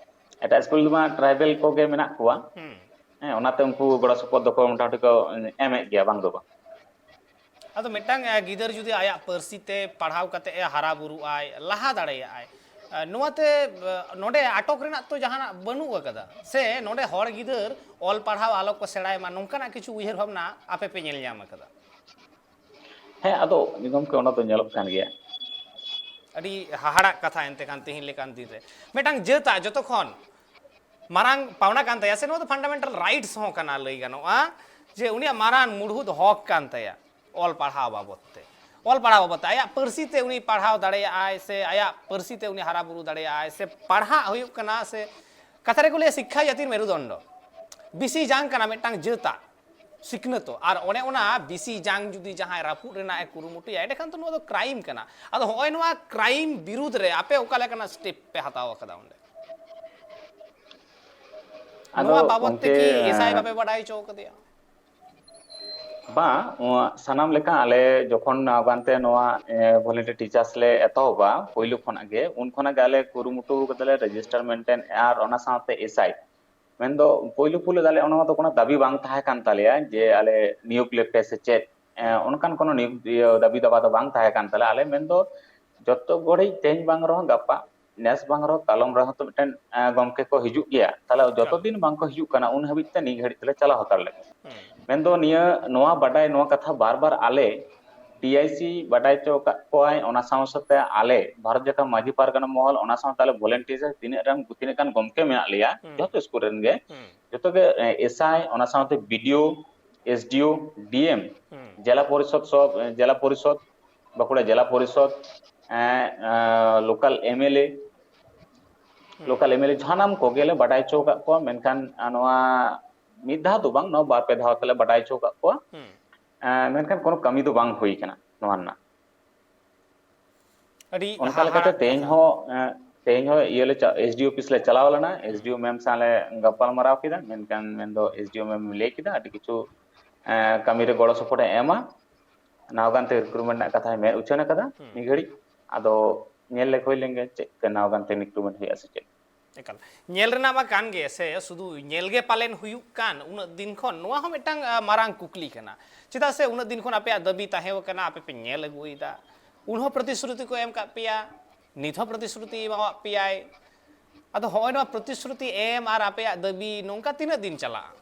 ᱮᱴᱟᱜ ᱥᱠᱩᱞ ᱨᱮᱢᱟ ᱴᱨᱟᱭᱵᱮᱞ ᱠᱚᱜᱮ ᱢᱮᱱᱟᱜ ᱠᱚᱣᱟ, ᱦᱩᱸ᱾ ᱦᱮᱸ, ᱚᱱᱟᱛᱮ ᱩᱱᱠᱩ ᱜᱚᱲᱚ ᱥᱚᱯᱚᱦᱚᱫ ᱫᱚᱠᱚ ᱢᱚᱴᱟᱢᱩᱴᱤ ᱠᱚ ᱮᱢᱮᱫ ᱜᱮᱭᱟ, ᱵᱟᱝ ᱫᱚ ᱵᱟᱝ᱾ ᱟᱫᱚ ᱢᱤᱫᱴᱟᱝ, ᱮ, ᱜᱤᱫᱟᱹᱨ ᱡᱩᱫᱤ ᱟᱭᱟᱜ ᱯᱟᱹᱨᱥᱤ ᱛᱮ ᱯᱟᱲᱦᱟᱣ ᱠᱟᱛᱮ ᱮ ᱦᱟᱨᱟ ᱵᱩᱨᱩᱜ ᱟᱭ, ᱞᱟᱦᱟ ᱫᱟᱲᱮᱭᱟᱜᱼᱟᱭ, ᱮ, ᱱᱚᱣᱟᱛᱮ, ᱮ, ᱱᱚᱰᱮ ᱟᱴᱚᱠ ᱨᱮᱱᱟᱜ ᱛᱚ ᱡᱟᱦᱟᱱᱟᱜ ᱵᱟᱹᱱᱩᱜ ᱟᱠᱟᱫᱟ, ᱥᱮ ᱱᱚᱰᱮ ᱦᱚᱲ ᱜᱤᱫᱟᱹᱨ ᱚᱞ ᱯᱟᱲᱦᱟᱣ ᱟᱞᱚ ᱠᱚ ᱥᱮᱬᱟᱭ ᱢᱟ, ᱱᱚᱝᱠᱟᱱᱟᱜ ᱠᱤᱪᱷᱩ ᱩᱭᱦᱟᱹᱨ ᱵᱷᱟᱵᱽᱱᱟ ᱟᱯᱮ ᱯᱮ ᱧᱮᱞ ᱧᱟᱢ ᱟᱠᱟᱫᱟ? ᱦᱮᱸ, ᱟᱫᱚ ᱜᱚᱢᱠᱮ, ᱚᱱᱟ ᱫᱚ ᱧᱮᱞᱚᱜ ᱠᱟᱱ ᱜᱮᱭᱟ᱾ ᱟᱹᱰᱤ ᱦᱟᱦᱟᱲᱟᱜ ᱠᱟᱛᱷᱟ ᱮᱱᱛᱮ ᱠᱷᱟᱱ ᱛᱮᱦᱮᱧ ᱞᱮᱠᱟᱱ ᱫᱤᱱ ᱨᱮ ᱢᱤᱫᱴᱟᱝ ᱡᱟᱹᱛᱟᱜ ᱡᱚᱛᱚ ᱠᱷᱚᱱ ᱢᱟᱨᱟᱝ ᱯᱟᱣᱱᱟ ᱠᱟᱱ ᱛᱟᱭᱟ, ᱥᱮ ᱱᱚᱣᱟ ᱫᱚ ᱯᱷᱟᱱᱰᱟᱢᱮᱱᱴᱟᱞ ᱨᱟᱭᱤᱴᱥ ᱦᱚᱸ ᱠᱟᱱᱟ, ᱞᱟᱹᱭ ᱜᱟᱱᱚᱜᱼᱟ ᱡᱮ ᱩᱱᱤᱭᱟᱜ ᱢᱟᱨᱟᱝ ᱢᱩᱲᱦᱩᱫ ᱦᱚᱠ ᱠᱟᱱ ᱛᱟᱭᱟ ᱚᱞ ᱯᱟᱲᱦᱟᱣ ᱵᱟᱵᱚᱫ ᱛᱮ᱾ ᱚᱞ ᱯᱟᱲᱦᱟᱣ ᱵᱟᱵᱚᱫ ᱛᱮ ᱟᱭᱟᱜ ᱯᱟᱹᱨᱥᱤ ᱛᱮ ᱩᱱᱤ ᱯᱟᱲᱦᱟᱣ ᱫᱟᱲᱮᱭᱟᱜᱼᱟᱭ, ᱥᱮ ᱟᱭᱟᱜ ᱯᱟᱹᱨᱥᱤ ᱛᱮ ᱩᱱᱤ ᱦᱟᱨᱟ ᱵᱩᱨᱩ ᱫᱟᱲᱮᱭᱟᱜᱼᱟᱭ, ᱥᱮ ᱯᱟᱲᱦᱟᱜ ᱦᱩᱭᱩᱜ ᱠᱟᱱᱟ, ᱥᱮ ᱠᱟᱛᱷᱟ ᱨᱮᱠᱚ ᱞᱟᱹᱭᱟ ᱥᱤᱠᱠᱷᱟ ᱡᱟᱹᱛᱤᱨ ᱢᱮᱨᱩᱫᱚᱱᱰᱚ, ᱵᱤᱥᱤ ᱡᱟᱝ ᱠᱟᱱᱟ ᱢᱤᱫᱴᱟᱝ ᱡᱟᱹᱛᱟᱜ ᱥᱤᱠᱷᱱᱟᱹᱛᱚᱜ᱾ ᱟᱨ ᱚᱱᱮ ᱚᱱᱟ ᱵᱤᱥᱤ ᱡᱟᱝ ᱡᱩᱫᱤ ᱡᱟᱦᱟᱸᱭ ᱨᱟᱹᱯᱩᱫ ᱨᱮᱱᱟᱜ ᱮ ᱠᱩᱨᱩᱢᱩᱴᱩᱭᱟ, ᱮᱸᱰᱮᱠᱷᱟᱱ ᱛᱚ ᱱᱚᱣᱟ ᱫᱚ ᱠᱨᱟᱭᱤᱢ ᱠᱟᱱᱟ᱾ ᱟᱫᱚ ᱦᱚᱸᱜᱼᱚᱭ ᱱᱚᱣᱟ ᱠᱨᱟᱭᱤᱢ ᱵᱤᱨᱩᱫᱽ ᱨᱮ ᱟᱯᱮ ᱚᱠᱟ ᱞᱮᱠᱟᱱᱟᱜ ᱥᱴᱮᱯ ᱯᱮ ᱦᱟᱛᱟᱣ ᱟᱠᱟᱫᱟ ᱚᱸᱰᱮ? ᱟᱫᱚ ᱱᱚᱣᱟ ᱵᱟᱵᱚᱛ ᱛᱮ ᱜᱚᱢᱠᱮ, ᱠᱤ ᱮᱥ ᱟᱭ ᱮᱸ, ᱵᱟᱯᱮ ᱵᱟᱰᱟᱭ ᱦᱚᱪᱚ ᱠᱟᱫᱮᱭᱟ? ᱵᱟᱝ, ᱱᱚᱣᱟ ᱥᱟᱱᱟᱢ ᱞᱮᱠᱟ ᱟᱞᱮ ᱡᱚᱠᱷᱚᱱ ᱱᱟᱣᱜᱟᱱ ᱛᱮ ᱱᱚᱣᱟ, ᱮ, volunteer teachers ᱞᱮ ᱮᱛᱚᱦᱚᱵᱟ, ᱯᱳᱭᱞᱳ ᱠᱷᱚᱱᱟᱜ ᱜᱮ, ᱩᱱ ᱠᱷᱚᱱᱟᱜ ᱜᱮ ᱟᱞᱮ ᱠᱩᱨᱩᱢᱩᱴᱩ ᱠᱟᱫᱟᱞᱮ register ᱢᱮᱱᱴᱮᱱ ᱟᱨ ᱚᱱᱟ ᱥᱟᱶᱛᱮ ᱮᱥ ᱟᱭ᱾ ᱢᱮᱱᱫᱚ ᱯᱳᱭᱞᱳ ᱯᱳᱭᱞᱳ ᱫᱚ ᱟᱞᱮ ᱚᱱᱟ ᱫᱚ ᱠᱳᱱᱳ ᱫᱟᱹᱵᱤ ᱵᱟᱝ ᱛᱟᱦᱮᱸ ᱠᱟᱱ ᱛᱟᱞᱮᱭᱟ ᱡᱮ ᱦᱩᱸ᱾ ᱟᱞᱮ ᱱᱤᱭᱳᱜᱽ ᱞᱮᱯᱮ ᱥᱮ ᱪᱮᱫ, ᱮ, ᱦᱩᱸ᱾ ᱚᱱᱠᱟᱱ ᱠᱳᱱᱳ ᱱᱤᱭᱳᱜᱽ, ᱤᱭᱟᱹ, ᱫᱟᱹᱵᱤ ᱫᱟᱵᱟ ᱫᱚ ᱵᱟᱝ ᱛᱟᱦᱮᱸ ᱠᱟᱱ ᱛᱟᱞᱮᱭᱟ᱾ ᱟᱞᱮ ᱢᱮᱱᱫᱚ ᱡᱚᱛᱚ ᱜᱷᱟᱹᱲᱤᱡ ᱛᱮᱦᱮᱧ ᱵᱟᱝ ᱨᱮᱦᱚᱸ ᱜᱟᱯᱟ, ᱱᱮᱥ ᱵᱟᱝ ᱨᱮᱦᱚᱸ ᱠᱟᱞᱚᱢ ᱨᱮᱦᱚᱸ ᱛᱚ ᱢᱤᱫᱴᱮᱱ, ᱮ, ᱜᱚᱢᱠᱮ ᱠᱚ ᱦᱤᱡᱩᱜ ᱜᱮᱭᱟ᱾ ᱛᱟᱦᱞᱮ ᱡᱚᱛᱚ ᱮᱠᱟᱞ᱾ ᱫᱤᱱ ᱵᱟᱝ ᱠᱚ ᱦᱤᱡᱩᱜ ᱠᱟᱱᱟ, ᱩᱱ ᱦᱟᱹᱵᱤᱡ ᱛᱮ ᱱᱤᱭᱟᱹ ᱜᱷᱟᱹᱲᱤᱡ ᱛᱮᱞᱮ ᱪᱟᱞᱟᱣ ᱦᱟᱛᱟᱲ ᱞᱮᱫ᱾ ᱦᱩᱸ᱾ ᱢᱮᱱᱫᱚ ᱱᱤᱭᱟᱹ, ᱱᱚᱣᱟ ᱵᱟᱰᱟᱭ, ᱱᱚᱣᱟ ᱠᱟᱛᱷᱟ ᱵᱟᱨ ᱵᱟᱨ ᱟᱞᱮ ᱴᱤ ᱟᱭ ᱥᱤ ᱵᱟᱰᱟᱭ ᱦᱚᱪᱚ ᱟᱠᱟᱫ ᱠᱚᱣᱟᱭ, ᱚᱱᱟ ᱥᱟᱶ ᱥᱟᱶᱛᱮ ᱟᱞᱮ ᱵᱷᱟᱨᱚᱛ ᱡᱟᱠᱟᱛ ᱢᱟᱹᱡᱷᱤ ᱯᱟᱨᱜᱟᱱᱟ ᱢᱚᱦᱚᱞ, ᱚᱱᱟ ᱥᱟᱶᱛᱮ ᱟᱞᱮ volunteer ᱛᱤᱱᱟᱹᱜ ᱨᱮᱱ, ᱛᱤᱱᱟᱹᱜ ᱜᱟᱱ ᱜᱚᱢᱠᱮ ᱢᱮᱱᱟᱜ ᱞᱮᱭᱟ, ᱦᱩᱸ᱾ ᱡᱚᱛᱚ ᱥᱠᱩᱞ ᱨᱮᱱ ᱜᱮ, ᱦᱩᱸ᱾ ᱡᱚᱛᱚ ᱜᱮ, ᱮ, ᱮᱥ ᱟᱭ, ᱚᱱᱟ ᱥᱟᱶᱛᱮ ᱵᱤ ᱰᱤ ᱳ, ᱮᱥ ᱰᱤ ᱳ, ᱰᱤ ᱮᱢ, ᱦᱩᱸ᱾ ᱡᱮᱞᱟ ᱯᱚᱨᱤᱥᱚᱫ ᱥᱚᱵ, ᱡᱮᱞᱟ ᱯᱚᱨᱤᱥᱚᱫ, ᱵᱟᱸᱠᱩᱲᱟ ᱡᱮᱞᱟ ᱯᱚᱨᱤᱥᱚᱫ, ᱮ, ᱮ, ᱞᱳᱠᱟᱞ ᱮᱢ ᱮᱞ ᱮ, ᱦᱩᱸ᱾ ᱞᱳᱠᱟᱞ ᱮᱢ ᱮᱞ ᱮ ᱥᱟᱱᱟᱢ ᱠᱚᱜᱮ ᱞᱮ ᱵᱟᱰᱟᱭ ᱦᱚᱪᱚ ᱟᱠᱟᱫ ᱠᱚᱣᱟ᱾ ᱢᱮᱱᱠᱷᱟᱱ, ᱟ, ᱱᱚᱣᱟ ᱢᱤᱫ ᱫᱷᱟᱣ ᱫᱚ ᱵᱟᱝ, ᱱᱚᱣᱟ ᱵᱟᱨ ᱯᱮ ᱫᱷᱟᱣ ᱛᱮᱞᱮ ᱵᱟᱰᱟᱭ ᱦᱚᱪᱚ ᱟᱠᱟᱫ ᱠᱚᱣᱟ᱾ ᱦᱩᱸ᱾ ᱮ, ᱢᱮᱱᱠᱷᱟᱱ ᱠᱳᱱᱳ ᱠᱟᱹᱢᱤ ᱫᱚ ᱵᱟᱝ ᱦᱩᱭ ᱠᱟᱱᱟ ᱱᱚᱣᱟ ᱨᱮᱱᱟᱜ᱾ ᱟᱹᱰᱤ ᱚᱱᱠᱟ ᱦᱟᱦᱟᱲᱟᱜ ᱞᱮᱠᱟᱛᱮ ᱛᱮᱦᱮᱧ ᱠᱟᱛᱷᱟ᱾ ᱦᱚᱸ, ᱮ, ᱛᱮᱦᱮᱧ ᱦᱚᱸ ᱤᱭᱟᱹ ᱞᱮ ᱪᱟ-, ᱮᱥ ᱰᱤ ᱳ ᱚᱯᱷᱤᱥ ᱞᱮ ᱪᱟᱞᱟᱣ ᱞᱮᱱᱟ, ᱦᱩᱸ᱾ ᱮᱥ ᱰᱤ ᱳ ᱢᱮᱢ ᱥᱟᱶ ᱞᱮ ᱜᱟᱯᱟᱞ ᱢᱟᱨᱟᱣ ᱠᱮᱫᱟ, ᱢᱮᱱᱠᱷᱟᱱ ᱢᱮᱱᱫᱚ ᱮᱥ ᱰᱤ ᱳ ᱢᱮᱢ ᱞᱟᱹᱭ ᱠᱮᱫᱟ ᱟᱹᱰᱤ ᱠᱤᱪᱷᱩ, ᱮ, ᱠᱟᱹᱢᱤ ᱨᱮ ᱜᱚᱲᱚ ᱥᱚᱯᱚᱦᱚᱫ ᱮ ᱮᱢᱟ᱾ ᱱᱟᱣᱜᱟᱱ ᱛᱮ recruitment ᱨᱮᱱᱟᱜ ᱠᱟᱛᱷᱟᱭ ᱢᱮᱫ ᱩᱪᱷᱟᱹᱱ ᱟᱠᱟᱫᱟ ᱦᱩᱸ᱾ ᱢᱤᱫ ᱜᱷᱟᱹᱲᱤᱡ᱾ ᱟᱫᱚ ᱧᱮᱞ ᱞᱮᱠ ᱦᱩᱭ ᱞᱮᱱ ᱜᱮ ᱪᱮᱫ ᱛᱮ ᱱᱟᱣᱜᱟᱱ ᱛᱮ recruitment ᱦᱩᱭᱩᱜᱼᱟ ᱥᱮ ᱪᱮᱫ᱾ ᱮᱠᱟᱞ᱾ ᱧᱮᱞ ᱨᱮᱱᱟᱜ ᱢᱟ ᱠᱟᱱ ᱜᱮ ᱥᱮ, ᱥᱩᱫᱷᱩ ᱧᱮᱞ ᱜᱮ ᱯᱟᱞᱮᱱ ᱦᱩᱭᱩᱜ ᱠᱟᱱ ᱩᱱᱟᱹᱜ ᱫᱤᱱ ᱠᱷᱚᱱ? ᱱᱚᱣᱟ ᱦᱚᱸ ᱢᱤᱫᱴᱟᱝ, ᱟ, ᱢᱟᱨᱟᱝ ᱠᱩᱠᱞᱤ ᱠᱟᱱᱟ᱾ ᱪᱮᱫᱟᱜ ᱥᱮ ᱩᱱᱟᱹᱜ ᱫᱤᱱ ᱠᱷᱚᱱ ᱟᱯᱮᱭᱟᱜ ᱫᱟᱹᱵᱤ ᱛᱟᱦᱮᱸ ᱠᱟᱱᱟ, ᱟᱯᱮ ᱯᱮ ᱧᱮᱞ ᱟᱹᱜᱩᱭᱮᱫᱟ, ᱩᱱ ᱦᱚᱸ ᱯᱨᱚᱛᱤᱥᱨᱩᱛᱤ ᱠᱚ ᱮᱢ ᱠᱟᱜ ᱯᱮᱭᱟ, ᱱᱤᱛ ᱦᱚᱸ ᱯᱨᱚᱛᱤᱥᱨᱩᱛᱤ ᱮᱢᱟᱣᱟᱜ ᱯᱮᱭᱟᱭ᱾ ᱟᱫᱚ ᱦᱚᱸᱜᱼᱚᱭ ᱱᱚᱣᱟ ᱯᱨᱚᱛᱤᱥᱨᱩᱛᱤ ᱮᱢ ᱟᱨ ᱟᱯᱮᱭᱟᱜ ᱫᱟᱹᱵᱤ ᱱᱚᱝᱠᱟ ᱛᱤᱱᱟᱹᱜ ᱫᱤᱱ ᱪᱟᱞᱟᱜᱼᱟ?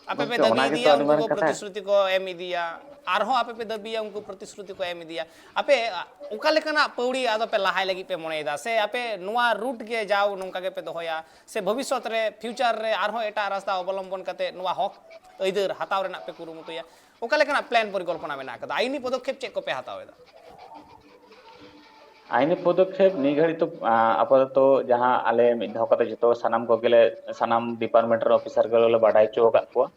ᱟᱯᱮ ᱯᱮ ᱜᱚᱢᱠᱮ, ᱫᱟᱹᱵᱤ ᱚᱱᱟ ᱜᱮᱛᱚ ᱤᱫᱤᱭᱟ, ᱟᱹᱰᱤ ᱩᱱᱠᱩ ᱢᱟᱨᱟᱝ ᱠᱚ ᱠᱟᱛᱷᱟ᱾ ᱯᱨᱚᱛᱤᱥᱨᱩᱛᱤ ᱠᱚ ᱮᱢ ᱤᱫᱤᱭᱟ, ᱟᱨᱦᱚᱸ ᱟᱯᱮ ᱯᱮ ᱫᱟᱹᱵᱤᱭᱟ, ᱩᱱᱠᱩ ᱯᱨᱚᱛᱤᱥᱨᱩᱛᱤ ᱠᱚ ᱮᱢ ᱤᱫᱤᱭᱟ᱾ ᱟᱯᱮ, ᱟ, ᱚᱠᱟ ᱞᱮᱠᱟᱱᱟᱜ ᱯᱟᱹᱣᱲᱤ ᱟᱫᱚ ᱯᱮ ᱞᱟᱦᱟᱭ ᱞᱟᱹᱜᱤᱫ ᱯᱮ ᱢᱚᱱᱮᱭᱮᱫᱟ? ᱥᱮ ᱟᱯᱮ ᱱᱚᱣᱟ route ᱜᱮ ᱡᱟᱣ ᱱᱚᱝᱠᱟ ᱜᱮᱯᱮ ᱫᱚᱦᱚᱭᱟ? ᱥᱮ ᱵᱷᱚᱵᱤᱥᱥᱚᱛ ᱨᱮ, future ᱨᱮ ᱟᱨᱦᱚᱸ ᱮᱴᱟᱜ ᱨᱟᱥᱛᱟ ᱚᱵᱚᱞᱚᱢᱵᱚᱱ ᱠᱟᱛᱮ ᱱᱚᱣᱟ ᱦᱚᱠ ᱟᱹᱭᱫᱟᱹᱨ ᱦᱟᱛᱟᱣ ᱨᱮᱱᱟᱜ ᱯᱮ ᱠᱩᱨᱩᱢᱩᱴᱩᱭᱟ? ᱚᱠᱟ ᱞᱮᱠᱟᱱᱟᱜ plan ᱯᱚᱨᱤᱠᱚᱞᱯᱚᱱᱟ ᱢᱮᱱᱟᱜ ᱟᱠᱟᱫᱟ? ᱟᱹᱭᱤᱱᱤ ᱯᱚᱫᱚᱠᱷᱮᱯ ᱪᱮᱫ ᱠᱚᱯᱮ ᱦᱟᱛᱟᱣ ᱮᱫᱟ? ᱟᱭᱤᱱᱤ ᱯᱚᱫᱚᱠᱷᱮᱯ ᱱᱤᱭᱟᱹ ᱜᱷᱟᱹᱲᱤᱡ ᱛᱚ, ᱟ, ᱟᱯᱟᱛᱚᱛᱚ ᱡᱟᱦᱟᱸ ᱟᱞᱮ ᱢᱤᱫ ᱫᱷᱟᱣ ᱠᱟᱛᱮ ᱡᱚᱛᱚ ᱥᱟᱱᱟᱢ ᱠᱚᱜᱮ ᱞᱮ, ᱥᱟᱱᱟᱢ department ᱨᱮᱱ officer ᱠᱚᱞᱮ ᱵᱟᱰᱟᱭ ᱦᱚᱪᱚ ᱟᱠᱟᱫ ᱠᱚᱣᱟ᱾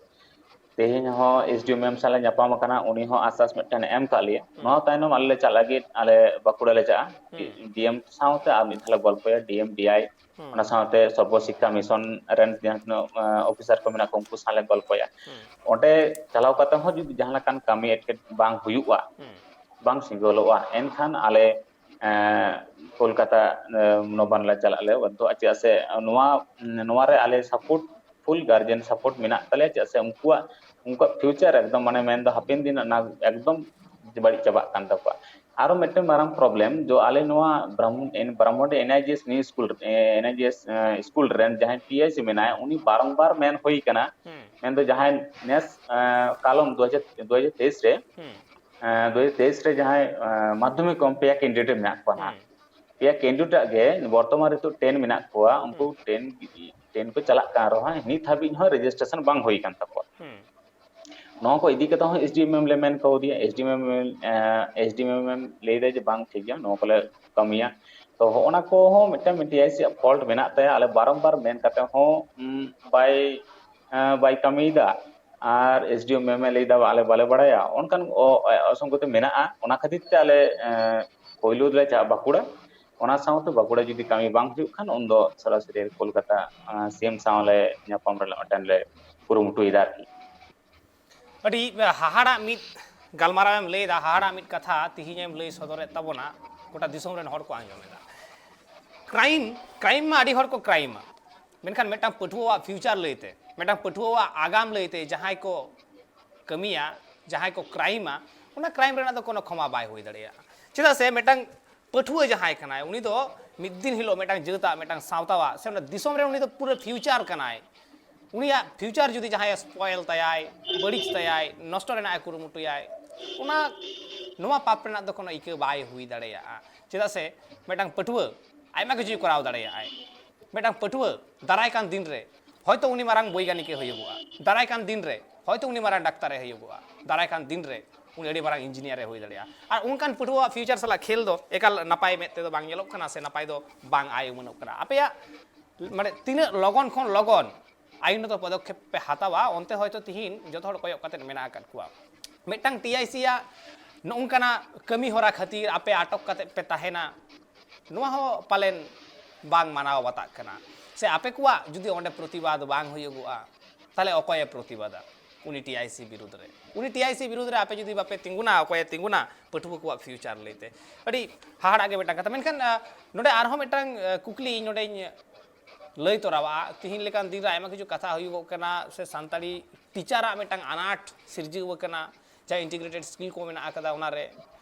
ᱛᱮᱦᱮᱧ ᱦᱚᱸ ᱮᱥ ᱰᱤ ᱳ ᱢᱮᱢ ᱥᱟᱞᱟᱜ ᱧᱟᱯᱟᱢ ᱟᱠᱟᱱᱟ, ᱩᱱᱤ ᱦᱚᱸ ᱟᱥᱥᱟᱥ ᱢᱤᱫᱴᱮᱱ ᱮ ᱮᱢ ᱠᱟᱜ ᱞᱮᱭᱟ᱾ ᱱᱚᱣᱟ ᱛᱟᱭᱱᱚᱢ ᱟᱞᱮ ᱞᱮ ᱪᱟᱞᱟᱜ ᱞᱟᱹᱜᱤᱫ, ᱟᱞᱮ ᱵᱟᱸᱠᱩᱲᱟ ᱞᱮ ᱪᱟᱞᱟᱜᱼᱟ᱾ ᱰᱤ ᱮᱢ ᱥᱟᱶᱛᱮ ᱟᱨ ᱢᱤᱫ ᱫᱷᱟᱣ ᱞᱮ ᱜᱚᱞᱯᱚᱭᱟ, ᱰᱤ ᱮᱢ, ᱰᱤ ᱟᱭ, ᱚᱱᱟ ᱥᱟᱶᱛᱮ ᱥᱚᱨᱵᱚ ᱥᱤᱠᱠᱷᱟ ᱢᱤᱥᱚᱱ ᱨᱮᱱ ᱡᱟᱦᱟᱸ ᱛᱤᱱᱟᱹᱜ ᱚᱯᱷᱤᱥᱟᱨ ᱠᱚ ᱢᱮᱱᱟᱜ ᱠᱚᱣᱟ, ᱩᱱᱠᱩ ᱥᱟᱶ ᱞᱮ ᱜᱚᱞᱯᱚᱭᱟ᱾ ᱚᱸᱰᱮ ᱪᱟᱞᱟᱣ ᱠᱟᱛᱮ ᱦᱚᱸ ᱡᱩᱫᱤ ᱡᱟᱦᱟᱸ ᱞᱮᱠᱟᱱ ᱠᱟᱹᱢᱤ ᱮᱴᱠᱮᱴ ᱵᱟᱝ ᱦᱩᱭᱩᱜᱼᱟ, ᱵᱟᱝ ᱥᱤᱸᱜᱟᱹᱞᱚᱜᱼᱟ, ᱮᱱᱠᱷᱟᱱ ᱟᱞᱮ ᱮᱸ, ᱠᱳᱞᱠᱟᱛᱟ, ᱮᱸ, ᱱᱚᱵᱟᱱ ᱞᱮ ᱪᱟᱞᱟᱜ ᱞᱮ ᱵᱟᱫᱽᱫᱷᱚᱜᱼᱟ᱾ ᱪᱮᱫᱟᱜ ᱥᱮ ᱱᱚᱣᱟ, ᱱᱚᱣᱟ ᱨᱮ ᱟᱞᱮ ᱥᱟᱯᱳᱨᱴ, ᱯᱷᱩᱞ ᱜᱟᱨᱡᱮᱱ ᱥᱟᱯᱳᱨᱴ ᱢᱮᱱᱟᱜ ᱛᱟᱞᱮᱭᱟ᱾ ᱪᱮᱫᱟᱜ ᱥᱮ ᱩᱱᱠᱩᱣᱟᱜ, ᱩᱱᱠᱩᱣᱟᱜ ᱯᱷᱤᱭᱩᱪᱟᱨ ᱮᱠᱫᱚᱢ, ᱢᱟᱱᱮ, ᱢᱮᱱᱫᱚ ᱦᱟᱯᱮᱱ ᱫᱤᱱ ᱨᱮᱱᱟᱜ ᱮᱠᱫᱚᱢ ᱵᱟᱹᱲᱤᱡ ᱪᱟᱵᱟᱜ ᱠᱟᱱ ᱛᱟᱠᱚᱣᱟ᱾ ᱟᱨᱚ ᱢᱤᱫᱴᱮᱱ ᱢᱟᱨᱟᱝ ᱯᱨᱚᱵᱞᱮᱢ, ᱡᱚ ᱟᱞᱮ ᱱᱚᱣᱟ ᱵᱨᱟᱦᱢᱚᱱ, ᱮᱱ-, ᱵᱨᱟᱦᱢᱚᱱᱰᱤ ᱮᱱ ᱟᱭ ᱡᱤ ᱮᱥ ᱱᱤᱭᱩ ᱥᱠᱩᱞ, ᱮ, ᱮᱱ ᱟᱭ ᱡᱤ ᱮᱥ, ᱮ, ᱥᱠᱩᱞ ᱨᱮᱱ ᱡᱟᱦᱟᱸᱭ ᱴᱤ ᱟᱭ ᱥᱤ ᱢᱮᱱᱟᱭᱟ, ᱩᱱᱤ ᱵᱟᱨᱚᱢᱵᱟᱨ ᱢᱮᱱ ᱦᱩᱭ ᱠᱟᱱᱟ, ᱢᱮᱱᱫᱚ ᱡᱟᱦᱟᱸᱭ ᱱᱮᱥ, ᱮ, ᱠᱟᱞᱚᱢ ᱫᱩ ᱦᱟᱡᱟᱨ, ᱫᱩ ᱦᱟᱡᱟᱨ ᱛᱮᱭᱤᱥ ᱨᱮ, ᱮ, ᱫᱩ ᱦᱟᱡᱟᱨ ᱛᱮᱭᱤᱥ ᱨᱮ ᱡᱟᱦᱟᱸᱭ, ᱮ, ᱢᱟᱫᱽᱫᱷᱚᱢᱤᱠ ᱠᱚ ᱮᱢ ᱯᱮᱭᱟ ᱠᱮᱱᱰᱤᱰᱮᱴ ᱢᱮᱱᱟᱜ ᱠᱚᱣᱟ ᱱᱟᱦᱟᱜ᱾ ᱯᱮᱭᱟ ᱠᱮᱱᱰᱤᱰᱮᱴ ᱜᱮ ᱵᱚᱨᱛᱚᱢᱟᱱ ᱱᱤᱛᱚᱜ ᱴᱮᱱ ᱢᱮᱱᱟᱜ ᱠᱚᱣᱟ, ᱩᱱᱠᱩ ᱴᱮᱱ, ᱴᱮᱱ ᱠᱚ ᱪᱟᱞᱟᱜ ᱠᱟᱱ ᱨᱮᱦᱚᱸ ᱱᱤᱛ ᱦᱟᱹᱵᱤᱡ ᱦᱚᱸ ᱨᱮᱡᱤᱥᱴᱨᱮᱥᱚᱱ ᱵᱟᱝ ᱦᱩᱭ ᱠᱟᱱ ᱛᱟᱠᱚᱣᱟ᱾ ᱱᱚᱣᱟ ᱠᱚ ᱤᱫᱤ ᱠᱟᱛᱮ ᱦᱚᱸ ᱮᱥ ᱰᱤ ᱮᱢ ᱞᱮ ᱢᱮᱱ ᱠᱟᱣᱫᱮᱭᱟ, ᱮᱥ ᱰᱤ ᱮᱢ, ᱮ, ᱮᱥ ᱰᱤ ᱮᱢ ᱞᱟᱹᱭ ᱫᱟᱭ ᱡᱮ ᱵᱟᱝ, ᱴᱷᱤᱠ ᱜᱮᱭᱟ, ᱱᱚᱣᱟ ᱠᱚᱞᱮ ᱠᱟᱹᱢᱤᱭᱟ᱾ ᱛᱚ ᱦᱚᱜᱼᱚ ᱱᱟ ᱠᱚᱦᱚᱸ ᱢᱤᱫᱴᱟᱝ ᱴᱤ ᱟᱭ ᱥᱤ ᱟᱜ ᱯᱷᱚᱞᱴ ᱢᱮᱱᱟᱜ ᱛᱟᱭᱟ, ᱟᱞᱮ ᱵᱟᱨᱚᱢᱵᱟᱨ ᱢᱮᱱ ᱠᱟᱛᱮ ᱦᱚᱸ, ᱩᱢ, ᱵᱟᱭ, ᱮ, ᱵᱟᱭ ᱠᱟᱹᱢᱤᱭᱮᱫᱟ᱾ ᱟᱨ ᱮᱥ ᱰᱤ ᱳ ᱢᱮᱢ ᱮ ᱞᱟᱹᱭ ᱮᱫᱟ, "ᱟᱞᱮ ᱵᱟᱞᱮ ᱵᱟᱲᱟᱭᱟ", ᱚᱱᱠᱟᱱ ᱚ-, ᱚ-, ᱚᱥᱚᱝᱜᱚᱛᱤ ᱢᱮᱱᱟᱜᱼᱟ᱾ ᱚᱱᱟ ᱠᱷᱟᱹᱛᱤᱨ ᱛᱮ ᱟᱞᱮ, ᱮ, ᱯᱳᱭᱞᱳ ᱨᱮᱞᱮ ᱪᱟᱜᱼᱟ ᱵᱟᱸᱠᱩᱲᱟ᱾ ᱚᱱᱟ ᱥᱟᱶᱛᱮ ᱵᱟᱸᱠᱩᱲᱟ ᱡᱩᱫᱤ ᱠᱟᱹᱢᱤ ᱵᱟᱝ ᱦᱩᱭᱩᱜ ᱠᱷᱟᱱ, ᱩᱱᱫᱚ ᱥᱚᱨᱟᱥᱚᱨᱤ ᱠᱳᱞᱠᱟᱛᱟ, ᱮ, ᱥᱤ ᱮᱢ ᱥᱟᱶ ᱞᱮ ᱧᱟᱯᱟᱢ ᱨᱮᱱᱟᱜ ᱢᱤᱫᱴᱮᱱ ᱞᱮ ᱠᱩᱨᱩᱢᱩᱴᱩᱭᱮᱫᱟ ᱟᱨᱠᱤ᱾ ᱟᱹᱰᱤ ᱦᱟᱦᱟᱲᱟᱜ ᱢᱤᱫ ᱜᱟᱞᱢᱟᱨᱟᱣ ᱮᱢ ᱞᱟᱹᱭ ᱮᱫᱟ, ᱦᱟᱦᱟᱲᱟᱜ ᱢᱤᱫ ᱠᱟᱛᱷᱟ ᱛᱤᱦᱤᱧ ᱮᱢ ᱞᱟᱹᱭ ᱥᱚᱫᱚᱨᱮᱫ ᱛᱟᱵᱚᱱᱟ, ᱜᱚᱴᱟ ᱫᱤᱥᱚᱢ ᱨᱮᱱ ᱦᱚᱲ ᱠᱚ ᱟᱸᱡᱚᱢ ᱮᱫᱟ᱾ ᱠᱨᱟᱭᱤᱢ, ᱠᱨᱟᱭᱤᱢ ᱢᱟ ᱟᱹᱰᱤ ᱦᱚᱲ ᱠᱚ ᱠᱨᱟᱭᱤᱢᱟ, ᱢᱮᱱᱠᱷᱟᱱ ᱢᱤᱫᱴᱟᱝ ᱯᱟᱹᱴᱷᱩᱣᱟᱹᱣᱟᱜ ᱯᱷᱤᱭᱩᱪᱟᱨ ᱞᱟᱹᱭᱛᱮ, ᱢᱤᱫᱴᱟᱝ ᱯᱟᱹᱴᱷᱩᱣᱟᱹᱣᱟᱜ ᱟᱜᱟᱢ ᱞᱟᱹᱭᱛᱮ ᱡᱟᱦᱟᱸᱭ ᱠᱚ ᱠᱟᱹᱢᱤᱭᱟ, ᱡᱟᱦᱟᱸᱭ ᱠᱚ ᱠᱨᱟᱭᱤᱢᱟ, ᱚᱱᱟ ᱠᱨᱟᱭᱤᱢ ᱨᱮᱱᱟᱜ ᱫᱚ ᱠᱳᱱᱳ ᱠᱷᱚᱢᱟ ᱵᱟᱭ ᱦᱩᱭ ᱫᱟᱲᱮᱭᱟᱜᱼᱟ᱾ ᱪᱮᱫᱟᱜ ᱥᱮ ᱢᱤᱫᱴᱟᱝ ᱯᱟᱹᱴᱷᱩᱣᱟᱹ ᱡᱟᱦᱟᱸᱭ ᱠᱟᱱᱟᱭ, ᱩᱱᱤ ᱫᱚ ᱢᱤᱫ ᱫᱤᱱ ᱦᱤᱞᱳᱜ ᱢᱤᱫᱴᱟᱝ ᱡᱟᱹᱛᱟᱜ, ᱢᱤᱫᱴᱟᱝ ᱥᱟᱶᱛᱟᱣᱟᱜ, ᱥᱮ ᱚᱱᱟ ᱫᱤᱥᱚᱢ ᱨᱮ ᱩᱱᱤ ᱫᱚ ᱯᱩᱨᱟᱹ ᱯᱷᱤᱭᱩᱪᱟᱨ ᱠᱟᱱᱟᱭ᱾ ᱩᱱᱤᱭᱟᱜ ᱯᱷᱤᱭᱩᱪᱟᱨ ᱡᱩᱫᱤ ᱡᱟᱦᱟᱸᱭᱮ ᱥᱯᱚᱭᱮᱞ ᱛᱟᱭᱟᱭ, ᱵᱟᱹᱲᱤᱡ ᱛᱟᱭᱟᱭ, ᱱᱚᱥᱴᱚ ᱨᱮᱱᱟᱜ ᱮ ᱠᱩᱨᱩᱢᱩᱴᱩᱭᱟᱭ, ᱚᱱᱟ, ᱱᱚᱣᱟ ᱯᱟᱯ ᱨᱮᱱᱟᱜ ᱫᱚ ᱠᱳᱱᱳ ᱤᱠᱟᱹ ᱵᱟᱭ ᱦᱩᱭ ᱫᱟᱲᱮᱭᱟᱜᱼᱟ᱾ ᱪᱮᱫᱟᱜ ᱥᱮ ᱢᱤᱫᱴᱟᱝ ᱯᱟᱹᱴᱷᱩᱣᱟᱹ ᱟᱭᱢᱟ ᱠᱤᱪᱷᱩᱭ ᱠᱚᱨᱟᱣ ᱫᱟᱲᱮᱭᱟᱜᱼᱟᱭ᱾ ᱢᱤᱫᱴᱟᱝ ᱯᱟᱹᱴᱷᱩᱣᱟᱹ ᱫᱟᱨᱟᱭ ᱠᱟᱱ ᱫᱤᱱ ᱨᱮ ᱦᱚᱭᱛᱳ ᱩᱱᱤ ᱢᱟᱨᱟᱝ ᱵᱳᱭᱜᱟᱱᱤᱠᱮ ᱦᱩᱭᱩᱜᱚᱜᱼᱟ, ᱫᱟᱨᱟᱭ ᱠᱟᱱ ᱫᱤᱱ ᱨᱮ ᱦᱚᱭᱛᱳ ᱩᱱᱤ ᱢᱟᱨᱟᱝ ᱰᱟᱠᱛᱟᱨᱮ ᱦᱩᱭᱩᱜᱚᱜᱼᱟ, ᱫᱟᱨᱟᱭ ᱠᱟᱱ ᱫᱤᱱ ᱨᱮ ᱩᱱᱤ ᱟᱹᱰᱤ ᱢᱟᱨᱟᱝ ᱤᱧᱡᱤᱱᱤᱭᱟᱨᱮ ᱦᱩᱭ ᱫᱟᱲᱮᱭᱟᱜᱼᱟ᱾ ᱟᱨ ᱚᱱᱠᱟᱱ ᱯᱟᱹᱴᱷᱩᱣᱟᱹᱣᱟᱜ ᱯᱷᱤᱭᱩᱪᱟᱨ ᱥᱟᱞᱟᱜ ᱠᱷᱮᱞ ᱫᱚ ᱮᱠᱟᱞ ᱱᱟᱯᱟᱭ ᱢᱮᱫ ᱛᱮᱫᱚ ᱵᱟᱝ ᱧᱮᱞᱚᱜ ᱠᱟᱱᱟ ᱥᱮ ᱱᱟᱯᱟᱭ ᱫᱚ ᱵᱟᱝ ᱟᱭ ᱩᱢᱟᱹᱱᱚᱜ ᱠᱟᱱᱟ᱾ ᱟᱯᱮᱭᱟᱜ, ᱢᱟᱱᱮ, ᱛᱤᱱᱟᱹᱜ ᱞᱚᱜᱚᱱ ᱠᱷᱚᱱ ᱞᱚᱜᱚᱱ ᱟᱭᱤᱱᱜᱚᱛᱚ ᱯᱚᱫᱚᱠᱷᱮᱯ ᱯᱮ ᱦᱟᱛᱟᱣᱟ, ᱚᱱᱛᱮ ᱦᱚᱭᱛᱳ ᱛᱤᱦᱤᱧ ᱡᱚᱛᱚ ᱦᱚᱲ ᱠᱚᱭᱚᱜ ᱠᱟᱛᱮ ᱢᱮᱱᱟᱜ ᱟᱠᱟᱫ ᱠᱚᱣᱟ᱾ ᱢᱤᱫᱴᱟᱝ ᱴᱤ ᱟᱭ ᱥᱤ ᱟᱜ ᱱᱚᱝᱠᱟᱱᱟᱜ ᱠᱟᱹᱢᱤ ᱦᱚᱨᱟ ᱠᱷᱟᱹᱛᱤᱨ ᱟᱯᱮ ᱟᱴᱚᱠ ᱠᱟᱛᱮ ᱯᱮ ᱛᱟᱦᱮᱱᱟ, ᱱᱚᱣᱟ ᱦᱚᱸ ᱯᱟᱞᱮᱱ ᱵᱟᱝ ᱢᱟᱱᱟᱣ ᱵᱟᱛᱟᱜ ᱠᱟᱱᱟ᱾ ᱥᱮ ᱟᱯᱮ ᱠᱚᱣᱟᱜ ᱡᱩᱫᱤ ᱚᱸᱰᱮ ᱯᱨᱚᱛᱤᱵᱟᱫ ᱵᱟᱝ ᱦᱩᱭᱩᱜᱚᱜᱼᱟ, ᱛᱟᱦᱚᱞᱮ ᱚᱠᱚᱭᱮ ᱯᱨᱚᱛᱤᱵᱟᱫᱟ ᱩᱱᱤ ᱴᱤ ᱟᱭ ᱥᱤ ᱵᱤᱨᱩᱫᱽ ᱨᱮ? ᱩᱱᱤ ᱴᱤ ᱟᱭ ᱥᱤ ᱵᱤᱨᱩᱫᱽ ᱨᱮ ᱟᱯᱮ ᱡᱩᱫᱤ ᱵᱟᱯᱮ ᱛᱤᱸᱜᱩᱱᱟ, ᱚᱠᱚᱭᱮ ᱛᱤᱸᱜᱩᱱᱟ ᱯᱟᱹᱴᱷᱩᱣᱟᱹ ᱠᱚᱣᱟᱜ ᱯᱷᱤᱭᱩᱪᱟᱨ ᱞᱟᱹᱭᱛᱮ? ᱟᱹᱰᱤ ᱦᱟᱦᱟᱲᱟᱜ ᱜᱮ ᱢᱤᱫᱴᱟᱝ ᱠᱟᱛᱷᱟ᱾ ᱢᱮᱱᱠᱷᱟᱱ, ᱟᱸ, ᱱᱚᱰᱮ ᱟᱨᱦᱚᱸ ᱢᱤᱫᱴᱟᱝ, ᱟᱸ, ᱠᱩᱠᱞᱤ ᱤᱧ ᱱᱚᱰᱮᱧ ᱞᱟᱹᱭ ᱛᱚᱨᱟᱣᱟᱜᱼᱟ᱾ ᱛᱤᱦᱤᱧ ᱞᱮᱠᱟᱱ ᱫᱤᱱ ᱨᱮ ᱟᱭᱢᱟ ᱠᱤᱪᱷᱩ ᱠᱟᱛᱷᱟ ᱦᱩᱭᱩᱜᱚᱜ ᱠᱟᱱᱟ, ᱥᱮ ᱥᱟᱱᱛᱟᱲᱤ ᱴᱤᱪᱟᱨᱟᱜ ᱢᱤᱫᱴᱟᱝ ᱟᱱᱟᱴ ᱥᱤᱨᱡᱟᱹᱣ ᱟᱠᱟᱱᱟ, ᱡᱟᱦᱟᱸ ᱤᱱᱴᱤᱜᱨᱮᱴᱮᱰ ᱥᱠᱤᱞ ᱠᱚ ᱢᱮᱱᱟᱜ ᱟᱠᱟᱫᱟ ᱚᱱᱟᱨᱮ,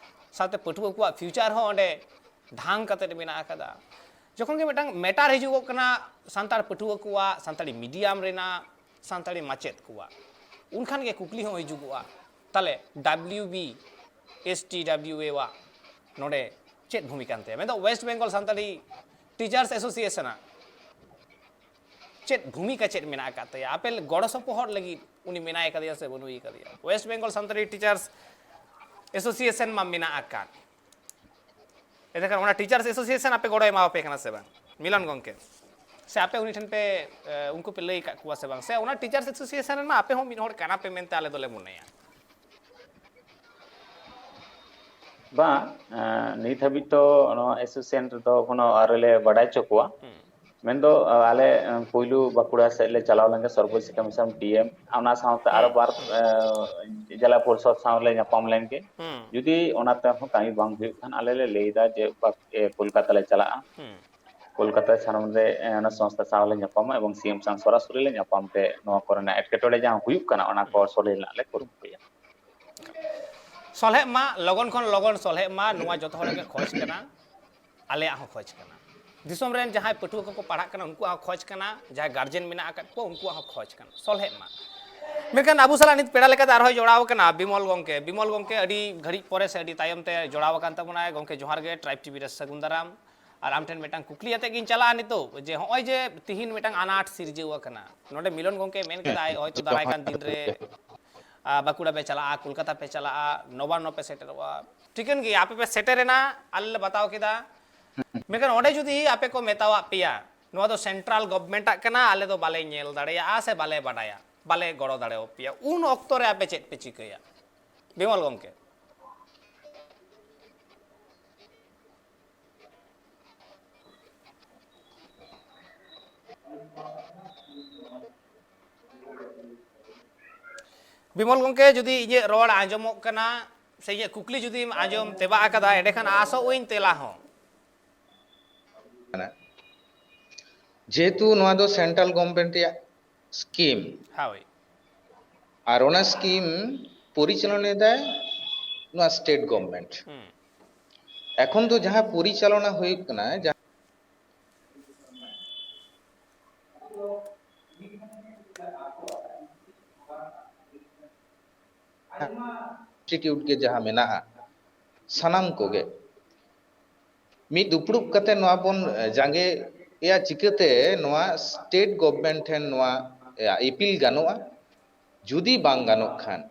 ᱥᱟᱶᱛᱮ ᱯᱟᱹᱴᱷᱩᱣᱟᱹ ᱠᱚᱣᱟᱜ ᱯᱷᱤᱭᱩᱪᱟᱨ ᱦᱚᱸ ᱚᱸᱰᱮ ᱰᱷᱟᱝ ᱠᱟᱛᱮᱫ ᱢᱮᱱᱟᱜ ᱟᱠᱟᱫᱟ᱾ ᱡᱚᱠᱷᱚᱱ ᱜᱮ ᱢᱤᱫᱴᱟᱝ ᱢᱮᱴᱟᱨ ᱦᱤᱡᱩᱜᱚᱜ ᱠᱟᱱᱟ ᱥᱟᱱᱛᱟᱲ ᱯᱟᱹᱴᱷᱩᱣᱟᱹ ᱠᱚᱣᱟᱜ, ᱥᱟᱱᱛᱟᱲᱤ ᱢᱤᱰᱤᱭᱟᱢ ᱨᱮᱱᱟᱜ, ᱥᱟᱱᱛᱟᱲᱤ ᱢᱟᱪᱮᱫ ᱠᱚᱣᱟᱜ, ᱩᱱᱠᱷᱟᱱ ᱜᱮ ᱠᱩᱠᱞᱤ ᱦᱚᱸ ᱦᱤᱡᱩᱜᱚᱜᱼᱟ, ᱛᱟᱦᱞᱮ W B S T W A ᱣᱟᱜ ᱱᱚᱰᱮ ᱪᱮᱫ ᱵᱷᱩᱢᱤᱠᱟ ᱠᱟᱱ ᱛᱟᱭᱟ? ᱢᱮᱱᱫᱚ ᱳᱭᱮᱥᱴ ᱵᱮᱝᱜᱚᱞ ᱥᱟᱱᱛᱟᱲᱤ ᱴᱤᱪᱟᱨᱥ ᱮᱥᱳᱥᱤᱭᱮᱥᱚᱱᱟᱜ ᱪᱮᱫ ᱵᱷᱩᱢᱤᱠᱟ ᱪᱮᱫ ᱢᱮᱱᱟᱜ ᱟᱠᱟᱫ ᱛᱟᱭᱟ? ᱟᱯᱮ ᱜᱚᱲᱚ ᱥᱚᱯᱚᱦᱚᱫ ᱞᱟᱹᱜᱤᱫ ᱩᱱᱤ ᱢᱮᱱᱟᱭ ᱠᱟᱫᱮᱭᱟ ᱥᱮ ᱵᱟᱹᱱᱩᱭ ᱠᱟᱫᱮᱭᱟ? West Bengal Santali teachers association ᱢᱟ ᱢᱮᱱᱟᱜ ᱟᱠᱟᱫ, ᱮᱱᱠᱷᱟᱱ ᱚᱱᱟ ᱴᱤᱪᱟᱨᱥ ᱮᱥᱳᱥᱤᱭᱮᱥᱚᱱ ᱟᱯᱮ ᱜᱚᱲᱚᱭ ᱮᱢᱟᱣᱟᱯᱮ ᱠᱟᱱᱟ ᱥᱮ ᱵᱟᱝ, ᱢᱤᱞᱚᱱ ᱜᱚᱢᱠᱮ? ᱥᱮ ᱟᱯᱮ ᱩᱱᱤ ᱴᱷᱮᱱ ᱯᱮ, ᱮ, ᱩᱱᱠᱩ ᱯᱮ ᱞᱟᱹᱭ ᱟᱠᱟᱫ ᱠᱚᱣᱟ ᱥᱮ ᱵᱟᱝ? ᱥᱮ ᱚᱱᱟ ᱴᱤᱪᱟᱨᱥ ᱮᱥᱳᱥᱤᱭᱮᱥᱚᱱ ᱨᱮᱱ ᱢᱟ ᱟᱯᱮ ᱦᱚᱸ ᱢᱤᱫ ᱦᱚᱲ ᱠᱟᱱᱟ ᱯᱮ ᱢᱮᱱᱛᱮ ᱟᱞᱮ ᱫᱚᱞᱮ ᱢᱚᱱᱮᱭᱟ᱾ ᱵᱟᱝ, ᱮᱸ, ᱱᱤᱛ ᱦᱟᱹᱵᱤᱡ ᱛᱚ ᱱᱚᱣᱟ ᱮᱥᱳᱥᱤᱭᱮᱥᱚᱱ ᱨᱮᱫᱚ ᱠᱳᱱᱳ ᱟᱹᱣᱨᱤ ᱞᱮ ᱵᱟᱰᱟᱭ ᱦᱚᱪᱚ ᱠᱚᱣᱟ᱾ ᱦᱩᱸ᱾ ᱢᱮᱱᱫᱚ, ᱟᱸ, ᱟᱞᱮ, ᱟᱸ, ᱯᱳᱭᱞᱳ ᱵᱟᱸᱠᱩᱲᱟ ᱥᱮᱫ ᱞᱮ ᱪᱟᱞᱟᱣ ᱞᱮᱱᱜᱮ, ᱥᱚᱨᱵᱚ ᱥᱤᱠᱠᱷᱟ ᱢᱤᱥᱚᱱ ᱰᱤ ᱮᱢ, ᱟᱨ ᱚᱱᱟ ᱥᱟᱶᱛᱮ ᱟᱨᱚ ᱦᱩᱸ, ᱵᱟᱨ, ᱦᱩᱸ᱾ ᱟᱸ, ᱡᱮᱞᱟ ᱯᱚᱨᱤᱥᱚᱫ ᱥᱟᱶ ᱞᱮ ᱧᱟᱯᱟᱢ ᱞᱮᱱᱜᱮ᱾ ᱦᱩᱸ᱾ ᱡᱩᱫᱤ ᱚᱱᱟ ᱛᱮᱦᱚᱸ ᱠᱟᱹᱢᱤ ᱵᱟᱝ ᱦᱩᱭᱩᱜ ᱠᱷᱟᱱ, ᱟᱞᱮ ᱞᱮ ᱞᱟᱹᱭ ᱮᱫᱟ ᱡᱮ, ᱵᱟ-, ᱮ, ᱠᱳᱞᱠᱟᱛᱟ ᱞᱮ ᱪᱟᱞᱟᱜᱼᱟ᱾ ᱦᱩᱸ᱾ ᱠᱳᱞᱠᱟᱛᱟ ᱥᱟᱱᱟᱢ ᱨᱮ, ᱮ, ᱚᱱᱟ ᱥᱚᱝᱥᱛᱷᱟ ᱥᱟᱶ ᱞᱮ ᱧᱟᱯᱟᱢᱟ ᱮᱵᱚᱝ ᱥᱤ ᱮᱢ ᱥᱟᱶ ᱥᱚᱨᱟᱥᱚᱨᱤ ᱞᱮ ᱧᱟᱯᱟᱢ ᱛᱮ ᱱᱚᱣᱟ ᱠᱚᱨᱮᱱᱟᱜ ᱮᱴᱠᱮᱴᱚᱬᱮ ᱡᱟᱦᱟᱸ ᱦᱩᱭᱩᱜ ᱠᱟᱱᱟ, ᱚᱱᱟ ᱠᱚ ᱦᱩᱸ᱾ ᱥᱚᱞᱦᱮ ᱨᱮᱱᱟᱜ ᱞᱮ ᱠᱩᱨᱩᱢᱩᱴᱩᱭᱟ᱾ ᱥᱚᱞᱦᱮᱜ ᱢᱟ, ᱞᱚᱜᱚᱱ ᱠᱷᱚᱱ ᱞᱚᱜᱚᱱ ᱥᱚᱞᱦᱮᱜ ᱢᱟ, ᱱᱚᱣᱟ ᱡᱚᱛᱚ ᱦᱚᱲ ᱜᱮ ᱠᱷᱚᱡᱽ ᱠᱟᱱᱟ, ᱟᱞᱮᱭᱟᱜ ᱦᱚᱸ ᱠᱷᱚᱡᱽ ᱠᱟᱱᱟ, ᱫᱤᱥᱚᱢ ᱨᱮᱱ ᱡᱟᱦᱟᱸᱭ ᱯᱟᱹᱴᱷᱩᱣᱟᱹ ᱠᱚᱠᱚ ᱯᱟᱲᱦᱟᱜ ᱠᱟᱱᱟ ᱩᱱᱠᱩᱣᱟᱜ ᱦᱚᱸ ᱠᱷᱚᱡᱽ ᱠᱟᱱᱟ, ᱡᱟᱦᱟᱸᱭ ᱜᱟᱨᱡᱮᱱ ᱢᱮᱱᱟᱜ ᱟᱠᱟᱫ ᱠᱚᱣᱟ ᱩᱱᱠᱩᱣᱟᱜ ᱦᱚᱸ ᱠᱷᱚᱡᱽ ᱠᱟᱱᱟ, ᱥᱚᱞᱦᱮᱜ ᱢᱟ᱾ ᱢᱮᱱᱠᱷᱟᱱ ᱟᱵᱚ ᱥᱟᱞᱟᱜ ᱱᱤᱛ ᱯᱮᱲᱟ ᱞᱮᱠᱟᱛᱮ ᱟᱨᱦᱚᱸᱭ ᱡᱚᱲᱟᱣ ᱟᱠᱟᱱᱟ ᱵᱤᱢᱚᱞ ᱜᱚᱢᱠᱮ᱾ ᱵᱤᱢᱚᱞ ᱜᱚᱢᱠᱮ ᱟᱹᱰᱤ ᱜᱷᱟᱹᱲᱤᱡ ᱯᱚᱨᱮ ᱥᱮ ᱟᱹᱰᱤ ᱛᱟᱭᱚᱢ ᱛᱮ ᱡᱚᱲᱟᱣ ᱟᱠᱟᱱ ᱛᱟᱵᱚᱱᱟᱭ᱾ ᱜᱚᱢᱠᱮ ᱡᱚᱦᱟᱨ ᱜᱮ, ᱴᱨᱟᱭᱤᱵᱽ ᱴᱤᱵᱷᱤ ᱨᱮ ᱥᱟᱹᱜᱩᱱ ᱫᱟᱨᱟᱢ᱾ ᱟᱨ ᱟᱢ ᱴᱷᱮᱱ ᱢᱤᱫᱴᱟᱝ ᱠᱩᱠᱞᱤ ᱟᱛᱮ ᱜᱤᱧ ᱪᱟᱞᱟᱜᱼᱟ ᱱᱤᱛᱚᱜ, ᱡᱮ ᱦᱚᱸᱜᱼᱚᱭ ᱡᱮ ᱛᱤᱦᱤᱧ ᱢᱤᱫᱴᱟᱝ ᱟᱱᱟᱴ ᱥᱤᱨᱡᱟᱹᱣ ᱟᱠᱟᱱᱟ, ᱱᱚᱰᱮ ᱢᱤᱞᱚᱱ ᱜᱚᱢᱠᱮ ᱢᱮᱱ ᱠᱮᱫᱟᱭ ᱦᱚᱭᱛᱳ ᱫᱟᱨᱟᱭ ᱠᱟᱱ ᱫᱤᱱ ᱨᱮ, ᱟ, ᱵᱟᱸᱠᱩᱲᱟ ᱯᱮ ᱪᱟᱞᱟᱜᱼᱟ, ᱠᱳᱞᱠᱟᱛᱟ ᱯᱮ ᱪᱟᱞᱟᱜᱼᱟ, ᱱᱚᱵᱟᱱᱱᱚ ᱯᱮ ᱥᱮᱴᱮᱨᱚᱜᱼᱟ, ᱴᱷᱤᱠᱟᱹᱱ ᱜᱮᱭᱟ, ᱟᱯᱮ ᱯᱮ ᱥᱮᱴᱮᱨᱮᱱᱟ, ᱟᱞᱮ ᱞᱮ ᱵᱟᱛᱟᱣ ᱠᱮᱫᱟ᱾ ᱢᱮᱱᱠᱷᱟᱱ ᱚᱸᱰᱮ ᱡᱩᱫᱤ ᱟᱯᱮ ᱠᱚ ᱢᱮᱛᱟᱣᱟᱜ ᱯᱮᱭᱟ ᱱᱚᱣᱟ ᱫᱚ ᱥᱮᱱᱴᱨᱟᱞ ᱜᱚᱵᱷᱢᱮᱱᱴᱟᱜ ᱠᱟᱱᱟ, ᱟᱞᱮ ᱫᱚ ᱵᱟᱞᱮ ᱧᱮᱞ ᱫᱟᱲᱮᱭᱟᱜᱼᱟ ᱥᱮ ᱵᱟᱞᱮ ᱵᱟᱰᱟᱭᱟ, ᱵᱟᱞᱮ ᱜᱚᱲᱚ ᱫᱟᱲᱮᱭᱟᱯᱮᱭᱟ, ᱩᱱ ᱚᱠᱛᱚ ᱨᱮ ᱟᱯᱮ ᱪᱮᱫ ᱯᱮ ᱪᱤᱠᱟᱹᱭᱟ? ᱵᱤᱢᱚᱞ ᱜᱚᱢᱠᱮ᱾ ᱵᱤᱢᱚᱞ ᱜᱚᱢᱠᱮ, ᱡᱩᱫᱤ ᱤᱧᱟᱹᱜ ᱨᱚᱲ ᱟᱸᱡᱚᱢᱚᱜ ᱠᱟᱱᱟ ᱥᱮ ᱤᱧᱟᱹᱜ ᱠᱩᱠᱞᱤ ᱡᱩᱫᱤᱢ ᱟᱸᱡᱚᱢ ᱛᱮᱵᱟᱜ ᱟᱠᱟᱫᱟ, ᱮᱸᱰᱮᱠᱷᱟᱱ ᱟᱥᱚᱜ ᱟᱹᱧ ᱛᱮᱞᱟ ᱦᱚᱸ᱾ ᱡᱮᱦᱮᱛᱩ ᱱᱚᱣᱟ ᱫᱚ ᱥᱮᱱᱴᱨᱟᱞ ᱜᱚᱵᱷᱢᱮᱱᱴ ᱨᱮᱭᱟᱜ ᱥᱠᱤᱢ, ᱦᱳᱭ᱾ ᱟᱨ ᱚᱱᱟ ᱥᱠᱤᱢ ᱯᱚᱨᱤᱪᱟᱞᱚᱱᱟ ᱮᱫᱟᱭ ᱱᱚᱣᱟ ᱥᱴᱮᱴ ᱜᱚᱵᱷᱢᱮᱱᱴ᱾ ᱦᱩᱸ᱾ ᱮᱠᱷᱚᱱ ᱫᱚ ᱡᱟᱦᱟᱸ ᱯᱚᱨᱤᱪᱟᱞᱚᱱᱟ ᱦᱩᱭᱩᱜ ᱠᱟᱱᱟ, ᱡᱟᱦᱟᱸ ᱤᱱᱥᱴᱤᱴᱤᱭᱩᱴ ᱜᱮ ᱡᱟᱦᱟᱸ ᱢᱮᱱᱟᱜᱼᱟ, ᱥᱟᱱᱟᱢ ᱠᱚᱜᱮ ᱢᱤᱫ ᱫᱩᱯᱲᱩᱵ ᱠᱟᱛᱮ ᱱᱚᱣᱟ ᱵᱚᱱ, ᱮ, ᱡᱟᱸᱜᱮ ᱮᱭᱟ, ᱪᱤᱠᱟᱹᱛᱮ ᱱᱚᱣᱟ ᱥᱴᱮᱴ ᱜᱚᱵᱷᱢᱮᱱᱴ ᱴᱷᱮᱱ ᱱᱚᱣᱟ, ᱮ, ᱤᱯᱤᱞ ᱜᱟᱱᱚᱜᱼᱟ? ᱡᱩᱫᱤ ᱵᱟᱝ ᱜᱟᱱᱚᱜ ᱠᱷᱟᱱ,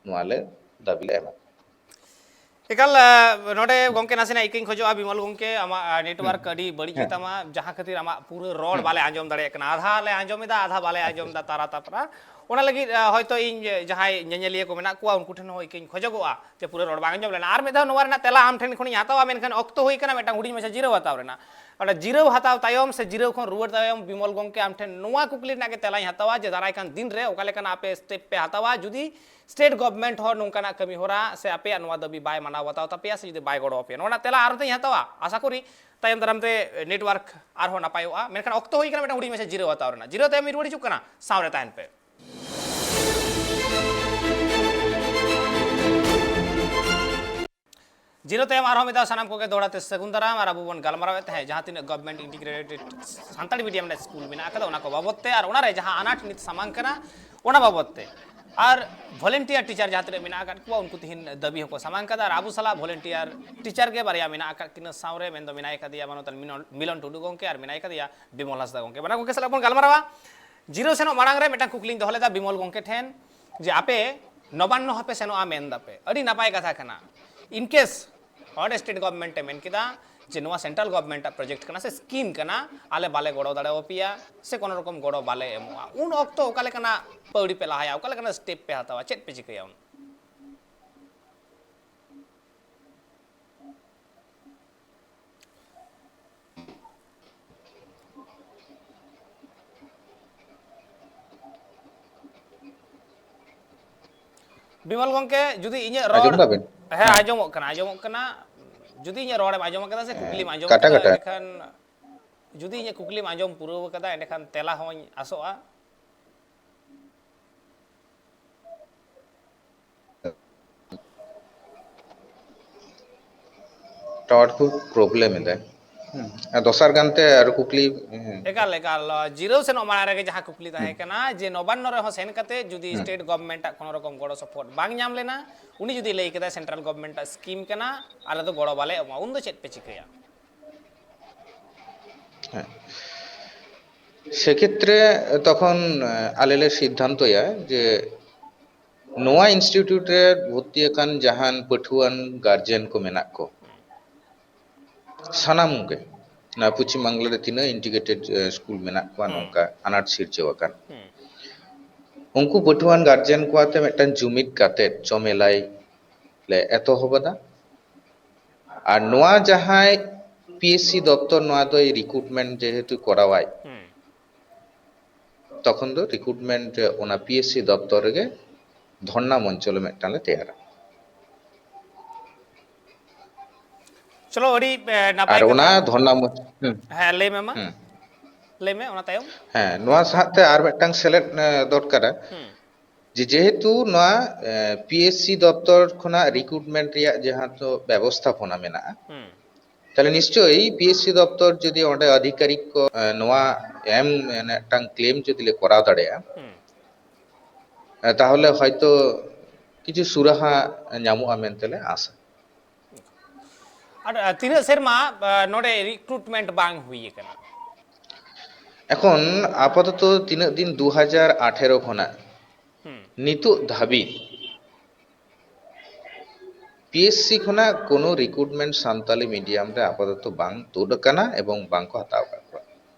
ᱱᱚᱣᱟ ᱞᱮ ᱫᱟᱹᱵᱤ ᱞᱮ ᱮᱢᱟ᱾ ᱮᱠᱟᱞ, ᱟ, ᱱᱚᱰᱮ ᱜᱚᱢᱠᱮ ᱱᱟᱥᱮᱱᱟᱜ ᱤᱠᱟᱹᱧ ᱠᱷᱚᱡᱚᱜᱼᱟ, ᱵᱤᱢᱚᱞ ᱜᱚᱢᱠᱮ, ᱟᱢᱟᱜ, ᱟ, ᱱᱮᱴᱣᱟᱨᱠ ᱦᱩᱸ᱾ ᱟᱹᱰᱤ ᱵᱟᱹᱲᱤᱡ ᱦᱮᱸ᱾ ᱜᱮᱛᱟᱢᱟ, ᱡᱟᱦᱟᱸ ᱠᱷᱟᱹᱛᱤᱨ ᱟᱢᱟᱜ ᱯᱩᱨᱟᱹ ᱨᱚᱲ ᱦᱩᱸ᱾ ᱵᱟᱞᱮ ᱟᱸᱡᱚᱢ ᱫᱟᱲᱮᱭᱟᱜ ᱠᱟᱱᱟ᱾ ᱟᱫᱷᱟ ᱞᱮ ᱟᱸᱡᱚᱢ ᱮᱫᱟ, ᱟᱫᱷᱟ ᱵᱟᱞᱮ ᱟᱸᱡᱚᱢ ᱟᱪᱪᱷᱟ᱾ ᱮᱫᱟ, ᱛᱟᱨᱟ ᱛᱟᱯᱨᱟ᱾ ᱚᱱᱟ ᱞᱟᱹᱜᱤᱫ, ᱟ, ᱦᱚᱭᱛᱳ ᱤᱧ ᱡᱟᱦᱟᱸᱭ ᱧᱮᱧᱮᱞᱤᱭᱟᱹ ᱠᱚ ᱢᱮᱱᱟᱜ ᱠᱚᱣᱟ, ᱩᱱᱠᱩ ᱴᱷᱮᱱ ᱦᱚᱸ ᱤᱠᱟᱹᱧ ᱠᱷᱚᱡᱚᱜᱚᱜᱼᱟ ᱡᱮ ᱯᱩᱨᱟᱹ ᱨᱚᱲ ᱵᱟᱝ ᱟᱸᱡᱚᱢ ᱞᱮᱱᱟ᱾ ᱟᱨ ᱢᱤᱫ ᱫᱷᱟᱣ ᱱᱚᱣᱟ ᱨᱮᱱᱟᱜ ᱛᱮᱞᱟ ᱟᱢ ᱴᱷᱮᱱ ᱠᱷᱚᱱᱤᱧ ᱦᱟᱛᱟᱣᱟ, ᱢᱮᱱᱠᱷᱟᱱ ᱚᱠᱛᱚ ᱦᱩᱭ ᱠᱟᱱᱟ ᱢᱤᱫᱴᱟᱝ ᱦᱩᱰᱤᱧ ᱢᱟᱪᱷᱟ ᱡᱤᱨᱟᱹᱣ ᱦᱟᱛᱟᱣ ᱨᱮᱱᱟᱜ᱾ ᱚᱸᱰᱮ ᱡᱤᱨᱟᱹᱣ ᱦᱟᱛᱟᱣ ᱛᱟᱭᱚᱢ ᱥᱮ ᱡᱤᱨᱟᱹᱣ ᱠᱷᱚᱱ ᱨᱩᱣᱟᱹᱲ ᱛᱟᱭᱚᱢ ᱵᱤᱢᱚᱞ ᱜᱚᱢᱠᱮ ᱟᱢ ᱴᱷᱮᱱ ᱱᱚᱣᱟ ᱠᱩᱠᱞᱤ ᱨᱮᱱᱟᱜ ᱜᱮ ᱛᱮᱞᱟᱧ ᱦᱟᱛᱟᱣᱟ ᱡᱮ ᱫᱟᱨᱟᱭ ᱠᱟᱱ ᱫᱤᱱ ᱨᱮ ᱚᱠᱟ ᱞᱮᱠᱟᱱᱟᱜ ᱟᱯᱮ ᱥᱴᱮᱯ ᱯᱮ ᱦᱟᱛᱟᱣᱟ, ᱡᱩᱫᱤ ᱥᱴᱮᱴ ᱜᱚᱵᱷᱢᱮᱱᱴ ᱦᱚᱸ ᱱᱚᱝᱠᱟᱱᱟᱜ ᱠᱟᱹᱢᱤ ᱦᱚᱨᱟ ᱥᱮ ᱟᱯᱮᱭᱟᱜ ᱱᱚᱣᱟ ᱫᱟᱹᱵᱤ ᱵᱟᱭ ᱢᱟᱱᱟᱣ ᱵᱟᱛᱟᱣ ᱛᱟᱯᱮᱭᱟ ᱥᱮ ᱡᱩᱫᱤ ᱵᱟᱭ ᱜᱚᱲᱚ ᱟᱯᱮᱭᱟ? ᱱᱚᱣᱟ ᱨᱮᱱᱟᱜ ᱛᱮᱞᱟ ᱟᱨᱦᱚᱸ ᱛᱤᱧ ᱦᱟᱛᱟᱣᱟ᱾ ᱟᱥᱟ ᱠᱚᱨᱤ ᱛᱟᱭᱚᱢ ᱫᱟᱨᱟᱢ ᱛᱮ ᱱᱮᱴᱣᱟᱨᱠ ᱟᱨᱦᱚᱸ ᱱᱟᱯᱟᱭᱚᱜᱼᱟ᱾ ᱢᱮᱱᱠᱷᱟᱱ ᱚᱠᱛᱚ ᱦᱩᱭ ᱠᱟᱱᱟ ᱢᱤᱫᱴᱟᱝ ᱦᱩᱰᱤᱧ ᱢᱟᱪᱷᱟ ᱡᱤᱨᱟᱹᱣ ᱦᱟᱛᱟᱣ ᱨᱮᱱᱟᱜ᱾ ᱡᱤᱨᱟᱹᱣ ᱛᱟᱭᱚᱢ ᱤᱧ ᱨᱩᱣᱟᱹᱲ ᱦᱤᱡᱩᱜ ᱠᱟᱱᱟ, ᱥᱟᱶ ᱨᱮ ᱛᱟᱦᱮᱱ ᱯᱮ᱾ ᱡᱤᱨᱟᱹᱣ ᱛᱟᱭᱚᱢ ᱟᱨᱦᱚᱸ ᱢᱤᱫ ᱫᱷᱟᱣ ᱥᱟᱱᱟᱢ ᱠᱚᱜᱮ ᱫᱚᱦᱲᱟ ᱛᱮ ᱥᱟᱹᱜᱩᱱ ᱫᱟᱨᱟᱢ᱾ ᱟᱨ ᱟᱵᱚ ᱵᱚᱱ ᱜᱟᱞᱢᱟᱨᱟᱣᱮᱫ ᱛᱟᱦᱮᱸᱫ ᱡᱟᱦᱟᱸ ᱛᱤᱱᱟᱹᱜ government integrated ᱥᱟᱱᱛᱟᱲᱤ medium ᱨᱮᱱᱟᱜ ᱥᱠᱩᱞ ᱢᱮᱱᱟᱜ ᱟᱠᱟᱫᱟ, ᱚᱱᱟ ᱠᱚ ᱵᱟᱵᱚᱫ ᱛᱮ ᱟᱨ ᱚᱱᱟ ᱨᱮ ᱡᱟᱦᱟᱸ ᱟᱱᱟᱴ ᱱᱤᱛ ᱥᱟᱢᱟᱝ ᱠᱟᱱᱟ, ᱚᱱᱟ ᱵᱟᱵᱚᱫ ᱛᱮ᱾ ᱟᱨ volunteer teacher ᱡᱟᱦᱟᱸ ᱛᱤᱱᱟᱹᱜ ᱢᱮᱱᱟᱜ ᱟᱠᱟᱫ ᱠᱚᱣᱟ, ᱩᱱᱠᱩ ᱛᱤᱦᱤᱧ ᱫᱟᱹᱵᱤ ᱦᱚᱸᱠᱚ ᱥᱟᱢᱟᱝ ᱠᱟᱫᱟ᱾ ᱟᱨ ᱟᱵᱚ ᱥᱟᱞᱟᱜ volunteer teacher ᱜᱮ ᱵᱟᱨᱭᱟ ᱢᱮᱱᱟᱜ ᱟᱠᱟᱫ ᱠᱤᱱᱟᱹ ᱥᱟᱶᱨᱮ, ᱢᱮᱱᱫᱚ ᱢᱮᱱᱟᱭ ᱠᱟᱫᱮᱭᱟ ᱢᱟᱱᱚᱛᱟᱱ ᱢᱤᱱᱚᱞ-, ᱢᱤᱞᱚᱱ ᱴᱩᱰᱩ ᱜᱚᱢᱠᱮ ᱟᱨ ᱢᱮᱱᱟᱭ ᱠᱟᱫᱮᱭᱟ ᱵᱤᱢᱚᱞ ᱦᱟᱸᱥᱫᱟ ᱜᱚᱢᱠᱮ᱾ ᱵᱟᱱᱟᱨ ᱜᱚᱢᱠᱮ ᱥᱟᱞᱟᱜ ᱵᱚᱱ ᱜᱟᱞᱢᱟᱨᱟᱣᱟ᱾ ᱡᱤᱨᱟᱹᱣ ᱥᱮᱱᱚᱜ ᱢᱟᱲᱟᱝ ᱨᱮ ᱢᱤᱫᱴᱟᱝ ᱠᱩᱠᱞᱤᱧ ᱫᱚᱦᱚ ᱞᱮᱫᱟ ᱵᱤᱢᱚᱞ ᱜᱚᱢᱠᱮ ᱴᱷᱮᱱ, ᱡᱮ ᱟᱯᱮ ᱱᱚᱵᱟᱱᱱᱚ ᱦᱚᱸᱯᱮ ᱥᱮᱱᱚᱜᱼᱟ ᱢᱮᱱ ᱫᱟᱯᱮ, ᱟᱹᱰᱤ ᱱᱟᱯᱟᱭ ᱠᱟᱛᱷᱟ ᱠᱟᱱᱟ᱾ In case ᱚᱸᱰᱮ state government ᱮ ᱢᱮᱱ ᱠᱮᱫᱟ ᱡᱮ ᱱᱚᱣᱟ central government ᱟᱜ project ᱠᱟᱱᱟ ᱥᱮ scheme ᱠᱟᱱᱟ, ᱟᱞᱮ ᱵᱟᱞᱮ ᱜᱚᱲᱚ ᱫᱟᱲᱮᱣᱟᱯᱮᱭᱟ ᱥᱮ ᱠᱳᱱᱳ ᱨᱚᱠᱚᱢ ᱜᱚᱲᱚ ᱵᱟᱞᱮ ᱮᱢᱚᱜᱼᱟ, ᱩᱱ ᱚᱠᱛᱚ ᱚᱠᱟ ᱞᱮᱠᱟᱱᱟᱜ ᱯᱟᱹᱣᱲᱤ ᱯᱮ ᱞᱟᱦᱟᱭᱟ, ᱚᱠᱟ ᱞᱮᱠᱟᱱᱟᱜ step ᱯᱮ ᱦᱟᱛᱟᱣᱟ, ᱪᱮᱫ ᱯᱮ ᱪᱤᱠᱟᱹᱭᱟ ᱩᱱ? ᱵᱤᱢᱚᱞ ᱜᱚᱢᱠᱮ, ᱡᱩᱫᱤ ᱤᱧᱟᱹᱜ ᱨᱚᱲ ᱟᱸᱡᱚᱢ ᱫᱟᱵᱤᱱ? ᱦᱮᱸ, ᱦᱮᱸ᱾ ᱟᱸᱡᱚᱢᱚᱜ ᱠᱟᱱᱟ, ᱟᱸᱡᱚᱢᱚᱜ ᱠᱟᱱᱟ᱾ ᱡᱩᱫᱤ ᱤᱧᱟᱹᱜ ᱨᱚᱲᱮᱢ ᱟᱸᱡᱚᱢ ᱠᱟᱫᱟ ᱥᱮ ᱦᱮᱸ, ᱠᱩᱠᱞᱤᱢ ᱟᱸᱡᱚᱢ ᱠᱟᱴᱟ ᱠᱟᱫᱟ, ᱠᱟᱴᱟ᱾ ᱮᱸᱰᱮᱠᱷᱟᱱ ᱡᱩᱫᱤ ᱤᱧᱟᱹᱜ ᱠᱩᱠᱞᱤᱢ ᱟᱸᱡᱚᱢ ᱯᱩᱨᱟᱹᱣ ᱠᱟᱫᱟ, ᱮᱸᱰᱮᱠᱷᱟᱱ ᱛᱮᱞᱟ ᱦᱚᱸᱧ ᱟᱥᱚᱜᱼᱟ᱾ ᱴᱟᱣᱟᱨ ᱠᱷᱩᱵ problem ᱮᱫᱟᱭ᱾ ᱦᱩᱸ᱾ ᱟᱨ ᱫᱚᱥᱟᱨ ᱜᱟᱱᱛᱮ ᱟᱨᱚ ᱠᱩᱠᱞᱤ, ᱦᱩᱸ᱾ ᱮᱠᱟᱞ, ᱮᱠᱟᱞ᱾ ᱡᱤᱨᱟᱹᱣ ᱥᱮᱱᱚᱜ ᱢᱟᱲᱟᱝ ᱨᱮᱜᱮ ᱡᱟᱦᱟᱸ ᱠᱩᱠᱞᱤ ᱛᱟᱦᱮᱸ ᱦᱩᱸ᱾ ᱠᱟᱱᱟ ᱡᱮ ᱱᱚᱵᱟᱱᱱᱚ ᱨᱮᱦᱚᱸ ᱥᱮᱱ ᱠᱟᱛᱮ ᱡᱩᱫᱤ ᱦᱩᱸ᱾ State government ᱟᱜ ᱠᱳᱱᱳ ᱨᱚᱠᱚᱢ ᱜᱚᱲᱚ ᱥᱚᱯᱚᱦᱚᱫ ᱵᱟᱝ ᱧᱟᱢ ᱞᱮᱱᱟ, ᱩᱱᱤ ᱡᱩᱫᱤ ᱞᱟᱹᱭ ᱠᱮᱫᱟᱭ central government ᱟᱜ scheme ᱠᱟᱱᱟ, ᱟᱞᱮ ᱫᱚ ᱜᱚᱲᱚ ᱵᱟᱞᱮ ᱮᱢᱚᱜᱼᱟ, ᱩᱱ ᱫᱚ ᱪᱮᱫ ᱯᱮ ᱪᱤᱠᱟᱹᱭᱟ? ᱦᱮᱸ᱾ ᱥᱮᱠᱷᱮᱛᱨᱮ ᱛᱚᱠᱷᱚᱱ, ᱮ, ᱟᱞᱮ ᱞᱮ ᱥᱤᱫᱽᱫᱷᱟᱱᱛᱚᱭᱟ ᱡᱮ ᱱᱚᱣᱟ institute ᱨᱮ ᱵᱷᱚᱨᱛᱤ ᱟᱠᱟᱱ ᱡᱟᱦᱟᱱ ᱯᱟᱹᱴᱷᱩᱣᱟᱹᱱ guardian ᱠᱚ ᱢᱮᱱᱟᱜ ᱠᱚ, ᱥᱟᱱᱟᱢ ᱜᱮ ᱱᱚᱣᱟ ᱯᱚᱪᱷᱤᱢ ᱵᱟᱝᱞᱟ ᱨᱮ ᱛᱤᱱᱟᱹᱜ integrated, ᱮ, school ᱢᱮᱱᱟᱜ ᱠᱚᱣᱟ, ᱦᱩᱸ᱾ ᱱᱚᱝᱠᱟ ᱟᱱᱟᱴ ᱥᱤᱨᱡᱟᱹᱣ ᱟᱠᱟᱱ, ᱦᱩᱸ᱾ ᱩᱱᱠᱩ ᱯᱟᱹᱴᱷᱩᱣᱟᱹᱱ guardian ᱠᱚ ᱟᱛᱮ ᱢᱤᱫᱴᱟᱝ ᱡᱩᱢᱤᱫ ᱠᱟᱛᱮ ᱪᱚᱢᱮᱞᱟᱭ ᱞᱮ ᱮᱛᱚᱦᱚᱵ ᱮᱫᱟ᱾ ᱟᱨ ᱱᱚᱣᱟ ᱡᱟᱦᱟᱸᱭ PSC ᱫᱚᱯᱛᱚᱨ ᱱᱚᱣᱟ ᱫᱚᱭ recruitment ᱡᱮᱦᱮᱛᱩ ᱠᱚᱨᱟᱣᱟᱭ, ᱦᱩᱸ᱾ ᱛᱚᱠᱷᱚᱱ ᱫᱚ recruitment ᱚᱱᱟ PSC ᱫᱚᱯᱛᱚᱨ ᱨᱮᱜᱮ ᱫᱷᱚᱨᱱᱟ ᱢᱚᱧᱪᱚ ᱞᱮ ᱢᱤᱫᱴᱟᱝ ᱞᱮ ᱛᱮᱭᱟᱨᱟ᱾ ᱪᱚᱞᱚ, ᱟᱹᱰᱤ, ᱮ, ᱱᱟᱯᱟᱭ ᱟᱨ ᱚᱱᱟ ᱠᱟᱛᱷᱟ᱾ ᱫᱷᱚᱨᱱᱟ ᱢᱚᱧᱪᱚ, ᱦᱩᱸ, ᱦᱮᱸ, ᱞᱟᱹᱭ ᱢᱮ ᱢᱟ᱾ ᱦᱩᱸ᱾ ᱞᱟᱹᱭ ᱢᱮ ᱚᱱᱟ ᱛᱟᱭᱚᱢ᱾ ᱦᱮᱸ, ᱱᱚᱣᱟ ᱥᱟᱶᱛᱮ ᱟᱨ ᱢᱤᱫᱴᱟᱝ ᱥᱮᱞᱮᱫ, ᱮ, ᱫᱚᱨᱠᱟᱨᱟ᱾ ᱦᱩᱸ᱾ ᱡᱮ ᱡᱮᱦᱮᱛᱩ ᱱᱚᱣᱟ, ᱮ, PSC ᱫᱚᱯᱛᱚᱨ ᱠᱷᱚᱱᱟᱜ recruitment ᱨᱮᱭᱟᱜ ᱡᱟᱦᱟᱸ ᱛᱚ ᱵᱮᱵᱚᱥᱛᱷᱟᱯᱚᱱᱟ ᱢᱮᱱᱟᱜᱼᱟ, ᱦᱩᱸ᱾ ᱛᱟᱦᱞᱮ ᱱᱤᱥᱪᱳᱭ PSC ᱫᱚᱯᱛᱚᱨ ᱡᱩᱫᱤ ᱚᱸᱰᱮ ᱟᱫᱷᱤᱠᱟᱨᱤᱠ ᱠᱚ, ᱮ, ᱱᱚᱣᱟ ᱮᱢ, ᱮ, ᱢᱤᱫᱴᱟᱝ claim ᱡᱩᱫᱤ ᱞᱮ ᱠᱚᱨᱟᱣ ᱫᱟᱲᱮᱭᱟᱜᱼᱟ, ᱦᱩᱸ᱾ ᱮ, ᱛᱟᱦᱚᱞᱮ ᱦᱚᱭᱛᱳ ᱠᱤᱪᱷᱩ ᱥᱩᱨᱟᱦᱟ ᱧᱟᱢᱚᱜᱼᱟ ᱢᱮᱱᱛᱮ ᱞᱮ ᱟᱥᱟ᱾ ᱟᱨ, ᱟᱨ ᱛᱤᱱᱟᱹᱜ ᱥᱮᱨᱢᱟ, ᱟ, ᱱᱚᱰᱮ recruitment ᱵᱟᱝ ᱦᱩᱭ ᱟᱠᱟᱱᱟ? ᱮᱠᱷᱚᱱ ᱟᱯᱟᱛᱚᱛᱚ ᱛᱤᱱᱟᱹᱜ ᱫᱤᱱ, ᱫᱩ ᱦᱟᱡᱟᱨ ᱟᱴᱷᱮᱨᱚ ᱠᱷᱚᱱᱟᱜ ᱦᱩᱸ᱾ ᱱᱤᱛᱚᱜ ᱫᱷᱟᱹᱵᱤᱡ ᱯᱤ ᱮᱥ ᱥᱤ ᱠᱷᱚᱱᱟᱜ ᱠᱳᱱᱳ ᱨᱤᱠᱨᱩᱴᱢᱮᱱᱴ ᱥᱟᱱᱛᱟᱞᱤ ᱢᱤᱰᱤᱭᱟᱢ ᱨᱮ ᱟᱯᱟᱛᱚᱛᱚ ᱵᱟᱝ ᱛᱩᱫ ᱟᱠᱟᱱᱟ ᱮᱵᱚᱝ ᱵᱟᱝ ᱠᱚ ᱦᱟᱛᱟᱣ ᱟᱠᱟᱫ ᱠᱚᱣᱟ᱾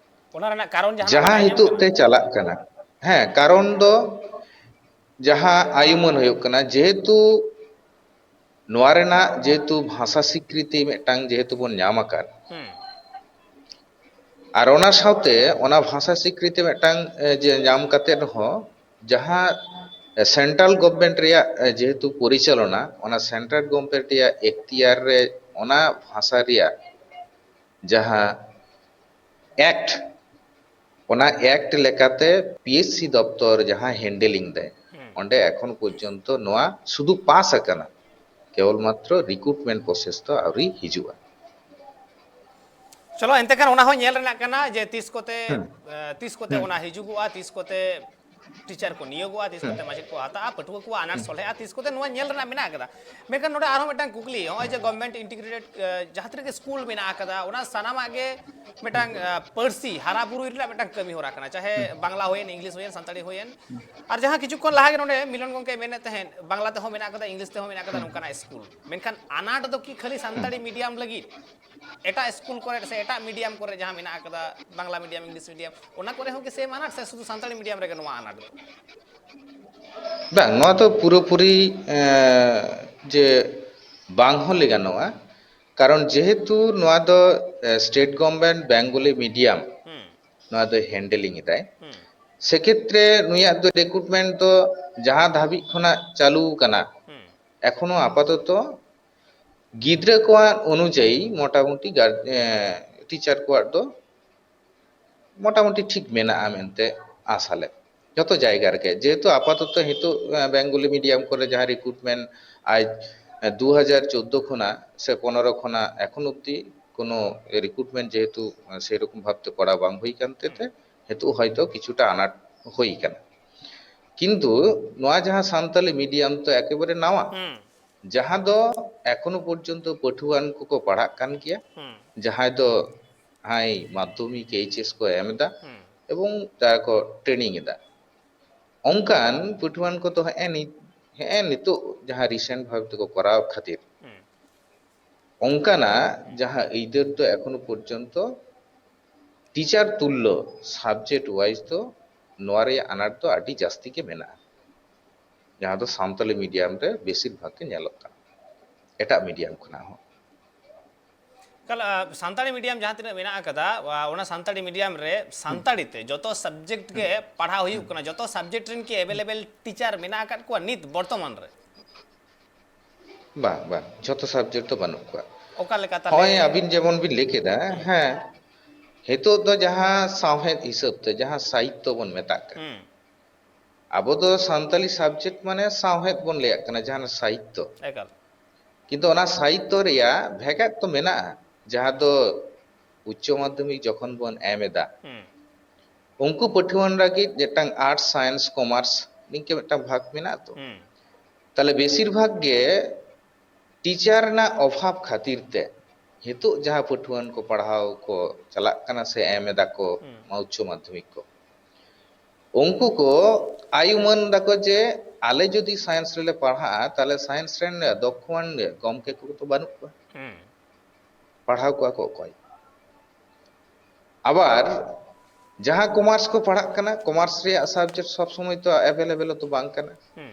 ᱚᱱᱟ ᱨᱮᱱᱟᱜ ᱠᱟᱨᱚᱱ ᱡᱟᱦᱟᱱᱟᱜ ᱡᱟᱦᱟᱸ ᱵᱟᱰᱟᱭ ᱧᱟᱢ ᱱᱤᱛᱚᱜ ᱠᱟᱱᱟ? ᱛᱮ ᱪᱟᱞᱟᱜ ᱠᱟᱱᱟ, ᱦᱮᱸ, ᱠᱟᱨᱚᱱ ᱫᱚ ᱡᱟᱦᱟᱸ ᱟᱭᱩᱢᱟᱹᱱ ᱦᱩᱭᱩᱜ ᱠᱟᱱᱟ, ᱡᱮᱦᱮᱛᱩ ᱱᱚᱣᱟ ᱨᱮᱱᱟᱜ ᱡᱮᱦᱮᱛᱩ ᱵᱷᱟᱥᱟ ᱥᱤᱠᱨᱤᱛᱤ ᱢᱤᱫᱴᱟᱝ ᱡᱮᱦᱮᱛᱩ ᱵᱚᱱ ᱧᱟᱢ ᱟᱠᱟᱫ, ᱦᱩᱸ᱾ ᱟᱨ ᱚᱱᱟ ᱥᱟᱶᱛᱮ ᱚᱱᱟ ᱵᱷᱟᱥᱟ ᱥᱤᱠᱨᱤᱛᱤ ᱢᱤᱫᱴᱟᱝ, ᱮ, ᱡᱮ ᱧᱟᱢ ᱠᱟᱛᱮ ᱨᱮᱦᱚᱸ ᱡᱟᱦᱟᱸ ᱥᱮᱱᱴᱨᱟᱞ ᱜᱚᱵᱷᱢᱮᱱᱴ ᱨᱮᱭᱟᱜ, ᱮ, ᱡᱮᱦᱮᱛᱩ ᱯᱚᱨᱤᱪᱟᱞᱚᱱᱟ, ᱚᱱᱟ ᱥᱮᱱᱴᱨᱟᱞ ᱜᱚᱵᱷᱢᱮᱱᱴ ᱨᱮᱭᱟᱜ ᱮᱠᱛᱤᱭᱟᱨ ᱨᱮ ᱚᱱᱟ ᱵᱷᱟᱥᱟ ᱨᱮᱭᱟᱜ ᱡᱟᱦᱟᱸ ᱮᱠᱴ, ᱚᱱᱟ ᱮᱠᱴ ᱞᱮᱠᱟᱛᱮ ᱯᱤ ᱮᱥ ᱥᱤ ᱫᱚᱯᱛᱚᱨ ᱡᱟᱦᱟᱸ ᱦᱮᱱᱰᱮᱞᱤᱝ ᱫᱟᱭ, ᱦᱩᱸ᱾ ᱚᱸᱰᱮ ᱮᱠᱷᱚᱱ ᱯᱚᱨᱡᱚᱱᱛᱚ ᱱᱚᱣᱟ ᱥᱩᱫᱷᱩ ᱯᱟᱥ ᱟᱠᱟᱱᱟ, ᱠᱮᱵᱚᱞ ᱢᱟᱛᱨᱚ ᱨᱤᱠᱨᱩᱴᱢᱮᱱᱴ ᱯᱨᱚᱥᱮᱥ ᱫᱚ ᱟᱹᱣᱨᱤ ᱦᱤᱡᱩᱜᱼᱟ᱾ ᱪᱚᱞᱚ, ᱮᱱᱛᱮ ᱠᱷᱟᱱ ᱚᱱᱟ ᱦᱚᱸ ᱧᱮᱞ ᱨᱮᱱᱟᱜ ᱠᱟᱱᱟ ᱡᱮ ᱛᱤᱥ ᱠᱚᱛᱮ, ᱦᱩᱸ᱾ ᱮ, ᱛᱤᱥ ᱠᱚᱛᱮ ᱦᱩᱸ᱾ ᱚᱱᱟ ᱦᱤᱡᱩᱜᱚᱜᱼᱟ, ᱛᱤᱥ ᱠᱚᱛᱮ ᱴᱤᱪᱟᱨ ᱠᱚ ᱱᱤᱭᱳᱜᱚᱜᱼᱟ, ᱛᱤᱥ ᱦᱩᱸ᱾ ᱠᱚᱛᱮ ᱢᱟᱪᱮᱫ ᱠᱚ ᱦᱟᱛᱟᱜᱼᱟ, ᱯᱟᱹᱴᱷᱩᱣᱟᱹ ᱠᱚᱣᱟᱜ ᱟᱱᱟᱴ ᱦᱩᱸ᱾ ᱥᱚᱞᱦᱮᱜᱼᱟ, ᱛᱤᱥ ᱠᱚᱛᱮ ᱱᱚᱣᱟ ᱧᱮᱞ ᱨᱮᱱᱟᱜ ᱢᱮᱱᱟᱜ ᱟᱠᱟᱫᱟ᱾ ᱢᱮᱱᱠᱷᱟᱱ ᱱᱚᱰᱮ ᱟᱨᱦᱚᱸ ᱢᱤᱫᱴᱟᱝ ᱠᱩᱠᱞᱤ, ᱱᱚᱜᱼᱚᱭ ᱡᱮ ᱜᱚᱵᱷᱢᱮᱱᱴ ᱤᱱᱴᱤᱜᱨᱮᱴᱮᱰ, ᱮ, ᱡᱟᱦᱟᱸ ᱛᱤᱱᱟᱹᱜ ᱜᱮ ᱥᱠᱩᱞ ᱢᱮᱱᱟᱜ ᱟᱠᱟᱫᱟ, ᱚᱱᱟ ᱥᱟᱱᱟᱢᱟᱜ ᱜᱮ ᱢᱤᱫᱴᱟᱝ, ᱮ, ᱯᱟᱹᱨᱥᱤ ᱦᱟᱨᱟ ᱵᱩᱨᱩᱭ ᱨᱮᱱᱟᱜ ᱢᱤᱫᱴᱟᱝ ᱠᱟᱹᱢᱤ ᱦᱚᱨᱟ ᱠᱟᱱᱟ, ᱪᱟᱦᱮ ᱵᱟᱝᱞᱟ ᱦᱩᱭᱮᱱ, ᱤᱝᱞᱤᱥ ᱦᱩᱭᱮᱱ, ᱥᱟᱱᱛᱟᱲᱤ ᱦᱩᱭᱮᱱ᱾ ᱟᱨ ᱡᱟᱦᱟᱸ ᱠᱤᱪᱷᱩ ᱠᱷᱚᱱ ᱞᱟᱦᱟ ᱜᱮ ᱱᱚᱰᱮ ᱢᱤᱞᱚᱱ ᱜᱚᱢᱠᱮ ᱢᱮᱱᱮᱫ ᱛᱟᱦᱮᱸᱫ, ᱵᱟᱝᱞᱟ ᱛᱮᱦᱚᱸ ᱢᱮᱱᱟᱜ ᱟᱠᱟᱫᱟ, ᱤᱝᱞᱤᱥ ᱛᱮᱦᱚᱸ ᱢᱮᱱᱟᱜ ᱟᱠᱟᱫᱟ, ᱱᱚᱝᱠᱟᱱᱟᱜ ᱥᱠᱩᱞ᱾ ᱢᱮᱱᱠᱷᱟᱱ ᱟᱱᱟᱴ ᱫᱚ ᱠᱤ ᱠᱷᱟᱹᱞᱤ ᱥᱟᱱᱛᱟᱲᱤ ᱢᱤᱰᱤᱭᱟᱢ ᱞᱟᱹᱜᱤᱫ? ᱮᱴᱟᱜ ᱥᱠᱩᱞ ᱠᱚᱨᱮ ᱥᱮ ᱮᱴᱟᱜ ᱢᱤᱰᱤᱭᱟᱢ ᱠᱚᱨᱮ ᱡᱟᱦᱟᱸ ᱢᱮᱱᱟᱜ ᱟᱠᱟᱫᱟ, ᱵᱟᱝᱞᱟ ᱢᱤᱰᱤᱭᱟᱢ, ᱤᱝᱞᱤᱥ ᱢᱤᱰᱤᱭᱟᱢ, ᱚᱱᱟ ᱠᱚᱨᱮ ᱦᱚᱸ ᱠᱤ ᱥᱮᱢ ᱟᱱᱟᱴ ᱥᱮ ᱥᱩᱫᱷᱩ ᱥᱟᱱᱛᱟᱲᱤ ᱢᱤᱰᱤᱭᱟᱢ ᱨᱮᱜᱮ ᱱᱚᱣᱟ ᱟᱱᱟᱴ ᱫᱚ? ᱵᱟᱝ, ᱱᱚᱣᱟ ᱫᱚ ᱯᱩᱨᱟᱹᱯᱩᱨᱤ, ᱮᱸ, ᱡᱮ ᱵᱟᱝ ᱦᱚᱸ ᱞᱟᱹᱭ ᱜᱟᱱᱚᱜᱼᱟ, ᱠᱟᱨᱚᱱ ᱡᱮᱦᱮᱛᱩ ᱱᱚᱣᱟ ᱫᱚ, ᱮ, ᱥᱴᱮᱴ ᱜᱚᱵᱷᱢᱮᱱᱴ ᱵᱮᱝᱜᱚᱞᱤ ᱢᱤᱰᱤᱭᱟᱢ, ᱦᱩᱸ᱾ ᱱᱚᱣᱟ ᱫᱚ ᱦᱮᱱᱰᱮᱞᱤᱝ ᱮᱫᱟᱭ, ᱦᱩᱸ᱾ ᱥᱮᱠᱷᱮᱛᱨᱮ ᱱᱩᱭᱟᱜ ᱫᱚ ᱨᱤᱠᱨᱩᱴᱢᱮᱱᱴ ᱫᱚ ᱡᱟᱦᱟᱸ ᱫᱷᱟᱹᱵᱤᱡ ᱠᱷᱚᱱᱟᱜ ᱪᱟᱹᱞᱩ ᱟᱠᱟᱱᱟ, ᱦᱩᱸ᱾ ᱮᱠᱷᱚᱱᱳ ᱟᱯᱟᱛᱚᱛᱚ ᱜᱤᱫᱽᱨᱟᱹ ᱠᱚᱣᱟᱜ ᱚᱱᱩᱡᱟᱭᱤ ᱢᱚᱴᱟᱢᱩᱴᱤ ᱜᱟᱨ-, ᱮ, ᱴᱤᱪᱟᱨ ᱠᱚᱣᱟᱜ ᱫᱚ ᱢᱚᱴᱟᱢᱩᱴᱤ ᱴᱷᱤᱠ ᱢᱮᱱᱟᱜᱼᱟ ᱢᱮᱱᱛᱮ ᱟᱥᱟᱞᱮ᱾ ᱡᱚᱛᱚ ᱡᱟᱭᱜᱟ ᱨᱮᱜᱮ, ᱡᱮᱦᱮᱛᱩ ᱟᱯᱟᱛᱚᱛᱚ ᱱᱤᱛᱚᱜ, ᱮ, ᱵᱮᱝᱜᱚᱞᱤ ᱢᱤᱰᱤᱭᱟᱢ ᱠᱚᱨᱮ ᱡᱟᱦᱟᱸ ᱨᱤᱠᱨᱩᱴᱢᱮᱱᱴ ᱟᱡ, ᱮ, ᱫᱩ ᱦᱟᱡᱟᱨ ᱪᱳᱫᱽᱫᱳ ᱠᱷᱚᱱᱟᱜ ᱥᱮ ᱯᱚᱱᱮᱨᱚ ᱠᱷᱚᱱᱟᱜ ᱮᱠᱷᱚᱱ ᱚᱵᱫᱤ ᱠᱳᱱᱳ ᱨᱤᱠᱨᱩᱴᱢᱮᱱᱴ ᱡᱮᱦᱮᱛᱩ, ᱮ, ᱥᱮᱨᱚᱠᱚᱢ ᱵᱷᱟᱵᱛᱮ ᱠᱚᱨᱟᱣ ᱵᱟᱝ ᱦᱩᱭ ᱠᱟᱱ ᱛᱮ, ᱛᱮ ᱱᱤᱛᱚᱜ ᱦᱚᱭᱛᱚ ᱠᱤᱪᱷᱩᱴᱟ ᱟᱱᱟᱴ ᱦᱩᱭ ᱠᱟᱱᱟ᱾ ᱠᱤᱱᱛᱩ ᱱᱚᱣᱟ ᱡᱟᱦᱟᱸ ᱥᱟᱱᱛᱟᱞᱤ ᱢᱤᱰᱤᱭᱟᱢ ᱛᱚ ᱮᱠᱮᱵᱟᱨᱮ ᱱᱟᱣᱟ, ᱦᱩᱸ᱾ ᱡᱟᱦᱟᱸ ᱫᱚ ᱮᱠᱷᱚᱱᱳ ᱯᱚᱨᱡᱚᱱᱛᱚ ᱯᱟᱹᱴᱷᱩᱣᱟᱹᱱ ᱠᱚᱠᱚ ᱯᱟᱲᱦᱟᱜ ᱠᱟᱱ ᱜᱮᱭᱟ, ᱦᱩᱸ᱾ ᱡᱟᱦᱟᱸᱭ ᱫᱚ ᱦᱟᱭ ᱢᱟᱫᱽᱫᱷᱚᱢᱤᱠ, ᱮᱭᱤᱪ ᱮᱥ ᱠᱚ ᱮᱢ ᱮᱫᱟ ᱦᱩᱸ᱾ ᱮᱵᱚᱝ ᱡᱟᱦᱟᱸᱭ ᱠᱚ ᱴᱨᱮᱱᱤᱝ ᱮᱫᱟ᱾ ᱚᱱᱠᱟᱱ ᱯᱟᱹᱴᱷᱩᱣᱟᱹᱱ ᱠᱚᱫᱚ ᱦᱮᱸᱜᱼᱮ ᱱᱤᱛ, ᱦᱮᱸᱜᱼᱮ ᱱᱤᱛᱚᱜ ᱡᱟᱦᱟᱸ recent ᱵᱷᱟᱵᱽ ᱛᱮᱠᱚ ᱠᱚᱨᱟᱣ ᱠᱷᱟᱹᱛᱤᱨ, ᱦᱩᱸ᱾ ᱚᱱᱠᱟᱱᱟᱜ ᱡᱟᱦᱟᱸ ᱟᱹᱭᱫᱟᱹᱨ ᱫᱚ ᱮᱠᱷᱚᱱᱳ ᱯᱚᱨᱡᱚᱱᱛᱚ teacher ᱛᱩᱞᱞᱚ subject wise ᱫᱚ ᱱᱚᱣᱟ ᱨᱮᱭᱟᱜ ᱟᱱᱟᱴ ᱫᱚ ᱟᱹᱰᱤ ᱡᱟᱹᱥᱛᱤ ᱜᱮ ᱢᱮᱱᱟᱜᱼᱟ, ᱡᱟᱦᱟᱸ ᱫᱚ ᱥᱟᱱᱛᱟᱞᱤ medium ᱨᱮ ᱵᱮᱥᱤᱨ ᱵᱷᱟᱜᱽ ᱜᱮ ᱧᱮᱞᱚᱜ ᱠᱟᱱᱟ, ᱮᱴᱟᱜ medium ᱠᱷᱚᱱᱟᱜ ᱦᱚᱸ᱾ ᱮᱠᱟᱞ, ᱟ, ᱥᱟᱱᱛᱟᱲᱤ medium ᱡᱟᱦᱟᱸ ᱛᱤᱱᱟᱹᱜ ᱢᱮᱱᱟᱜ ᱟᱠᱟᱫᱟ, ᱟ, ᱚᱱᱟ ᱥᱟᱱᱛᱟᱲᱤ medium ᱨᱮ ᱦᱩᱸ᱾ ᱥᱟᱱᱛᱟᱲᱤ ᱛᱮ ᱡᱚᱛᱚ subject ᱜᱮ ᱦᱩᱸ᱾ ᱯᱟᱲᱦᱟᱣ ᱦᱩᱭᱩᱜ ᱦᱩᱸ᱾ ᱠᱟᱱᱟ, ᱡᱚᱛᱚ subject ᱨᱮᱱ ᱠᱤ available teacher ᱢᱮᱱᱟᱜ ᱟᱠᱟᱫ ᱠᱚᱣᱟ ᱱᱤᱛ ᱵᱚᱨᱛᱚᱢᱟᱱ ᱨᱮ? ᱵᱟᱝ, ᱵᱟᱝ, ᱡᱷᱚᱛᱚ subject ᱫᱚ ᱵᱟᱹᱱᱩᱜ ᱠᱚᱣᱟ᱾ ᱚᱠᱟ ᱞᱮᱠᱟ ᱛᱟᱦᱞᱮ? ᱦᱚᱸᱜᱼᱚᱭ ᱟᱹᱵᱤᱱ ᱡᱮᱢᱚᱱ ᱵᱤᱱ ᱞᱟᱹᱭ ᱠᱮᱫᱟ, ᱦᱩᱸ᱾ ᱦᱮᱸ, ᱱᱤᱛᱚᱜ ᱫᱚ ᱡᱟᱦᱟᱸ ᱥᱟᱶᱦᱮᱫ ᱦᱤᱥᱟᱹᱵ ᱛᱮ ᱡᱟᱦᱟᱸ ᱥᱟᱦᱤᱛᱛᱚ ᱵᱚᱱ ᱢᱮᱛᱟᱜ ᱠᱟᱱᱟ, ᱦᱩᱸ᱾ ᱟᱵᱚ ᱫᱚ ᱥᱟᱱᱛᱟᱞᱤ subject ᱢᱟᱱᱮ ᱥᱟᱶᱦᱮᱫ ᱵᱚᱱ ᱞᱟᱹᱭᱟᱜ ᱠᱟᱱᱟ, ᱡᱟᱦᱟᱸ ᱥᱟᱦᱤᱛᱛᱚ᱾ ᱮᱠᱟᱞ᱾ ᱠᱤᱱᱛᱩ ᱚᱱᱟ ᱥᱟᱦᱤᱛᱛᱚ ᱨᱮᱭᱟᱜ ᱵᱷᱮᱜᱟᱨ ᱛᱚ ᱢᱮᱱᱟᱜᱼᱟ, ᱡᱟᱦᱟᱸ ᱫᱚ ᱩᱪᱪᱚ ᱢᱟᱫᱽᱫᱷᱚᱢᱤᱠ ᱡᱚᱠᱷᱚᱱ ᱵᱚᱱ ᱮᱢ ᱮᱫᱟ, ᱦᱩᱸ᱾ ᱩᱱᱠᱩ ᱯᱟᱹᱴᱷᱩᱣᱟᱹ ᱞᱟᱹᱜᱤᱫ ᱢᱤᱫᱴᱟᱝ arts, science, commerce ᱱᱤᱝᱠᱟᱹ ᱢᱤᱫᱴᱟᱝ ᱵᱷᱟᱜᱽ ᱢᱮᱱᱟᱜᱼᱟ ᱛᱚ᱾ ᱦᱩᱸ᱾ ᱛᱟᱦᱞᱮ ᱵᱮᱥᱤᱨ ᱵᱷᱟᱜᱽ ᱜᱮ teacher ᱨᱮᱱᱟᱜ ᱚᱵᱷᱟᱵᱽ ᱠᱷᱟᱹᱛᱤᱨ ᱛᱮ ᱱᱤᱛᱚᱜ ᱡᱟᱦᱟᱸ ᱯᱟᱹᱴᱷᱩᱣᱟᱹᱱ ᱠᱚ ᱯᱟᱲᱦᱟᱣ ᱠᱚ ᱪᱟᱞᱟᱜ ᱠᱟᱱᱟ ᱥᱮ ᱮᱢ ᱮᱫᱟ ᱠᱚ ᱦᱩᱸ᱾ ᱩᱪᱪᱚ ᱢᱟᱫᱽᱫᱷᱚᱢᱤᱠ ᱠᱚ, ᱩᱱᱠᱩ ᱠᱚ ᱟᱭ ᱩᱢᱟᱹᱱ ᱫᱟᱠᱚ ᱡᱮ ᱟᱞᱮ ᱡᱩᱫᱤ science ᱨᱮᱞᱮ ᱯᱟᱲᱦᱟᱜᱼᱟ, ᱛᱟᱦᱞᱮ science ᱨᱮᱱ ᱫᱚᱠᱷᱚᱣᱟᱱ ᱜᱚᱢᱠᱮ ᱠᱚ ᱛᱚ ᱵᱟᱹᱱᱩᱜ ᱠᱚᱣᱟ᱾ ᱦᱩᱸ᱾ ᱯᱟᱲᱦᱟᱣ ᱠᱚᱣᱟ ᱠᱚ ᱚᱠᱚᱭ? ᱟᱵᱟᱨ ᱡᱟᱦᱟᱸ commerce ᱠᱚ ᱯᱟᱲᱦᱟᱜ ᱠᱟᱱᱟ, commerce ᱨᱮᱭᱟᱜ subject ᱥᱚᱵ ᱥᱚᱢᱚᱭ ᱛᱚ available ᱛᱚ ᱵᱟᱝ ᱠᱟᱱᱟ, ᱦᱩᱸ᱾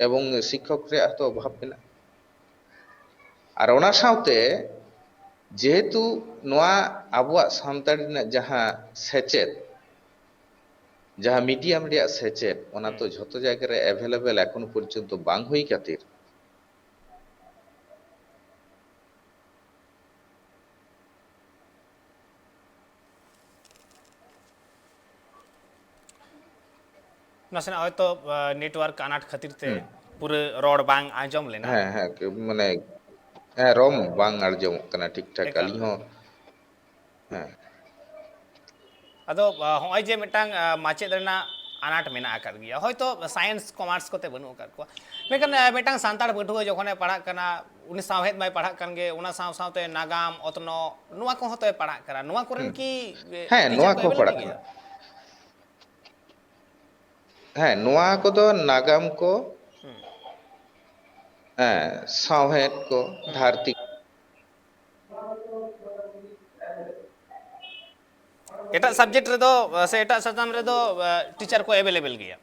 ᱮᱵᱚᱝ ᱥᱤᱠᱠᱷᱚᱠ ᱨᱮᱭᱟᱜ ᱦᱚᱸᱛᱚ ᱚᱵᱷᱟᱵᱽ ᱢᱮᱱᱟᱜᱼᱟ᱾ ᱟᱨ ᱚᱱᱟ ᱥᱟᱶᱛᱮ ᱡᱮᱦᱮᱛᱩ ᱱᱚᱣᱟ ᱟᱵᱚᱣᱟᱜ ᱥᱟᱱᱛᱟᱲᱤ ᱨᱮᱱᱟᱜ ᱡᱟᱦᱟᱸ ᱥᱮᱪᱮᱫ, ᱡᱟᱦᱟᱸ medium ᱨᱮᱭᱟᱜ ᱥᱮᱪᱮᱫ, ᱚᱱᱟ ᱛᱚ ᱦᱩᱸ᱾ ᱡᱷᱚᱛᱚ ᱡᱟᱭᱜᱟ ᱨᱮ available ᱮᱠᱷᱚᱱᱳ ᱯᱚᱨᱡᱚᱱᱛᱚ ᱵᱟᱝ ᱦᱩᱭ ᱠᱷᱟᱹᱛᱤᱨ, ᱱᱟᱥᱮᱱᱟᱜ ᱦᱚᱭᱛᱚ, ᱟ, network ᱟᱱᱟᱴ ᱠᱷᱟᱹᱛᱤᱨ ᱛᱮ ᱦᱩᱸ᱾ ᱯᱩᱨᱟᱹ ᱨᱚᱲ ᱵᱟᱝ ᱟᱸᱡᱚᱢ ᱞᱮᱱᱟ᱾ ᱦᱮᱸ, ᱦᱮᱸ, ᱠ-, ᱢᱟᱱᱮ, ᱦᱮᱸ, ᱨᱚᱲ ᱵᱟᱝ ᱟᱸᱡᱚᱢᱚᱜ ᱠᱟᱱᱟ ᱴᱷᱤᱠ ᱴᱷᱟᱠ᱾ ᱮᱠᱟᱞ᱾ ᱟᱹᱞᱤᱧ ᱦᱚᱸ, ᱦᱮᱸ᱾ ᱟᱫᱚ, ᱟ, ᱦᱚᱸᱜᱼᱚᱭ ᱡᱮ ᱢᱤᱫᱴᱟᱝ, ᱟ, ᱢᱟᱪᱮᱫ ᱨᱮᱱᱟᱜ ᱟᱱᱟᱴ ᱢᱮᱱᱟᱜ ᱟᱠᱟᱫ ᱜᱮᱭᱟ, ᱦᱚᱭᱛᱚ science, commerce ᱠᱚᱛᱮ ᱵᱟᱹᱱᱩᱜ ᱟᱠᱟᱫ ᱠᱚᱣᱟ, ᱢᱮᱱᱠᱷᱟᱱ, ᱟ, ᱢᱤᱫᱴᱟᱝ ᱥᱟᱱᱛᱟᱲ ᱯᱟᱹᱴᱷᱩᱣᱟᱹ ᱡᱚᱠᱷᱚᱱᱮ ᱯᱟᱲᱦᱟᱜ ᱠᱟᱱᱟ, ᱩᱱᱤ ᱥᱟᱶᱦᱮᱫ ᱢᱟᱭ ᱯᱟᱲᱦᱟᱜ ᱠᱟᱱ ᱜᱮ, ᱚᱱᱟ ᱥᱟᱶ ᱥᱟᱶᱛᱮ ᱱᱟᱜᱟᱢ, ᱚᱛᱱᱚᱜ, ᱱᱚᱣᱟ ᱠᱚᱦᱚᱸ ᱛᱚᱭ ᱯᱟᱲᱦᱟᱜ ᱠᱟᱱᱟ᱾ ᱱᱚᱣᱟ ᱠᱚᱨᱮᱱ ᱦᱩᱸ᱾ ᱠᱤ, ᱮ, ᱦᱮᱸ, teacher ᱱᱚᱣᱟ ᱠᱚ ᱠᱚᱦᱚᱸ available ᱯᱟᱲᱦᱟᱜ ᱜᱮᱭᱟ? ᱠᱟᱱᱟ᱾ ᱦᱮᱸ, ᱱᱚᱣᱟ ᱠᱚᱫᱚ ᱱᱟᱜᱟᱢ ᱠᱚ, ᱦᱮᱸ, ᱥᱟᱶᱦᱮᱫ ᱠᱚ, ᱫᱷᱟᱹᱨᱛᱤ᱾ ᱮᱴᱟᱜ subject ᱨᱮᱫᱚ ᱥᱮ ᱮᱴᱟᱜ ᱥᱟᱛᱟᱢ ᱨᱮᱫᱚ ᱴᱤᱪᱟᱨ ᱠᱚ available ᱜᱮᱭᱟ᱾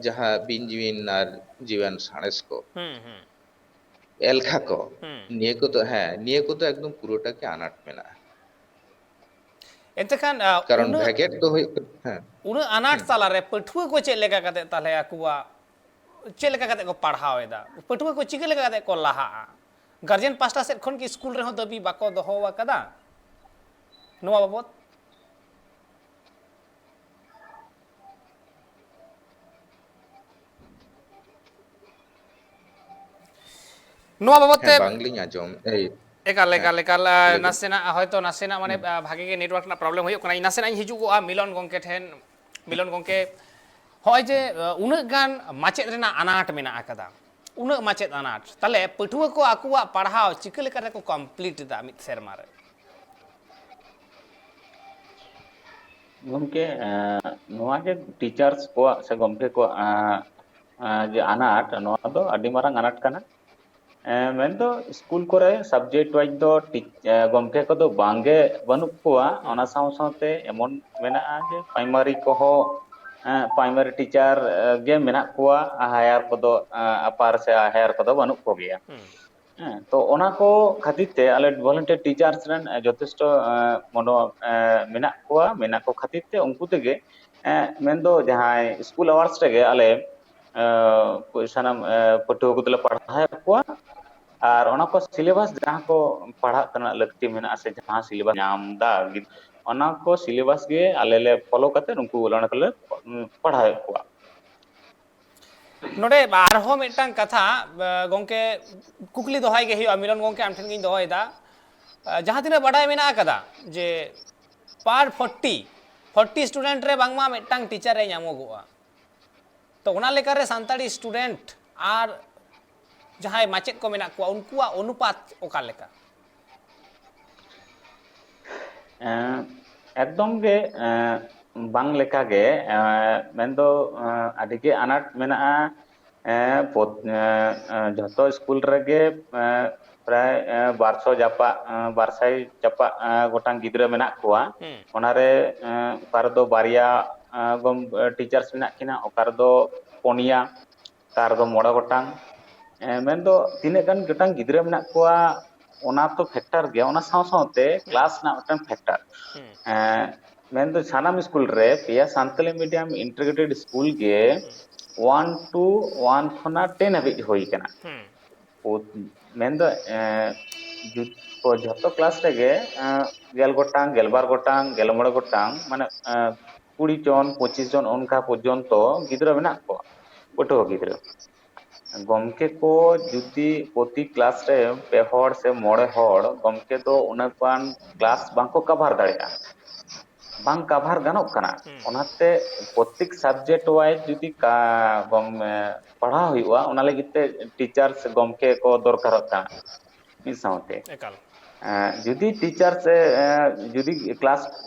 ᱡᱟᱦᱟᱸ ᱵᱤᱱ ᱡᱤᱣᱤᱱ ᱟᱨ ᱡᱤᱣᱤᱭᱟᱱ ᱥᱟᱬᱮᱥ ᱠᱚ, ᱦᱩᱸ, ᱦᱩᱸ᱾ ᱮᱞᱠᱷᱟ ᱠᱚ, ᱦᱩᱸ᱾ ᱱᱤᱭᱟᱹ ᱠᱚᱫᱚ, ᱦᱮᱸ, ᱱᱤᱭᱟᱹ ᱠᱚᱫᱚ ᱮᱠᱫᱚᱢ ᱯᱩᱨᱟᱹᱴᱟ ᱜᱮ ᱟᱱᱟᱴ ᱢᱮᱱᱟᱜᱼᱟ᱾ ᱮᱱᱛᱮ ᱠᱷᱟᱱ, ᱟ, ᱠᱟᱨᱚᱱ ᱩᱱᱟᱹᱜ, ᱵᱷᱮᱜᱮᱫ ᱫᱚ ᱦᱩᱭᱩᱜ ᱠᱟᱱᱟ, ᱦᱮᱸ, ᱩᱱᱟᱹᱜ ᱟᱱᱟᱴ ᱦᱩᱸ᱾ ᱛᱟᱞᱟᱨᱮ ᱯᱟᱹᱴᱷᱩᱣᱟᱹ ᱠᱚ ᱪᱮᱫ ᱞᱮᱠᱟ ᱠᱟᱛᱮ ᱛᱟᱦᱞᱮ ᱟᱠᱚᱣᱟᱜ, ᱪᱮᱫ ᱞᱮᱠᱟ ᱠᱟᱛᱮ ᱠᱚ ᱯᱟᱲᱦᱟᱣ ᱮᱫᱟ? ᱯᱟᱹᱴᱷᱩᱣᱟᱹ ᱠᱚ ᱪᱤᱠᱟᱹ ᱞᱮᱠᱟ ᱠᱟᱛᱮ ᱠᱚ ᱞᱟᱦᱟᱜᱼᱟ? ᱜᱟᱨᱡᱮᱱ ᱯᱟᱥᱴᱟ ᱥᱮᱫ ᱠᱷᱚᱱ ᱠᱤ ᱥᱠᱩᱞ ᱨᱮᱦᱚᱸ ᱫᱟᱹᱵᱤ ᱵᱟᱠᱚ ᱫᱚᱦᱚ ᱟᱠᱟᱫᱟ ᱱᱚᱣᱟ ᱵᱟᱵᱚᱛ? ᱱᱚᱣᱟ ᱵᱟᱵᱚᱛ ᱛᱮ ᱦᱮᱸ, ᱵᱟᱝᱞᱤᱧ ᱟᱸᱡᱚᱢ, ᱮᱭ, ᱮᱠᱟᱞ, ᱦᱮᱸ, ᱮᱠᱟᱞ, ᱮᱠᱟᱞ, ᱟ, ᱞᱟᱹᱭ ᱵᱤᱱ᱾ ᱱᱟᱥᱮᱱᱟᱜ ᱦᱚᱭᱛᱚ ᱱᱟᱥᱮᱱᱟᱜ ᱢᱟᱱᱮ, ᱦᱩᱸ᱾ ᱟ, ᱵᱷᱟᱜᱮ ᱜᱮ network ᱨᱮᱱᱟᱜ problem ᱦᱩᱭᱩᱜ ᱠᱟᱱᱟ᱾ ᱤᱧ ᱱᱟᱥᱮᱱᱟᱜ ᱤᱧ ᱦᱤᱡᱩᱜᱚᱜᱼᱟ ᱢᱤᱞᱚᱱ ᱜᱚᱢᱠᱮ ᱴᱷᱮᱱ᱾ ᱢᱤᱞᱚᱱ ᱜᱚᱢᱠᱮ, ᱦᱚᱸᱜᱼᱚᱭ ᱡᱮ, ᱟ, ᱩᱱᱟᱹᱜ ᱜᱟᱱ ᱢᱟᱪᱮᱫ ᱨᱮᱱᱟᱜ ᱟᱱᱟᱴ ᱢᱮᱱᱟᱜ ᱟᱠᱟᱫᱟ, ᱩᱱᱟᱹᱜ ᱢᱟᱪᱮᱫ ᱟᱱᱟᱴ, ᱛᱟᱦᱞᱮ ᱯᱟᱹᱴᱷᱩᱣᱟᱹ ᱠᱚ ᱟᱠᱚᱣᱟᱜ ᱯᱟᱲᱦᱟᱣ ᱪᱤᱠᱟᱹ ᱞᱮᱠᱟ ᱨᱮᱠᱚ complete ᱮᱫᱟ ᱢᱤᱫ ᱥᱮᱨᱢᱟ ᱨᱮ? ᱜᱚᱢᱠᱮ, ᱮᱸ, ᱱᱚᱣᱟ ᱡᱮ teachers ᱠᱚᱣᱟᱜ ᱥᱮ ᱜᱚᱢᱠᱮ ᱠᱚᱣᱟᱜ, ᱮᱸ, ᱮᱸ, ᱡᱮ ᱟᱱᱟᱴ, ᱱᱚᱣᱟ ᱫᱚ ᱟᱹᱰᱤ ᱢᱟᱨᱟᱝ ᱟᱱᱟᱴ ᱠᱟᱱᱟ᱾ ᱮᱸ, ᱢᱮᱱᱫᱚ ᱥᱠᱩᱞ ᱠᱚᱨᱮ subject wise ᱫᱚ ᱴᱤᱪ-, ᱮᱸ, ᱜᱚᱢᱠᱮ ᱠᱚᱫᱚ ᱵᱟᱝᱜᱮ ᱵᱟᱹᱱᱩᱜ ᱠᱚᱣᱟ᱾ ᱦᱩᱸ᱾ ᱚᱱᱟ ᱥᱟᱶ ᱥᱟᱶᱛᱮ ᱮᱢᱚᱱ ᱢᱮᱱᱟᱜᱼᱟ ᱡᱮ primary ᱠᱚᱦᱚᱸ, ᱮᱸ, primary teacher, ᱮᱸ, ᱜᱮ ᱢᱮᱱᱟᱜ ᱠᱚᱣᱟ, higher ᱠᱚᱫᱚ, ᱮᱸ, upper ᱥᱮ higher ᱠᱚᱫᱚ ᱵᱟᱹᱱᱩᱜ ᱠᱚᱜᱮᱭᱟ᱾ ᱦᱩᱸ᱾ ᱦᱮᱸ, ᱛᱚ ᱚᱱᱟ ᱠᱚ ᱠᱷᱟᱹᱛᱤᱨ ᱛᱮ ᱟᱞᱮ volunteer teachers ᱨᱮᱱ ᱡᱚᱛᱷᱮᱥᱴᱚ, ᱮᱸ, ᱢᱚᱱᱳ-, ᱮᱸ, ᱢᱮᱱᱟᱜ ᱠᱚᱣᱟ, ᱢᱮᱱᱟᱜ ᱠᱚ ᱠᱷᱟᱹᱛᱤᱨ ᱛᱮ ᱩᱱᱠᱩ ᱛᱮᱜᱮ, ᱮᱸ, ᱢᱮᱱᱫᱚ ᱡᱟᱦᱟᱸᱭ school hours ᱨᱮᱜᱮ ᱟᱞᱮ, ᱮᱸ, ᱥᱟᱱᱟᱢ, ᱮᱸ, ᱯᱟᱹᱴᱷᱩᱣᱟᱹ ᱠᱚᱫᱚᱞᱮ ᱯᱟᱲᱦᱟᱣᱮᱫ ᱠᱚᱣᱟ᱾ ᱟᱨ ᱚᱱᱟ ᱠᱚ syllabus ᱡᱟᱦᱟᱸ ᱠᱚ ᱯᱟᱲᱦᱟᱜ ᱨᱮᱱᱟᱜ ᱞᱟᱹᱠᱛᱤ ᱢᱮᱱᱟᱜᱼᱟ ᱥᱮ ᱡᱟᱦᱟᱸ syllabus ᱧᱟᱢ ᱮᱫᱟ, ᱚᱱᱟ ᱠᱚ syllabus ᱜᱮ ᱟᱞᱮ ᱞᱮ follow ᱠᱟᱛᱮ ᱩᱱᱠᱩ ᱚᱱᱟ ᱠᱚᱞᱮ ᱯᱟᱲᱦᱟᱣᱮᱫ ᱠᱚᱣᱟ᱾ ᱱᱚᱰᱮ ᱟᱨᱦᱚᱸ ᱢᱤᱫᱴᱟᱝ ᱠᱟᱛᱷᱟ, ᱮ, ᱜᱚᱢᱠᱮ, ᱠᱩᱠᱞᱤ ᱫᱚᱦᱚᱭ ᱜᱮ ᱦᱩᱭᱩᱜᱼᱟ, ᱢᱤᱞᱚᱱ ᱜᱚᱢᱠᱮ, ᱟᱢ ᱴᱷᱮᱱ ᱜᱤᱧ ᱫᱚᱦᱚᱭᱮᱫᱟ᱾ ᱮ, ᱡᱟᱦᱟᱸ ᱛᱤᱱᱟᱹᱜ ᱵᱟᱰᱟᱭ ᱢᱮᱱᱟᱜ ᱟᱠᱟᱫᱟ ᱡᱮ per forty, forty student ᱨᱮ ᱵᱟᱝᱢᱟ ᱢᱤᱫᱴᱟᱝ teacher ᱮ ᱧᱟᱢᱚᱜᱚᱜᱼᱟ, ᱛᱚ ᱚᱱᱟ ᱞᱮᱠᱟᱨᱮ ᱥᱟᱱᱛᱟᱲᱤ student ᱟᱨ ᱡᱟᱦᱟᱸᱭ ᱢᱟᱪᱮᱫ ᱠᱚ ᱢᱮᱱᱟᱜ ᱠᱚᱣᱟ, ᱩᱱᱠᱩᱣᱟᱜ ᱚᱱᱩᱯᱟᱛ ᱚᱠᱟ ᱞᱮᱠᱟ? ᱮᱸ, ᱮᱠᱫᱚᱢ ᱜᱮ, ᱮᱸ, ᱵᱟᱝ ᱞᱮᱠᱟᱜᱮ, ᱮᱸ, ᱢᱮᱱᱫᱚ, ᱮᱸ, ᱟᱹᱰᱤᱜᱮ ᱟᱱᱟᱴ ᱢᱮᱱᱟᱜᱼᱟ᱾ ᱮᱸ, ᱯᱚᱛ-, ᱮᱸ, ᱮᱸ, ᱡᱷᱚᱛᱚ ᱥᱠᱩᱞ ᱨᱮᱜᱮ, ᱮᱸ, ᱯᱨᱟᱭ, ᱮᱸ, ᱵᱟᱨᱥᱚ ᱡᱟᱯᱟᱜ, ᱮᱸ, ᱵᱟᱨᱥᱟᱭ ᱪᱟᱯᱟᱜ, ᱮᱸ, ᱜᱚᱴᱟᱝ ᱜᱤᱫᱽᱨᱟᱹ ᱢᱮᱱᱟᱜ ᱠᱚᱣᱟ᱾ ᱦᱩᱸ᱾ ᱚᱱᱟᱨᱮ, ᱮᱸ, ᱚᱠᱟ ᱨᱮᱫᱚ ᱵᱟᱨᱭᱟ, ᱮᱸ, ᱜᱚᱢ-, ᱴᱤᱪᱟᱨᱥ ᱢᱮᱱᱟᱜ ᱠᱤᱱᱟ, ᱚᱠᱟ ᱨᱮᱫᱚ ᱯᱩᱱᱭᱟ, ᱚᱠᱟ ᱨᱮᱫᱚ ᱢᱚᱬᱮ ᱜᱚᱴᱟᱝ᱾ ᱮᱸ, ᱢᱮᱱᱫᱚ ᱛᱤᱱᱟᱹᱜ ᱜᱟᱱ ᱜᱚᱴᱟᱝ ᱜᱤᱫᱽᱨᱟᱹ ᱢᱮᱱᱟᱜ ᱠᱚᱣᱟ, ᱚᱱᱟ ᱛᱚ ᱯᱷᱮᱠᱴᱟᱨ ᱜᱮᱭᱟ, ᱚᱱᱟ ᱥᱟᱶ ᱥᱟᱶᱛᱮ ᱦᱩᱸ᱾ ᱠᱞᱟᱥ ᱨᱮᱱᱟᱜ ᱢᱤᱫᱴᱟᱝ ᱯᱷᱮᱠᱴᱟᱨ᱾ ᱦᱩᱸ᱾ ᱮᱸ, ᱢᱮᱱᱫᱚ ᱥᱟᱱᱟᱢ ᱥᱠᱩᱞ ᱨᱮ ᱯᱮᱭᱟ ᱥᱟᱱᱛᱟᱞᱤ ᱢᱤᱰᱤᱭᱟᱢ ᱤᱱᱴᱤᱜᱨᱮᱴᱮᱰ ᱥᱠᱩᱞ ᱜᱮ ᱦᱩᱸ᱾ ᱳᱣᱟᱱ ᱴᱩ ᱳᱣᱟᱱ ᱠᱷᱚᱱᱟᱜ ᱴᱮᱱ ᱦᱟᱹᱵᱤᱡ ᱦᱩᱭ ᱠᱟᱱᱟ᱾ ᱦᱩᱸ᱾ ᱯᱳ-, ᱢᱮᱱᱫᱚ, ᱮᱸ, ᱡᱩ-, ᱡᱷᱚᱛᱚ ᱠᱞᱟᱥ ᱨᱮᱜᱮ, ᱮᱸ, ᱜᱮᱞ ᱜᱚᱴᱟᱝ, ᱜᱮᱞᱵᱟᱨ ᱜᱚᱴᱟᱝ, ᱜᱮᱞ ᱢᱚᱬᱮ ᱜᱚᱴᱟᱝ, ᱢᱟᱱᱮ, ᱮᱸ, ᱠᱩᱲᱤ ᱡᱚᱱ, ᱯᱚᱸᱪᱤᱥ ᱡᱚᱱ ᱚᱱᱠᱟ ᱯᱚᱨᱡᱚᱱᱛᱚ ᱜᱤᱫᱽᱨᱟᱹ ᱢᱮᱱᱟᱜ ᱠᱚᱣᱟ, ᱯᱟᱹᱴᱷᱩᱣᱟᱹ ᱜᱤᱫᱽᱨᱟᱹ᱾ ᱜᱚᱢᱠᱮ ᱠᱚ ᱡᱩᱫᱤ ᱯᱨᱚᱛᱤ ᱠᱞᱟᱥ ᱨᱮ ᱯᱮ ᱦᱚᱲ ᱥᱮ ᱢᱚᱬᱮ ᱦᱚᱲ ᱜᱚᱢᱠᱮ ᱫᱚ ᱩᱱᱟᱹᱜ ᱜᱟᱱ ᱠᱞᱟᱥ ᱵᱟᱝᱠᱚ ᱠᱟᱵᱷᱟᱨ ᱫᱟᱲᱮᱭᱟᱜᱼᱟ, ᱵᱟᱝ ᱠᱟᱵᱷᱟᱨ ᱜᱟᱱᱚᱜ ᱠᱟᱱᱟ᱾ ᱦᱩᱸ᱾ ᱚᱱᱟᱛᱮ ᱯᱨᱚᱛᱮᱠ subject wise ᱡᱩᱫᱤ ᱠᱟ-, ᱜᱚᱢ-, ᱮ, ᱯᱟᱲᱦᱟᱣ ᱦᱩᱭᱩᱜᱼᱟ, ᱚᱱᱟ ᱞᱟᱹᱜᱤᱫ ᱛᱮ ᱴᱤᱪᱟᱨ ᱥᱮ ᱜᱚᱢᱠᱮ ᱠᱚ ᱫᱚᱨᱠᱟᱨᱚᱜ ᱠᱟᱱᱟ ᱢᱤᱫ ᱥᱟᱶᱛᱮ᱾ ᱮᱠᱟᱞ᱾ ᱮ, ᱡᱩᱫᱤ ᱴᱤᱪᱟᱨ ᱥᱮ, ᱮ, ᱡᱩᱫᱤ ᱠᱞᱟᱥ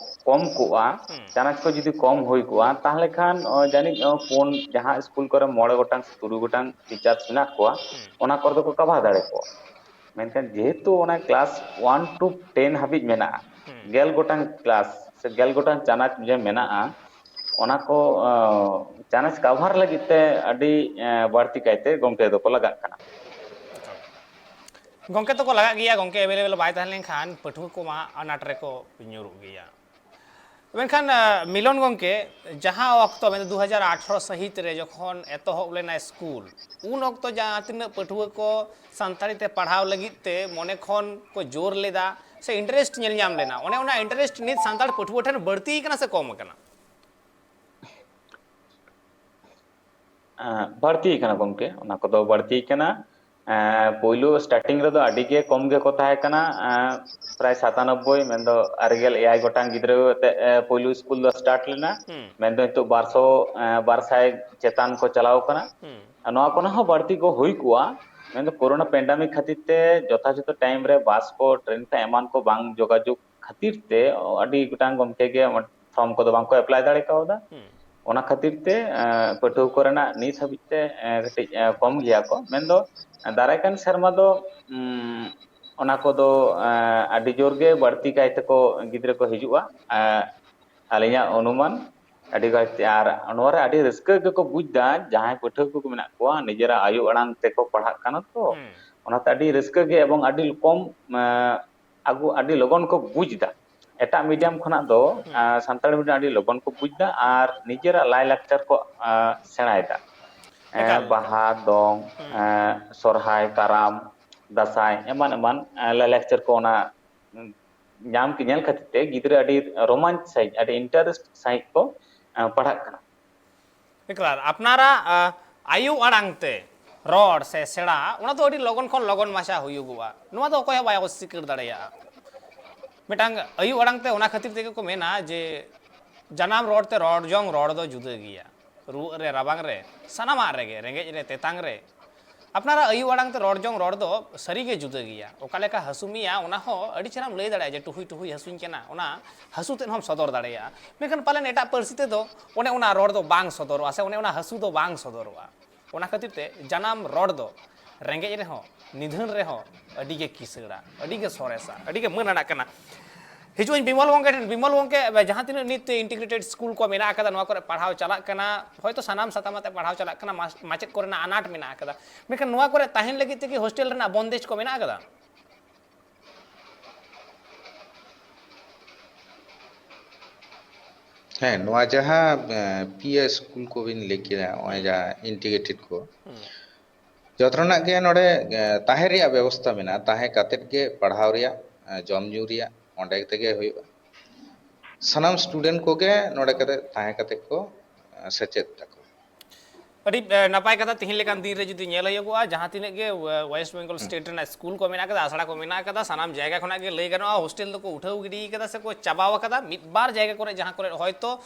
ᱠᱚᱢ ᱠᱚᱜᱼᱟ, ᱦᱩᱸ᱾ ᱪᱟᱱᱟᱪ ᱠᱚ ᱡᱩᱫᱤ ᱠᱚᱢ ᱦᱩᱭ ᱠᱚᱜᱼᱟ, ᱛᱟᱦᱚᱞᱮ ᱠᱷᱟᱱ, ᱚ, ᱡᱟᱹᱱᱤᱡ, ᱚ, ᱯᱩᱱ, ᱡᱟᱦᱟᱸ ᱥᱠᱩᱞ ᱠᱚᱨᱮ ᱢᱚᱬᱮ ᱜᱚᱴᱟᱝ ᱥᱮ ᱛᱩᱨᱩᱭ ᱜᱚᱴᱟᱝ ᱴᱤᱪᱟᱨ ᱢᱮᱱᱟᱜ ᱠᱚᱣᱟ, ᱦᱩᱸ᱾ ᱚᱱᱟ ᱠᱚᱨᱮ ᱫᱚᱠᱚ ᱠᱟᱵᱷᱟᱨ ᱫᱟᱲᱮ ᱠᱚᱣᱟ᱾ ᱢᱮᱱᱠᱷᱟᱱ ᱡᱮᱦᱮᱛᱩ ᱚᱱᱟ ᱠᱞᱟᱥ ᱳᱣᱟᱱ ᱴᱩ ᱴᱮᱱ ᱦᱟᱹᱵᱤᱡ ᱢᱮᱱᱟᱜᱼᱟ, ᱦᱩᱸ᱾ ᱜᱮᱞ ᱜᱚᱴᱟᱝ ᱠᱞᱟᱥ ᱥᱮ ᱜᱮᱞ ᱜᱚᱴᱟᱝ ᱪᱟᱱᱟᱪ ᱡᱮ ᱢᱮᱱᱟᱜᱼᱟ, ᱚᱱᱟ ᱠᱚ, ᱚ, ᱪᱟᱱᱟᱪ ᱠᱟᱵᱷᱟᱨ ᱞᱟᱹᱜᱤᱫ ᱛᱮ ᱟᱹᱰᱤ, ᱮ, ᱵᱟᱹᱲᱛᱤ ᱠᱟᱭᱛᱮ ᱜᱚᱢᱠᱮ ᱫᱚᱠᱚ ᱞᱟᱜᱟᱜ ᱠᱟᱱᱟ᱾ ᱜᱚᱢᱠᱮ ᱛᱚᱠᱚ ᱞᱟᱜᱟᱜ ᱜᱮᱭᱟ, ᱜᱚᱢᱠᱮ ᱮᱵᱮᱞᱮᱵᱮᱞ ᱵᱟᱭ ᱛᱟᱦᱮᱸ ᱞᱮᱱᱠᱷᱟᱱ ᱯᱟᱹᱴᱷᱩᱣᱟᱹ ᱠᱚᱢᱟ ᱟᱱᱟᱴ ᱨᱮᱠᱚ ᱧᱩᱨᱩᱜ ᱜᱮᱭᱟ᱾ ᱢᱮᱱᱠᱷᱟᱱ, ᱟ, ᱢᱤᱞᱚᱱ ᱜᱚᱢᱠᱮ, ᱡᱟᱦᱟᱸ ᱚᱠᱛᱚ, ᱢᱮᱱᱫᱚ ᱫᱩ ᱦᱟᱡᱟᱨ ᱟᱴᱷᱨᱚ ᱥᱟᱹᱦᱤᱛ ᱨᱮ ᱡᱚᱠᱷᱚᱱ ᱮᱛᱚᱦᱚᱵ ᱞᱮᱱᱟ ᱥᱠᱩᱞ, ᱩᱱ ᱚᱠᱛᱚ ᱡᱟᱦᱟᱸ ᱛᱤᱱᱟᱹᱜ ᱯᱟᱹᱴᱷᱩᱣᱟᱹ ᱠᱚ ᱥᱟᱱᱛᱟᱲᱤ ᱛᱮ ᱯᱟᱲᱦᱟᱣ ᱞᱟᱹᱜᱤᱫ ᱛᱮ ᱢᱚᱱᱮ ᱠᱷᱚᱱ ᱠᱚ ᱡᱳᱨ ᱞᱮᱫᱟ ᱥᱮ interest ᱧᱮᱞ ᱧᱟᱢ ᱞᱮᱱᱟ, ᱚᱱᱮ ᱚᱱᱟ interest ᱱᱤᱛ ᱥᱟᱱᱛᱟᱲ ᱯᱟᱹᱴᱷᱩᱣᱟᱹ ᱴᱷᱮᱱ ᱵᱟᱹᱲᱛᱤ ᱟᱠᱟᱱᱟ ᱥᱮ ᱠᱚᱢ ᱟᱠᱟᱱᱟ? ᱮᱸ, ᱵᱟᱹᱲᱛᱤ ᱟᱠᱟᱱᱟ ᱜᱚᱢᱠᱮ, ᱚᱱᱟ ᱠᱚᱫᱚ ᱵᱟᱹᱲᱛᱤ ᱟᱠᱟᱱᱟ᱾ ᱮᱸ, ᱯᱳᱭᱞᱳ starting ᱨᱮᱫᱚ ᱟᱹᱰᱤ ᱜᱮ ᱠᱚᱢ ᱜᱮᱠᱚ ᱛᱟᱦᱮᱸ ᱠᱟᱱᱟ᱾ ᱮᱸ, ᱯᱨᱟᱭ ᱥᱟᱛᱟᱱᱚᱵᱵᱳᱭ, ᱢᱮᱱᱫᱚ ᱟᱨᱮ ᱜᱮᱞ ᱮᱭᱟᱭ ᱜᱚᱴᱟᱝ ᱜᱤᱫᱽᱨᱟᱹ ᱟᱛᱮ, ᱮᱸ, ᱯᱳᱭᱞᱳ ᱥᱠᱩᱞ ᱫᱚ start ᱞᱮᱱᱟ᱾ ᱦᱩᱸ᱾ ᱢᱮᱱᱫᱚ ᱱᱤᱛᱚᱜ ᱵᱟᱨᱥᱚ, ᱮᱸ, ᱵᱟᱨ ᱥᱟᱭ ᱪᱮᱛᱟᱱ ᱠᱚ ᱪᱟᱞᱟᱣ ᱠᱟᱱᱟ᱾ ᱦᱩᱸ᱾ ᱟᱨ ᱱᱚᱣᱟ ᱠᱷᱚᱱᱟᱜ ᱦᱚᱸ ᱵᱟᱹᱲᱛᱤ ᱠᱚ ᱦᱩᱭ ᱠᱚᱜᱼᱟ, ᱢᱮᱱᱫᱚ ᱠᱳᱨᱳᱱᱟ pandemic ᱠᱷᱟᱹᱛᱤᱨ ᱛᱮ ᱡᱚᱛᱷᱟᱡᱚᱛᱷᱚ time ᱨᱮ ᱵᱟᱥ ᱠᱚ, ᱴᱨᱮᱱ ᱠᱚ ᱮᱢᱟᱱ ᱠᱚ ᱵᱟᱝ ᱡᱳᱜᱟᱡᱳᱜᱽ ᱠᱷᱟᱹᱛᱤᱨ ᱛᱮ ᱟᱹᱰᱤ ᱜᱚᱴᱟᱝ ᱜᱚᱢᱠᱮ ᱜᱮ ᱯᱷᱚᱨᱢ ᱠᱚᱫᱚ ᱵᱟᱝᱠᱚ ᱮᱯᱞᱟᱭ ᱫᱟᱲᱮ ᱠᱟᱣᱫᱟ᱾ ᱦᱩᱸ᱾ ᱚᱱᱟ ᱠᱷᱟᱹᱛᱤᱨ ᱛᱮ, ᱮᱸ, ᱯᱟᱹᱴᱷᱩᱣᱟᱹ ᱠᱚᱨᱮᱱᱟᱜ ᱱᱤᱛ ᱦᱟᱹᱵᱤᱡ ᱛᱮ, ᱮᱸ, ᱠᱟᱹᱴᱤᱡ, ᱮᱸ, ᱠᱚᱢ ᱜᱮᱭᱟ ᱠᱚ᱾ ᱢᱮᱱᱫᱚ, ᱮᱸ, ᱫᱟᱨᱟᱭ ᱠᱟᱱ ᱥᱮᱨᱢᱟ ᱫᱚ, ᱩᱸ, ᱚᱱᱟ ᱠᱚᱫᱚ, ᱮᱸ, ᱟᱹᱰᱤ ᱡᱳᱨ ᱜᱮ ᱵᱟᱹᱲᱛᱤ ᱠᱟᱭ ᱛᱮᱠᱚ ᱜᱤᱫᱽᱨᱟᱹ ᱠᱚ ᱦᱤᱡᱩᱜᱼᱟ᱾ ᱮᱸ, ᱟᱹᱞᱤᱧᱟᱜ ᱚᱱᱩᱢᱟᱱ ᱟᱹᱰᱤ ᱵᱟᱹᱲᱛᱤ, ᱟᱨ ᱱᱚᱣᱟ ᱨᱮ ᱟᱹᱰᱤ ᱨᱟᱹᱥᱠᱟᱹ ᱜᱮᱠᱚ ᱵᱩᱡᱽ ᱫᱟ ᱡᱟᱦᱟᱸᱭ ᱯᱟᱹᱴᱷᱩᱣᱟᱹ ᱠᱚ ᱢᱮᱱᱟᱜ ᱠᱚᱣᱟ, ᱱᱤᱡᱮᱨᱟᱜ ᱟᱭᱳ ᱟᱲᱟᱝ ᱛᱮᱠᱚ ᱯᱟᱲᱦᱟᱜ ᱠᱟᱱᱟ ᱛᱚ, ᱦᱩᱸ᱾ ᱚᱱᱟᱛᱮ ᱟᱹᱰᱤ ᱨᱟᱹᱥᱠᱟᱹ ᱜᱮ ᱮᱵᱚᱝ ᱟᱹᱰᱤ ᱠᱚᱢ, ᱮᱸ, ᱟᱹᱜᱩ, ᱟᱹᱰᱤ ᱞᱚᱜᱚᱱ ᱠᱚ ᱵᱩᱡᱽ ᱫᱟ᱾ ᱮᱴᱟᱜ ᱢᱤᱰᱤᱭᱟᱢ ᱠᱷᱚᱱᱟᱜ ᱫᱚ, ᱦᱩᱸ᱾ ᱟᱸ, ᱥᱟᱱᱛᱟᱲᱤ ᱢᱤᱰᱤᱭᱟᱢ ᱟᱹᱰᱤ ᱞᱚᱜᱚᱱ ᱠᱚ ᱵᱩᱡᱽ ᱫᱟ ᱟᱨ ᱱᱤᱡᱮᱨᱟᱜ ᱞᱟᱭᱼᱞᱟᱠᱪᱟᱨ ᱠᱚ, ᱟᱸ, ᱥᱮᱬᱟᱭᱮᱫᱟ᱾ ᱮᱸ, ᱮᱠᱟᱞ᱾ ᱵᱟᱦᱟ, ᱫᱚᱝ, ᱦᱩᱸ᱾ ᱮᱸ, ᱥᱚᱨᱦᱟᱭ, ᱠᱟᱨᱟᱢ, ᱫᱟᱸᱥᱟᱭ, ᱮᱢᱟᱱ ᱮᱢᱟᱱ, ᱮᱸ, ᱞᱟᱭᱼᱞᱟᱠᱪᱟᱨ ᱠᱚ ᱚᱱᱟ, ᱩᱸ, ᱧᱟᱢ, ᱧᱮᱞ ᱠᱷᱟᱹᱛᱤᱨ ᱛᱮ ᱜᱤᱫᱽᱨᱟᱹ ᱟᱹᱰᱤ ᱨᱳᱢᱟᱧᱪ ᱥᱟᱺᱦᱤᱡ, ᱟᱹᱰᱤ ᱤᱱᱴᱟᱨᱮᱥᱴ ᱥᱟᱺᱦᱤᱡ ᱠᱚ, ᱮᱸ, ᱯᱟᱲᱦᱟᱜ ᱠᱟᱱᱟ᱾ ᱮᱠᱟᱞ, ᱟᱯᱱᱟᱨᱟᱜ, ᱟ, ᱟᱭᱳ ᱟᱲᱟᱝ ᱛᱮ ᱨᱚᱲ ᱥᱮ ᱥᱮᱬᱟ, ᱚᱱᱟ ᱫᱚ ᱟᱹᱰᱤ ᱞᱚᱜᱚᱱ ᱠᱷᱚᱱ ᱞᱚᱜᱚᱱ ᱢᱟᱪᱷᱟ ᱦᱩᱭᱩᱜᱚᱜᱼᱟ᱾ ᱱᱚᱣᱟ ᱫᱚ ᱚᱠᱚᱭ ᱦᱚᱸ ᱵᱟᱭ ᱚᱥᱥᱤᱠᱟᱹᱨ ᱫᱟᱲᱮᱭᱟᱜᱼᱟ᱾ ᱢᱤᱫᱴᱟᱝ ᱟᱭᱳ ᱟᱲᱟᱝ ᱛᱮ, ᱚᱱᱟ ᱠᱷᱟᱹᱛᱤᱨ ᱛᱮᱜᱮ ᱠᱚ ᱢᱮᱱᱟ ᱡᱮ ᱡᱟᱱᱟᱢ ᱨᱚᱲ ᱛᱮ ᱨᱚᱲ ᱡᱚᱝ ᱨᱚᱲ ᱫᱚ ᱡᱩᱫᱟᱹ ᱜᱮᱭᱟ᱾ ᱨᱩᱣᱟᱹᱜ ᱨᱮ, ᱨᱟᱵᱟᱝ ᱨᱮ, ᱥᱟᱱᱟᱢᱟᱜ ᱨᱮᱜᱮ, ᱨᱮᱸᱜᱮᱡ ᱨᱮ, ᱛᱮᱛᱟᱝ ᱨᱮ, ᱟᱯᱱᱟᱨᱟᱜ ᱟᱭᱳ ᱟᱲᱟᱝ ᱛᱮ ᱨᱚᱲ ᱡᱚᱝ ᱨᱚᱲ ᱫᱚ ᱥᱟᱹᱨᱤ ᱜᱮ ᱡᱩᱫᱟᱹ ᱜᱮᱭᱟ᱾ ᱚᱠᱟ ᱞᱮᱠᱟ ᱦᱟᱹᱥᱩ ᱢᱮᱭᱟ, ᱚᱱᱟ ᱦᱚᱸ ᱟᱹᱰᱤ ᱪᱮᱦᱨᱟᱢ ᱞᱟᱹᱭ ᱫᱟᱲᱮᱭᱟᱜᱼᱟ ᱡᱮ, "ᱴᱩᱦᱩᱭ ᱴᱩᱦᱩᱭ ᱦᱟᱹᱥᱩᱧ ᱠᱟᱱᱟ", ᱚᱱᱟ ᱦᱟᱹᱥᱩ ᱛᱮᱫ ᱦᱚᱸᱢ ᱥᱚᱫᱚᱨ ᱫᱟᱲᱮᱭᱟᱜᱼᱟ᱾ ᱢᱮᱱᱠᱷᱟᱱ ᱯᱟᱞᱮᱱ ᱮᱴᱟᱜ ᱯᱟᱹᱨᱥᱤ ᱛᱮᱫᱚ ᱚᱱᱮ ᱚᱱᱟ ᱨᱚᱲ ᱫᱚ ᱵᱟᱝ ᱥᱚᱫᱚᱨᱚᱜᱼᱟ, ᱥᱮ ᱚᱱᱮ ᱚᱱᱟ ᱦᱟᱹᱥᱩ ᱫᱚ ᱵᱟᱝ ᱥᱚᱫᱚᱨᱚᱜᱼᱟ᱾ ᱚᱱᱟ ᱠᱷᱟᱹᱛᱤᱨ ᱛᱮ ᱡᱟᱱᱟᱢ ᱨᱚᱲ ᱫᱚ ᱨᱮᱸᱜᱮᱡ ᱨᱮᱦᱚᱸ, ᱱᱤᱫᱷᱟᱹᱱ ᱨᱮᱦᱚᱸ ᱟᱹᱰᱤ ᱜᱮ ᱠᱤᱥᱟᱹᱬᱟ, ᱟᱹᱰᱤ ᱜᱮ ᱥᱚᱨᱮᱥᱟ, ᱟᱹᱰᱤ ᱜᱮ ᱢᱟᱹᱱ ᱟᱱᱟᱜ ᱠᱟᱱᱟ᱾ ᱦᱤᱡᱩᱜ ᱟᱹᱧ ᱵᱤᱢᱚᱞ ᱜᱚᱢᱠᱮ ᱴᱷᱮᱱ᱾ ᱵᱤᱢᱚᱞ ᱜᱚᱢᱠᱮ, ᱡᱟᱦᱟᱸ ᱛᱤᱱᱟᱹᱜ ᱱᱤᱛ ᱤᱱᱴᱤᱜᱨᱮᱴᱮᱰ ᱥᱠᱩᱞ ᱠᱚ ᱢᱮᱱᱟᱜ ᱟᱠᱟᱫᱟ, ᱱᱚᱣᱟ ᱠᱚᱨᱮ ᱯᱟᱲᱦᱟᱣ ᱪᱟᱞᱟᱜ ᱠᱟᱱᱟ, ᱦᱚᱭᱛᱳ ᱥᱟᱱᱟᱢ ᱥᱟᱛᱟᱢ ᱟᱛᱮ ᱯᱟᱲᱦᱟᱣ ᱪᱟᱞᱟᱜ ᱠᱟᱱᱟ, ᱢᱟᱥ-, ᱢᱟᱪᱮᱫ ᱠᱚᱨᱮᱱᱟᱜ ᱟᱱᱟᱴ ᱢᱮᱱᱟᱜ ᱟᱠᱟᱫᱟ, ᱢᱮᱱᱠᱷᱟᱱ ᱱᱚᱣᱟ ᱠᱚᱨᱮ ᱛᱟᱦᱮᱱ ᱞᱟᱹᱜᱤᱫ ᱛᱮᱜᱮ ᱦᱳᱥᱴᱮᱞ ᱨᱮᱱᱟᱜ ᱵᱚᱱᱫᱮᱡᱽ ᱠᱚ ᱢᱮᱱᱟᱜ ᱟᱠᱟᱫᱟ? ᱦᱮᱸ, ᱱᱚᱣᱟ ᱡᱟᱦᱟᱸ, ᱮ, ᱯᱮᱭᱟ ᱥᱠᱩᱞ ᱠᱚᱵᱤᱱ ᱞᱟᱹᱭ ᱠᱮᱫᱟ, ᱱᱚᱜᱼᱚᱭ ᱦᱩᱸ᱾ ᱡᱟᱦᱟᱸ ᱤᱱᱴᱤᱜᱨᱮᱴᱮᱰ ᱠᱚ, ᱦᱩᱸ᱾ ᱡᱚᱛᱚ ᱨᱮᱱᱟᱜ ᱜᱮ ᱱᱚᱰᱮ, ᱮ, ᱛᱟᱦᱮᱸ ᱨᱮᱭᱟᱜ ᱵᱮᱵᱚᱥᱛᱷᱟ ᱢᱮᱱᱟᱜᱼᱟ᱾ ᱛᱟᱦᱮᱸ ᱠᱟᱛᱮᱫ ᱜᱮ ᱯᱟᱲᱦᱟᱣ ᱨᱮᱭᱟᱜ, ᱮ, ᱡᱚᱢ ᱧᱩ ᱨᱮᱭᱟᱜ ᱚᱸᱰᱮ ᱛᱮᱜᱮ ᱦᱩᱭᱩᱜᱼᱟ᱾ ᱥᱟᱱᱟᱢ ᱥᱴᱩᱰᱮᱱᱴ ᱠᱚᱜᱮ ᱱᱚᱰᱮ ᱠᱟᱛᱮ, ᱛᱟᱦᱮᱸ ᱠᱟᱛᱮ ᱠᱚ, ᱮ, ᱥᱮᱪᱮᱫ ᱛᱟᱠᱚ᱾ ᱟᱹᱰᱤ, ᱮ, ᱱᱟᱯᱟᱭ ᱠᱟᱛᱷᱟ᱾ ᱛᱤᱦᱤᱧ ᱞᱮᱠᱟᱱ ᱫᱤᱱ ᱨᱮ ᱡᱩᱫᱤ ᱧᱮᱞ ᱦᱩᱭᱩᱜᱚᱜᱼᱟ, ᱡᱟᱦᱟᱸ ᱛᱤᱱᱟᱹᱜ ᱜᱮ, ᱮ, ᱣᱮᱥᱴ ᱵᱮᱝᱜᱚᱞ ᱦᱩᱸ᱾ ᱥᱴᱮᱴ ᱨᱮᱱᱟᱜ ᱥᱠᱩᱞ ᱠᱚ ᱢᱮᱱᱟᱜ ᱠᱟᱫᱟ, ᱟᱥᱲᱟ ᱠᱚ ᱢᱮᱱᱟᱜ ᱠᱟᱫᱟ, ᱥᱟᱱᱟᱢ ᱡᱟᱭᱜᱟ ᱠᱷᱚᱱᱟᱜ ᱜᱮ ᱞᱟᱹᱭ ᱜᱟᱱᱚᱜᱼᱟ, ᱦᱳᱥᱴᱮᱞ ᱫᱚᱠᱚ ᱩᱴᱷᱟᱹᱣ ᱜᱤᱰᱤ ᱠᱟᱫᱟ ᱥᱮ ᱠᱚ ᱪᱟᱵᱟᱣ ᱠᱟᱫᱟ᱾ ᱢᱤᱫ ᱵᱟᱨ ᱡᱟᱭᱜᱟ ᱠᱚᱨᱮ, ᱡᱟᱦᱟᱸ ᱠᱚᱨᱮ ᱦᱚᱭᱛᱳ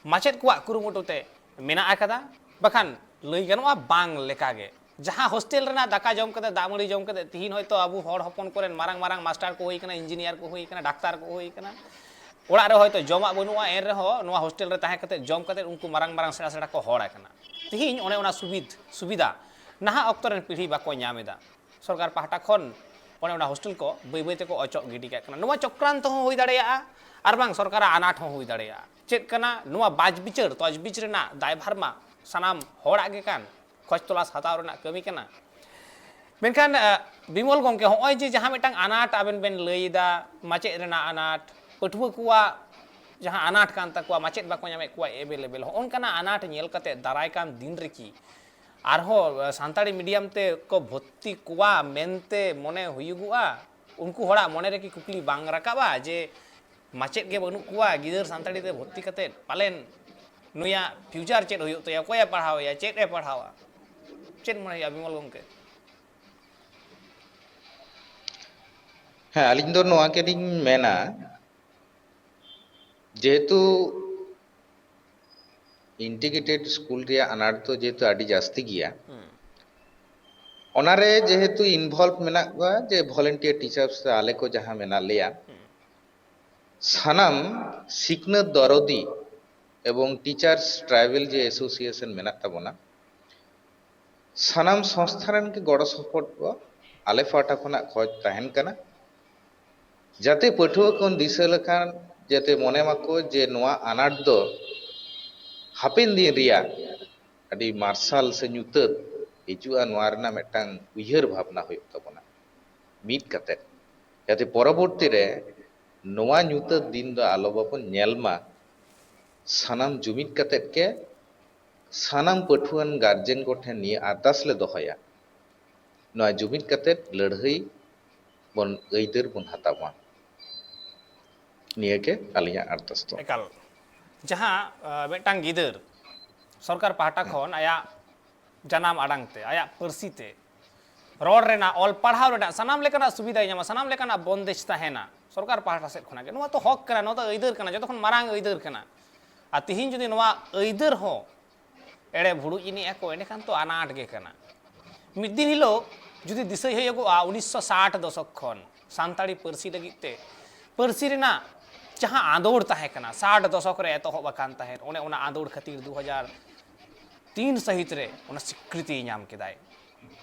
ᱢᱟᱪᱮᱫ ᱠᱚᱣᱟᱜ ᱠᱩᱨᱩᱢᱩᱴᱩ ᱛᱮ ᱢᱮᱱᱟᱜ ᱟᱠᱟᱫᱟ, ᱵᱟᱠᱷᱟᱱ ᱞᱟᱹᱭ ᱜᱟᱱᱚᱜᱼᱟ ᱵᱟᱝ ᱞᱮᱠᱟᱜᱮ᱾ ᱡᱟᱦᱟᱸ ᱦᱳᱥᱴᱮᱞ ᱨᱮᱱᱟᱜ ᱫᱟᱠᱟ ᱡᱚᱢ ᱠᱟᱛᱮ, ᱫᱟᱜ ᱢᱟᱹᱲᱤ ᱡᱚᱢ ᱠᱟᱛᱮ, ᱛᱤᱦᱤᱧ ᱦᱚᱭᱛᱳ ᱟᱵᱚ ᱦᱚᱲ ᱦᱚᱯᱚᱱ ᱠᱚᱨᱮᱱ ᱢᱟᱨᱟᱝ ᱢᱟᱨᱟᱝ ᱢᱟᱥᱴᱟᱨ ᱠᱚ ᱦᱩᱭ ᱠᱟᱱᱟ, ᱤᱧᱡᱤᱱᱤᱭᱟᱨ ᱠᱚ ᱦᱩᱭ ᱠᱟᱱᱟ, ᱰᱟᱠᱛᱟᱨ ᱠᱚ ᱦᱩᱭ ᱠᱟᱱᱟ, ᱚᱲᱟᱜ ᱨᱮ ᱦᱚᱭᱛᱳ ᱡᱚᱢᱟᱜ ᱵᱟᱹᱱᱩᱜᱼᱟ, ᱮᱱ ᱨᱮᱦᱚᱸ ᱱᱚᱣᱟ ᱦᱳᱥᱴᱮᱞ ᱨᱮ ᱛᱟᱦᱮᱸ ᱠᱟᱛᱮ ᱡᱚᱢ ᱠᱟᱛᱮ ᱩᱱᱠᱩ ᱢᱟᱨᱟᱝ ᱢᱟᱨᱟᱝ ᱥᱮᱬᱟ ᱥᱮᱬᱟ ᱠᱚ ᱦᱚᱲ ᱟᱠᱟᱱᱟ᱾ ᱛᱤᱦᱤᱧ ᱚᱱᱮ ᱚᱱᱟ ᱥᱩᱵᱤᱫ ᱥᱩᱵᱤᱫᱷᱟ ᱱᱟᱦᱟᱜ ᱚᱠᱛᱚ ᱨᱮᱱ ᱯᱤᱲᱦᱤ ᱵᱟᱠᱚ ᱧᱟᱢ ᱮᱫᱟ᱾ ᱥᱚᱨᱠᱟᱨ ᱯᱟᱦᱴᱟ ᱠᱷᱚᱱ ᱚᱱᱮ ᱚᱱᱟ ᱦᱳᱥᱴᱮᱞ ᱠᱚ ᱵᱟᱹᱭ ᱵᱟᱹᱭ ᱛᱮᱠᱚ ᱚᱪᱚᱜ ᱜᱤᱰᱤ ᱠᱟᱜ ᱠᱟᱱᱟ᱾ ᱱᱚᱣᱟ ᱪᱚᱠᱨᱟᱱᱛᱚ ᱦᱚᱸ ᱦᱩᱭ ᱫᱟᱲᱮᱭᱟᱜᱼᱟ, ᱟᱨ ᱵᱟᱝ ᱥᱚᱨᱠᱟᱨᱟᱜ ᱟᱱᱟᱴ ᱦᱚᱸ ᱦᱩᱭ ᱫᱟᱲᱮᱭᱟᱜᱼᱟ᱾ ᱪᱮᱫ ᱠᱟᱱᱟ ᱱᱚᱣᱟ ᱵᱟᱡᱽ ᱵᱤᱪᱟᱹᱨ ᱛᱚᱡᱽᱵᱤᱪ ᱨᱮᱱᱟᱜ ᱫᱟᱭᱵᱷᱟᱨ ᱢᱟ ᱥᱟᱱᱟᱢ ᱦᱚᱲᱟᱜ ᱜᱮ ᱠᱟᱱ, ᱠᱷᱚᱡᱽ ᱛᱚᱞᱟᱥ ᱦᱟᱛᱟᱣ ᱨᱮᱱᱟᱜ ᱠᱟᱹᱢᱤ ᱠᱟᱱᱟ᱾ ᱢᱮᱱᱠᱷᱟᱱ ᱵᱤᱢᱚᱞ ᱜᱚᱢᱠᱮ, ᱦᱚᱸᱜᱼᱚᱭ ᱡᱮ ᱡᱟᱦᱟᱸ ᱢᱤᱫᱴᱟᱝ ᱟᱱᱟᱴ ᱟᱵᱮᱱ ᱵᱮᱱ ᱞᱟᱹᱭ ᱮᱫᱟ, ᱢᱟᱪᱮᱫ ᱨᱮᱱᱟᱜ ᱟᱱᱟᱴ, ᱯᱟᱹᱴᱷᱩᱣᱟᱹ ᱠᱚᱣᱟᱜ ᱡᱟᱦᱟᱸ ᱟᱱᱟᱴ ᱠᱟᱱ ᱛᱟᱠᱚᱣᱟ, ᱢᱟᱪᱮᱫ ᱵᱟᱠᱚ ᱧᱟᱢᱮᱫ ᱠᱚᱣᱟ ᱮᱵᱮᱞᱮᱵᱮᱞ, ᱦᱚᱸᱜᱼᱚ ᱱᱚᱝᱠᱟᱱᱟᱜ ᱟᱱᱟᱴ ᱧᱮᱞ ᱠᱟᱛᱮ ᱫᱟᱨᱟᱭ ᱠᱟᱱ ᱫᱤᱱ ᱨᱮᱠᱤ ᱟᱨᱦᱚᱸ ᱥᱟᱱᱛᱟᱲᱤ ᱢᱤᱰᱤᱭᱟᱢ ᱛᱮ ᱠᱚ ᱵᱷᱚᱨᱛᱤ ᱠᱚᱣᱟ ᱢᱮᱱᱛᱮ ᱢᱚᱱᱮ ᱦᱩᱭᱩᱜᱚᱜᱼᱟ? ᱩᱱᱠᱩ ᱦᱚᱲᱟᱜ ᱢᱚᱱᱮ ᱨᱮᱠᱤ ᱠᱩᱠᱞᱤ ᱵᱟᱝ ᱨᱟᱠᱟᱵᱼᱟ ᱡᱮ ᱢᱟᱪᱮᱫ ᱜᱮ ᱵᱟᱹᱱᱩᱜ ᱠᱚᱣᱟ, ᱜᱤᱫᱟᱹᱨ ᱥᱟᱱᱛᱟᱲᱤ ᱛᱮ ᱵᱷᱚᱨᱛᱤ ᱠᱟᱛᱮᱫ ᱯᱟᱞᱮᱱ ᱱᱩᱭᱟᱜ ᱯᱷᱤᱭᱩᱪᱟᱨ ᱪᱮᱫ ᱦᱩᱭᱩᱜ ᱛᱟᱭᱟ, ᱚᱠᱚᱭᱮ ᱯᱟᱲᱦᱟᱣᱮᱭᱟ, ᱪᱮᱫ ᱮ ᱯᱟᱲᱦᱟᱣᱟ? ᱪᱮᱫ ᱢᱚᱱᱮ ᱦᱩᱭᱩᱜᱼᱟ ᱵᱤᱢᱚᱞ ᱜᱚᱢᱠᱮ? ᱦᱮᱸ, ᱟᱹᱞᱤᱧ ᱫᱚ ᱱᱚᱣᱟ ᱜᱮᱞᱤᱧ ᱢᱮᱱᱟ ᱡᱮᱦᱮᱛᱩ ᱤᱱᱴᱤᱜᱨᱮᱴᱮᱰ ᱥᱠᱩᱞ ᱨᱮᱭᱟᱜ ᱟᱱᱟᱴ ᱫᱚ ᱡᱮᱦᱮᱛᱩ ᱟᱹᱰᱤ ᱡᱟᱹᱥᱛᱤ ᱜᱮᱭᱟ, ᱚᱱᱟᱨᱮ ᱡᱮᱦᱮᱛᱩ ᱤᱱᱵᱷᱚᱞᱵᱷ ᱢᱮᱱᱟᱜ ᱠᱚᱣᱟ ᱡᱮ ᱵᱷᱚᱞᱮᱱᱴᱤᱭᱟᱨ ᱴᱤᱪᱟᱨᱥ ᱥᱮ ᱟᱞᱮ ᱠᱚ ᱡᱟᱦᱟᱸ ᱢᱮᱱᱟᱜ ᱞᱮᱭᱟ, ᱥᱟᱱᱟᱢ ᱥᱤᱠᱷᱱᱟᱹᱛ ᱫᱚᱨᱚᱫᱤ ᱮᱵᱚᱝ ᱴᱤᱪᱟᱨᱥ ᱴᱨᱟᱭᱵᱮᱞ ᱡᱮ ᱮᱥᱳᱥᱤᱭᱮᱥᱚᱱ ᱢᱮᱱᱟᱜ ᱛᱟᱵᱚᱱᱟ, ᱥᱟᱱᱟᱢ ᱥᱚᱝᱥᱛᱷᱟ ᱨᱮᱱ ᱜᱮ ᱜᱚᱲᱚ ᱥᱚᱯᱚᱦᱚᱫ ᱠᱚ ᱟᱞᱮ ᱯᱟᱦᱴᱟ ᱠᱷᱚᱱᱟᱜ ᱠᱷᱚᱡᱽ ᱛᱟᱦᱮᱱ ᱠᱟᱱᱟ, ᱡᱟᱛᱮ ᱯᱟᱹᱴᱷᱩᱣᱟᱹ ᱠᱚ ᱫᱤᱥᱟᱹ ᱞᱮᱠᱷᱟᱱ ᱡᱟᱛᱮ ᱢᱚᱱᱮ ᱢᱟᱠᱚ ᱡᱮ ᱱᱚᱣᱟ ᱟᱱᱟᱴ ᱫᱚ ᱦᱟᱯᱮᱱ ᱫᱤᱱ ᱨᱮᱭᱟᱜ ᱟᱹᱰᱤ ᱢᱟᱨᱥᱟᱞ ᱥᱮ ᱧᱩᱛᱟᱹᱛ ᱦᱤᱡᱩᱜᱼᱟ, ᱱᱚᱣᱟ ᱨᱮᱱᱟᱜ ᱢᱤᱫᱴᱟᱝ ᱩᱭᱦᱟᱹᱨ ᱵᱷᱟᱵᱽᱱᱟ ᱦᱩᱭᱩᱜ ᱛᱟᱵᱚᱱᱟ ᱢᱤᱫ ᱠᱟᱛᱮᱫ, ᱡᱟᱛᱮ ᱯᱚᱨᱚᱵᱚᱨᱛᱤ ᱨᱮ ᱱᱚᱣᱟ ᱧᱩᱛᱟᱹᱛ ᱫᱤᱱ ᱫᱚ ᱟᱞᱚ ᱵᱟᱵᱚᱱ ᱧᱮᱞ ᱢᱟ᱾ ᱥᱟᱱᱟᱢ ᱡᱩᱢᱤᱫ ᱠᱟᱛᱮᱫ ᱜᱮ ᱥᱟᱱᱟᱢ ᱯᱟᱹᱴᱷᱩᱣᱟᱹᱱ ᱜᱟᱨᱡᱮᱱ ᱠᱚᱴᱷᱮᱱ ᱱᱤᱭᱟᱹ ᱟᱨᱫᱟᱥ ᱞᱮ ᱫᱚᱦᱚᱭᱟ, ᱱᱚᱣᱟ ᱡᱩᱢᱤᱫ ᱠᱟᱛᱮᱫ ᱞᱟᱹᱲᱦᱟᱹᱭ ᱵᱚᱱ ᱟᱹᱭᱫᱟᱹᱨ ᱵᱚᱱ ᱦᱟᱛᱟᱣ ᱢᱟ᱾ ᱱᱤᱭᱟᱹ ᱜᱮ ᱟᱹᱞᱤᱧᱟᱜ ᱟᱨᱫᱟᱥ ᱫᱚ᱾ ᱮᱠᱟᱞ, ᱡᱟᱦᱟᱸ ᱟᱸ, ᱢᱤᱫᱴᱟᱝ ᱜᱤᱫᱟᱹᱨ ᱥᱚᱨᱠᱟᱨ ᱯᱟᱦᱴᱟ ᱠᱷᱚᱱ ᱟᱭᱟᱜ ᱡᱟᱱᱟᱢ ᱟᱲᱟᱝ ᱛᱮ, ᱟᱭᱟᱜ ᱯᱟᱹᱨᱥᱤ ᱛᱮ ᱨᱚᱲ ᱨᱮᱱᱟᱜ, ᱚᱞ ᱯᱟᱲᱦᱟᱣ ᱨᱮᱱᱟᱜ ᱥᱟᱱᱟᱢ ᱞᱮᱠᱟᱱᱟᱜ ᱥᱩᱵᱤᱫᱷᱟᱭ ᱧᱟᱢᱟ, ᱥᱟᱱᱟᱢ ᱞᱮᱠᱟᱱᱟᱜ ᱵᱚᱱᱫᱮᱡᱽ ᱛᱟᱦᱮᱱᱟ ᱥᱚᱨᱠᱟᱨ ᱯᱟᱦᱴᱟ ᱥᱮᱫ ᱠᱷᱚᱱᱟᱜ ᱜᱮ᱾ ᱱᱚᱣᱟ ᱛᱚ ᱦᱚᱠ ᱠᱟᱱᱟ, ᱱᱚᱣᱟ ᱫᱚ ᱟᱹᱭᱫᱟᱹᱨ ᱠᱟᱱᱟ, ᱡᱚᱛᱚ ᱠᱷᱚᱱ ᱢᱟᱨᱟᱝ ᱟᱹᱭᱫᱟᱹᱨ ᱠᱟᱱᱟ᱾ ᱟᱨ ᱛᱤᱦᱤᱧ ᱡᱩᱫᱤ ᱱᱚᱣᱟ ᱟᱹᱭᱫᱟᱹᱨ ᱦᱚᱸ ᱮᱲᱮ ᱵᱷᱩᱲᱩᱡ ᱮᱱᱮᱡ ᱟᱠᱚ, ᱮᱸᱰᱮᱠᱷᱟᱱ ᱛᱚ ᱟᱱᱟᱴ ᱜᱮ ᱠᱟᱱᱟ᱾ ᱢᱤᱫ ᱫᱤᱱ ᱦᱤᱞᱳᱜ ᱡᱩᱫᱤ ᱫᱤᱥᱟᱹᱭ ᱦᱩᱭᱩᱜᱚᱜᱼᱟ, ᱩᱱᱤᱥᱥᱚ ᱥᱟᱴ ᱫᱚᱥᱚᱠ ᱠᱷᱚᱱ ᱥᱟᱱᱛᱟᱲᱤ ᱯᱟᱹᱨᱥᱤ ᱞᱟᱹᱜᱤᱫ ᱛᱮ ᱯᱟᱹᱨᱥᱤ ᱨᱮᱱᱟᱜ ᱡᱟᱦᱟᱸ ᱟᱸᱫᱳᱲ ᱛᱟᱦᱮᱸ ᱠᱟᱱᱟ, ᱥᱟᱴ ᱫᱚᱥᱚᱠ ᱨᱮ ᱮᱛᱚᱦᱚᱵ ᱟᱠᱟᱱ ᱛᱟᱦᱮᱸᱫ, ᱚᱱᱮ ᱚᱱᱟ ᱟᱸᱫᱳᱲ ᱠᱷᱟᱹᱛᱤᱨ ᱫᱩ ᱦᱟᱡᱟᱨ ᱛᱤᱱ ᱥᱟᱹᱦᱤᱛ ᱨᱮ ᱚᱱᱟ ᱥᱤᱠᱨᱤᱛᱤᱭ ᱧᱟᱢ ᱠᱮᱫᱟᱭ,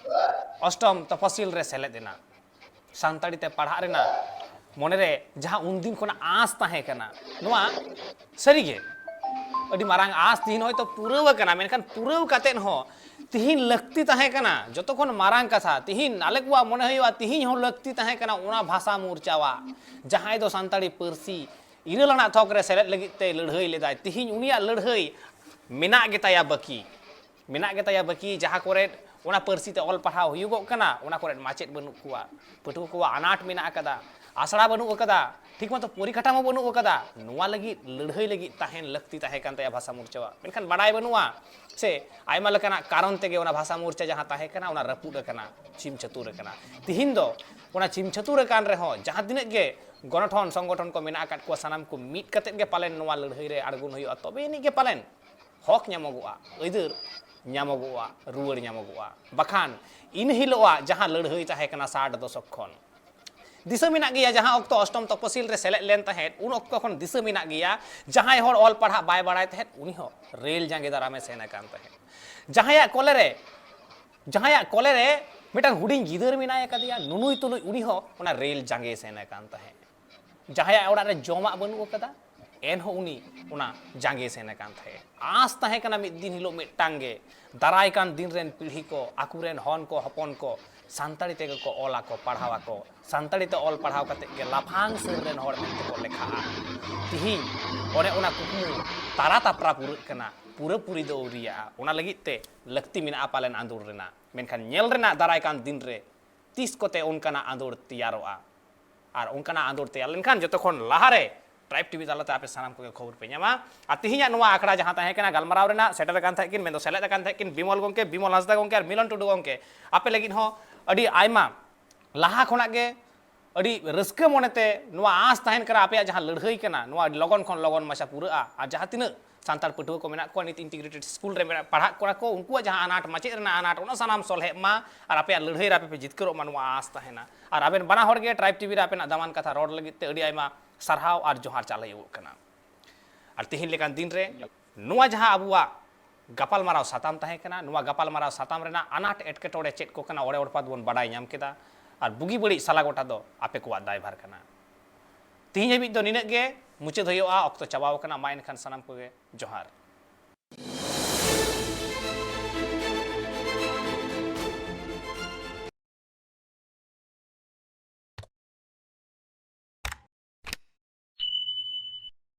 ᱚᱥᱴᱚᱢ ᱛᱚᱯᱚᱥᱤᱞ ᱨᱮ ᱥᱮᱞᱮᱫ ᱮᱱᱟ᱾ ᱥᱟᱱᱛᱟᱲᱤ ᱛᱮ ᱯᱟᱲᱦᱟᱜ ᱨᱮᱱᱟᱜ ᱢᱚᱱᱮᱨᱮ ᱡᱟᱦᱟᱸ ᱩᱱᱫᱤᱱ ᱠᱷᱚᱱᱟᱜ ᱟᱸᱥ ᱛᱟᱦᱮᱸ ᱠᱟᱱᱟ, ᱱᱚᱣᱟ ᱥᱟᱹᱨᱤᱜᱮ ᱟᱹᱰᱤ ᱢᱟᱨᱟᱝ ᱟᱸᱥ ᱛᱤᱦᱤᱧ ᱦᱚᱭᱛᱳ ᱯᱩᱨᱟᱹᱣ ᱟᱠᱟᱱᱟ, ᱢᱮᱱᱠᱷᱟᱱ ᱯᱩᱨᱟᱹᱣ ᱠᱟᱛᱮᱫ ᱦᱚᱸ ᱛᱤᱦᱤᱧ ᱞᱟᱹᱠᱛᱤ ᱛᱟᱦᱮᱸ ᱠᱟᱱᱟ᱾ ᱡᱚᱛᱚ ᱠᱷᱚᱱ ᱢᱟᱨᱟᱝ ᱠᱟᱛᱷᱟ, ᱛᱤᱦᱤᱧ ᱟᱞᱮ ᱠᱚᱣᱟᱜ ᱢᱚᱱᱮ ᱦᱩᱭᱩᱜᱼᱟ, ᱛᱤᱦᱤᱧ ᱦᱚᱸ ᱞᱟᱹᱠᱛᱤ ᱛᱟᱦᱮᱸ ᱠᱟᱱᱟ ᱚᱱᱟ ᱵᱷᱟᱥᱟ ᱢᱳᱨᱪᱟᱣᱟᱜ, ᱡᱟᱦᱟᱸᱭ ᱫᱚ ᱥᱟᱱᱛᱟᱲᱤ ᱯᱟᱹᱨᱥᱤ ᱤᱨᱟᱹᱞ ᱟᱱᱟᱜ ᱛᱷᱚᱠ ᱨᱮ ᱥᱮᱞᱮᱫ ᱞᱟᱹᱜᱤᱫ ᱛᱮ ᱞᱟᱹᱲᱦᱟᱹᱭ ᱞᱮᱫᱟᱭ᱾ ᱛᱤᱦᱤᱧ ᱩᱱᱤᱭᱟᱜ ᱞᱟᱹᱲᱦᱟᱹᱭ ᱢᱮᱱᱟᱜ ᱜᱮᱛᱟᱭᱟ ᱵᱟᱹᱠᱤ, ᱢᱮᱱᱟᱜ ᱜᱮᱛᱟᱭᱟ ᱵᱟᱹᱠᱤ᱾ ᱡᱟᱦᱟᱸ ᱠᱚᱨᱮᱫ ᱚᱱᱟ ᱯᱟᱹᱨᱥᱤ ᱛᱮ ᱚᱞ ᱯᱟᱲᱦᱟᱣ ᱦᱩᱭᱩᱜᱚᱜ ᱠᱟᱱᱟ, ᱚᱱᱟ ᱠᱚᱨᱮᱫ ᱢᱟᱪᱮᱫ ᱵᱟᱹᱱᱩᱜ ᱠᱚᱣᱟ, ᱯᱟᱹᱴᱷᱩᱣᱟᱹ ᱠᱚᱣᱟᱜ ᱟᱱᱟᱴ ᱢᱮᱱᱟᱜ ᱟᱠᱟᱫᱟ, ᱟᱥᱲᱟ ᱵᱟᱹᱱᱩᱜ ᱟᱠᱟᱫᱟ, ᱴᱷᱤᱠ ᱢᱚᱛᱚ ᱯᱚᱨᱤᱠᱟᱴᱷᱟᱢᱳ ᱵᱟᱹᱱᱩᱜ ᱟᱠᱟᱫᱟ᱾ ᱱᱚᱣᱟ ᱞᱟᱹᱜᱤᱫ ᱞᱟᱹᱲᱦᱟᱹᱭ ᱞᱟᱹᱜᱤᱫ ᱛᱟᱦᱮᱱ ᱞᱟᱹᱠᱛᱤ ᱛᱟᱦᱮᱸ ᱠᱟᱱ ᱛᱟᱭᱟ ᱵᱷᱟᱥᱟ ᱢᱳᱨᱪᱟᱣᱟᱜ, ᱢᱮᱱᱠᱷᱟᱱ ᱵᱟᱰᱟᱭ ᱵᱟᱹᱱᱩᱜᱼᱟ ᱥᱮ ᱟᱭᱢᱟ ᱞᱮᱠᱟᱱᱟᱜ ᱠᱟᱨᱚᱱ ᱛᱮᱜᱮ ᱚᱱᱟ ᱵᱷᱟᱥᱟ ᱢᱳᱨᱪᱟ ᱡᱟᱦᱟᱸ ᱛᱟᱦᱮᱸ ᱠᱟᱱᱟ, ᱚᱱᱟ ᱨᱟᱹᱯᱩᱫ ᱟᱠᱟᱱᱟ, ᱪᱷᱤᱢ ᱪᱷᱟᱹᱛᱩᱨ ᱟᱠᱟᱱᱟ᱾ ᱛᱤᱦᱤᱧ ᱫᱚ ᱚᱱᱟ ᱪᱷᱤᱢ ᱪᱷᱟᱹᱛᱩᱨ ᱟᱠᱟᱱ ᱨᱮᱦᱚᱸ ᱡᱟᱦᱟᱸ ᱛᱤᱱᱟᱹᱜ ᱜᱮ ᱜᱚᱱᱚᱴᱷᱚᱱ ᱥᱚᱝᱜᱚᱴᱷᱚᱱ ᱠᱚ ᱢᱮᱱᱟᱜ ᱟᱠᱟᱫ ᱠᱚᱣᱟ, ᱥᱟᱱᱟᱢ ᱠᱚ ᱢᱤᱫ ᱠᱟᱛᱮᱫ ᱜᱮ ᱯᱟᱞᱮᱱ ᱱᱚᱣᱟ ᱞᱟᱹᱲᱦᱟᱹᱭ ᱨᱮ ᱟᱬᱜᱚᱱ ᱦᱩᱭᱩᱜᱼᱟ, ᱛᱚᱵᱮ ᱟᱹᱱᱤᱡ ᱜᱮ ᱯᱟᱞᱮᱱ ᱦᱚᱠ ᱧᱟᱢᱚᱜᱚᱜᱼᱟ, ᱟᱹᱭᱫᱟᱹᱨ ᱧᱟᱢᱚᱜᱚᱜᱼᱟ, ᱨᱩᱣᱟᱹᱲ ᱧᱟᱢᱚᱜᱚᱜᱼᱟ᱾ ᱵᱟᱠᱷᱟᱱ ᱤᱱ ᱦᱤᱞᱳᱜᱟᱜ ᱡᱟᱦᱟᱸ ᱞᱟᱹᱲᱦᱟᱹᱭ ᱛᱟᱦᱮᱸ ᱠᱟᱱᱟ ᱥᱟᱴ ᱫᱚᱥᱚᱠ ᱠᱷᱚᱱ, ᱫᱤᱥᱟᱹ ᱢᱮᱱᱟᱜ ᱜᱮᱭᱟ, ᱡᱟᱦᱟᱸ ᱚᱠᱛᱚ ᱚᱥᱴᱚᱢ ᱛᱚᱯᱚᱥᱤᱞ ᱨᱮ ᱥᱮᱞᱮᱫ ᱞᱮᱱ ᱛᱟᱦᱮᱸᱫ, ᱩᱱ ᱚᱠᱛᱚ ᱠᱷᱚᱱ ᱫᱤᱥᱟᱹ ᱢᱮᱱᱟᱜ ᱜᱮᱭᱟ, ᱡᱟᱦᱟᱸᱭ ᱦᱚᱲ ᱚᱞ ᱯᱟᱲᱦᱟᱜ ᱵᱟᱭ ᱵᱟᱲᱟᱭ ᱛᱟᱦᱮᱸᱫ, ᱩᱱᱤ ᱦᱚᱸ ᱨᱮᱞ ᱡᱟᱸᱜᱮ ᱫᱟᱨᱟᱢᱮ ᱥᱮᱱ ᱟᱠᱟᱱ ᱛᱟᱦᱮᱸᱫ᱾ ᱡᱟᱦᱟᱸᱭᱟᱜ ᱠᱚᱞᱮ ᱨᱮ, ᱡᱟᱦᱟᱸᱭᱟᱜ ᱠᱚᱞᱮ ᱨᱮ ᱢᱤᱫᱴᱟᱝ ᱦᱩᱰᱤᱧ ᱜᱤᱫᱟᱹᱨ ᱢᱮᱱᱟᱭ ᱟᱠᱟᱫᱮᱭᱟ, ᱱᱩᱱᱩᱭ ᱛᱩᱞᱩᱡ, ᱩᱱᱤ ᱦᱚᱸ ᱚᱱᱟ ᱨᱮᱞ ᱡᱟᱸᱜᱮ ᱥᱮᱱ ᱟᱠᱟᱱ ᱛᱟᱦᱮᱸᱫ᱾ ᱡᱟᱦᱟᱸᱭᱟᱜ ᱚᱲᱟᱜ ᱨᱮ ᱡᱚᱢᱟᱜ ᱵᱟᱹᱱᱩᱜ ᱟᱠᱟᱫᱟ, ᱮᱱᱦᱚᱸ ᱩᱱᱤ ᱚᱱᱟ ᱡᱟᱸᱜᱮ ᱥᱮᱱ ᱟᱠᱟᱱ ᱛᱟᱦᱮᱸᱫ᱾ ᱟᱸᱥ ᱛᱟᱦᱮᱸ ᱠᱟᱱᱟ ᱢᱤᱫ ᱫᱤᱱ ᱦᱤᱞᱳᱜ ᱢᱤᱫᱴᱟᱝ ᱜᱮ, ᱫᱟᱨᱟᱭ ᱠᱟᱱ ᱫᱤᱱ ᱨᱮᱱ ᱯᱤᱲᱦᱤ ᱠᱚ, ᱟᱠᱚᱨᱮᱱ ᱦᱚᱱ ᱠᱚ, ᱦᱚᱯᱚᱱ ᱠᱚ ᱥᱟᱱᱛᱟᱲᱤ ᱛᱮᱜᱮ ᱠᱚ ᱚᱞ ᱟᱠᱚ, ᱯᱟᱲᱦᱟᱣ ᱟᱠᱚ, ᱥᱟᱱᱛᱟᱲᱤ ᱛᱮ ᱚᱞ ᱯᱟᱲᱦᱟᱣ ᱠᱟᱛᱮᱫ ᱜᱮ ᱞᱟᱯᱷᱟᱝ ᱥᱟᱹᱨ ᱨᱮᱱ ᱦᱚᱲ ᱢᱮᱱᱛᱮ ᱠᱚ ᱞᱮᱠᱷᱟᱜᱼᱟ᱾ ᱛᱤᱦᱤᱧ ᱚᱱᱮ ᱚᱱᱟ ᱠᱩᱠᱢᱩ ᱛᱟᱨᱟ ᱛᱟᱯᱨᱟ ᱯᱩᱨᱟᱹᱜ ᱠᱟᱱᱟ, ᱯᱩᱨᱟᱹᱯᱩᱨᱤ ᱫᱚ ᱟᱹᱣᱨᱤᱭᱟᱜᱼᱟ᱾ ᱚᱱᱟ ᱞᱟᱹᱜᱤᱫ ᱛᱮ ᱞᱟᱹᱠᱛᱤ ᱢᱮᱱᱟᱜᱼᱟ ᱯᱟᱞᱮᱱ ᱟᱸᱫᱳᱲ ᱨᱮᱱᱟᱜ, ᱢᱮᱱᱠᱷᱟᱱ ᱧᱮᱞ ᱨᱮᱱᱟᱜ ᱫᱟᱨᱟᱭ ᱠᱟᱱ ᱫᱤᱱ ᱨᱮ ᱛᱤᱥ ᱠᱚᱛᱮ ᱚᱱᱠᱟᱱᱟᱜ ᱟᱸᱫᱳᱲ ᱛᱮᱭᱟᱨᱚᱜᱼᱟ᱾ ᱟᱨ ᱚᱱᱠᱟᱱᱟᱜ ᱟᱸᱫᱳᱲ ᱛᱮᱭᱟᱨ ᱞᱮᱱᱠᱷᱟᱱ ᱡᱚᱛᱚ ᱠᱷᱚᱱ ᱞᱟᱦᱟᱨᱮ ᱴᱨᱟᱭᱤᱵᱽ ᱴᱤᱵᱷᱤ ᱛᱟᱞᱟᱛᱮ ᱟᱯᱮ ᱥᱟᱱᱟᱢ ᱠᱚᱜᱮ ᱠᱷᱚᱵᱚᱨ ᱯᱮ ᱧᱟᱢᱟ᱾ ᱟᱨ ᱛᱤᱦᱤᱧᱟᱜ ᱱᱚᱣᱟ ᱟᱠᱷᱲᱟ ᱡᱟᱦᱟᱸ ᱛᱟᱦᱮᱸ ᱠᱟᱱᱟ, ᱜᱟᱞᱢᱟᱨᱟᱣ ᱨᱮᱱᱟᱜ ᱥᱮᱴᱮᱨ ᱟᱠᱟᱱ ᱛᱟᱦᱮᱸ ᱠᱤᱱ, ᱢᱮᱱᱫᱚ ᱥᱮᱞᱮᱫ ᱟᱠᱟᱱ ᱛᱟᱦᱮᱸ ᱠᱤᱱ ᱵᱤᱢᱚᱞ ᱜᱚᱢᱠᱮ, ᱵᱤᱢᱚᱞ ᱦᱟᱸᱥᱫᱟ ᱜᱚᱢᱠᱮ, ᱟᱨ ᱢᱤᱞᱚᱱ ᱴᱩᱰᱩ ᱜᱚᱢᱠᱮ, ᱟᱯᱮ ᱞᱟᱹᱜᱤᱫ ᱦᱚᱸ ᱟᱹᱰᱤ ᱟᱭᱢᱟ ᱞᱟᱦᱟ ᱠᱷᱚᱱᱟᱜ ᱜᱮ ᱟᱹᱰᱤ ᱨᱟᱹᱥᱠᱟᱹ ᱢᱚᱱᱮᱛᱮ ᱱᱚᱣᱟ ᱟᱸᱥ ᱛᱟᱦᱮᱱ ᱠᱟᱱᱟ, ᱟᱯᱮᱭᱟᱜ ᱡᱟᱦᱟᱸ ᱞᱟᱹᱲᱦᱟᱹᱭ ᱠᱟᱱᱟ, ᱱᱚᱣᱟ ᱟᱹᱰᱤ ᱞᱚᱜᱚᱱ ᱠᱷᱚᱱ ᱞᱚᱜᱚᱱ ᱢᱟᱪᱷᱟ ᱯᱩᱨᱟᱹᱜᱼᱟ᱾ ᱟᱨ ᱡᱟᱦᱟᱸ ᱛᱤᱱᱟᱹᱜ ᱥᱟᱱᱛᱟᱲ ᱯᱟᱹᱴᱷᱩᱣᱟᱹ ᱠᱚ ᱢᱮᱱᱟᱜ ᱠᱚᱣᱟ ᱱᱤᱛ ᱤᱱᱴᱤᱜᱨᱮᱴᱮᱰ ᱥᱠᱩᱞ ᱨᱮ ᱢᱮᱱᱟᱜ, ᱯᱟᱲᱦᱟᱜ ᱠᱟᱱᱟ ᱠᱚ, ᱩᱱᱠᱩᱣᱟᱜ ᱡᱟᱦᱟᱸ ᱟᱱᱟᱴ, ᱢᱟᱪᱮᱫ ᱨᱮᱱᱟᱜ ᱟᱱᱟᱴ, ᱚᱱᱟ ᱥᱟᱱᱟᱢ ᱥᱚᱞᱦᱮᱜ ᱢᱟ ᱟᱨ ᱟᱯᱮᱭᱟᱜ ᱞᱟᱹᱲᱦᱟᱹᱭ ᱨᱮ ᱟᱯᱮ ᱯᱮ ᱡᱤᱛᱠᱟᱹᱨᱚᱜ ᱢᱟ, ᱱᱚᱣᱟ ᱟᱸᱥ ᱛᱟᱦᱮᱱᱟ᱾ ᱟᱨ ᱟᱵᱮᱱ ᱵᱟᱱᱟ ᱦᱚᱲ ᱜᱮ ᱴᱨᱟᱭᱤᱵᱽ ᱴᱤᱵᱷᱤ ᱨᱮ ᱟᱯᱮᱱᱟᱜ ᱫᱟᱢᱟᱱ ᱠᱟᱛᱷᱟ ᱨᱚᱲ ᱞᱟᱹᱜᱤᱫ ᱛᱮ ᱟᱹᱰᱤ ᱟᱭᱢᱟ ᱥᱟᱨᱦᱟᱣ ᱟᱨ ᱡᱚᱦᱟᱨ ᱪᱟᱞ ᱦᱩᱭᱩᱜ ᱠᱟᱱᱟ᱾ ᱟᱨ ᱛᱮᱦᱮᱧ ᱞᱮᱠᱟᱱ ᱫᱤᱱ ᱨᱮ ᱱᱚᱣᱟ ᱡᱟᱦᱟᱸ ᱟᱵᱚᱣᱟᱜ ᱜᱟᱯᱟᱞᱢᱟᱨᱟᱣ ᱥᱟᱛᱟᱢ ᱛᱟᱦᱮᱸ ᱠᱟᱱᱟ, ᱱᱚᱣᱟ ᱜᱟᱯᱟᱞᱢᱟᱨᱟᱣ ᱥᱟᱛᱟᱢ ᱨᱮᱱᱟᱜ ᱟᱱᱟᱴ ᱮᱴᱠᱮᱴᱚᱬᱮ ᱪᱮᱫ ᱠᱚ ᱠᱟᱱᱟ, ᱚᱲᱮ ᱚᱲᱯᱟᱛ ᱵᱚᱱ ᱵᱟᱰᱟᱭ ᱧᱟᱢ ᱠᱮᱫᱟ᱾ ᱟᱨ ᱵᱩᱜᱤ ᱵᱟᱹᱲᱤᱡ ᱥᱟᱞᱟ ᱜᱚᱴᱟ ᱫᱚ ᱟᱯᱮ ᱠᱚᱣᱟᱜ ᱫᱟᱭᱵᱷᱟᱨ ᱠᱟᱱᱟ᱾ ᱛᱮᱦᱮᱧ ᱦᱟᱹᱵᱤᱡ ᱫᱚ ᱱᱤᱱᱟᱹᱜ ᱜᱮ, ᱢᱩᱪᱟᱹᱫ ᱦᱩᱭᱩᱜᱼᱟ, ᱚᱠᱛᱚ ᱪᱟᱵᱟᱣ ᱠᱟᱱᱟ᱾ ᱢᱟ ᱮᱱᱠᱷᱟᱱ ᱥᱟᱱᱟᱢ ᱠᱚᱜᱮ ᱡᱚᱦᱟᱨ᱾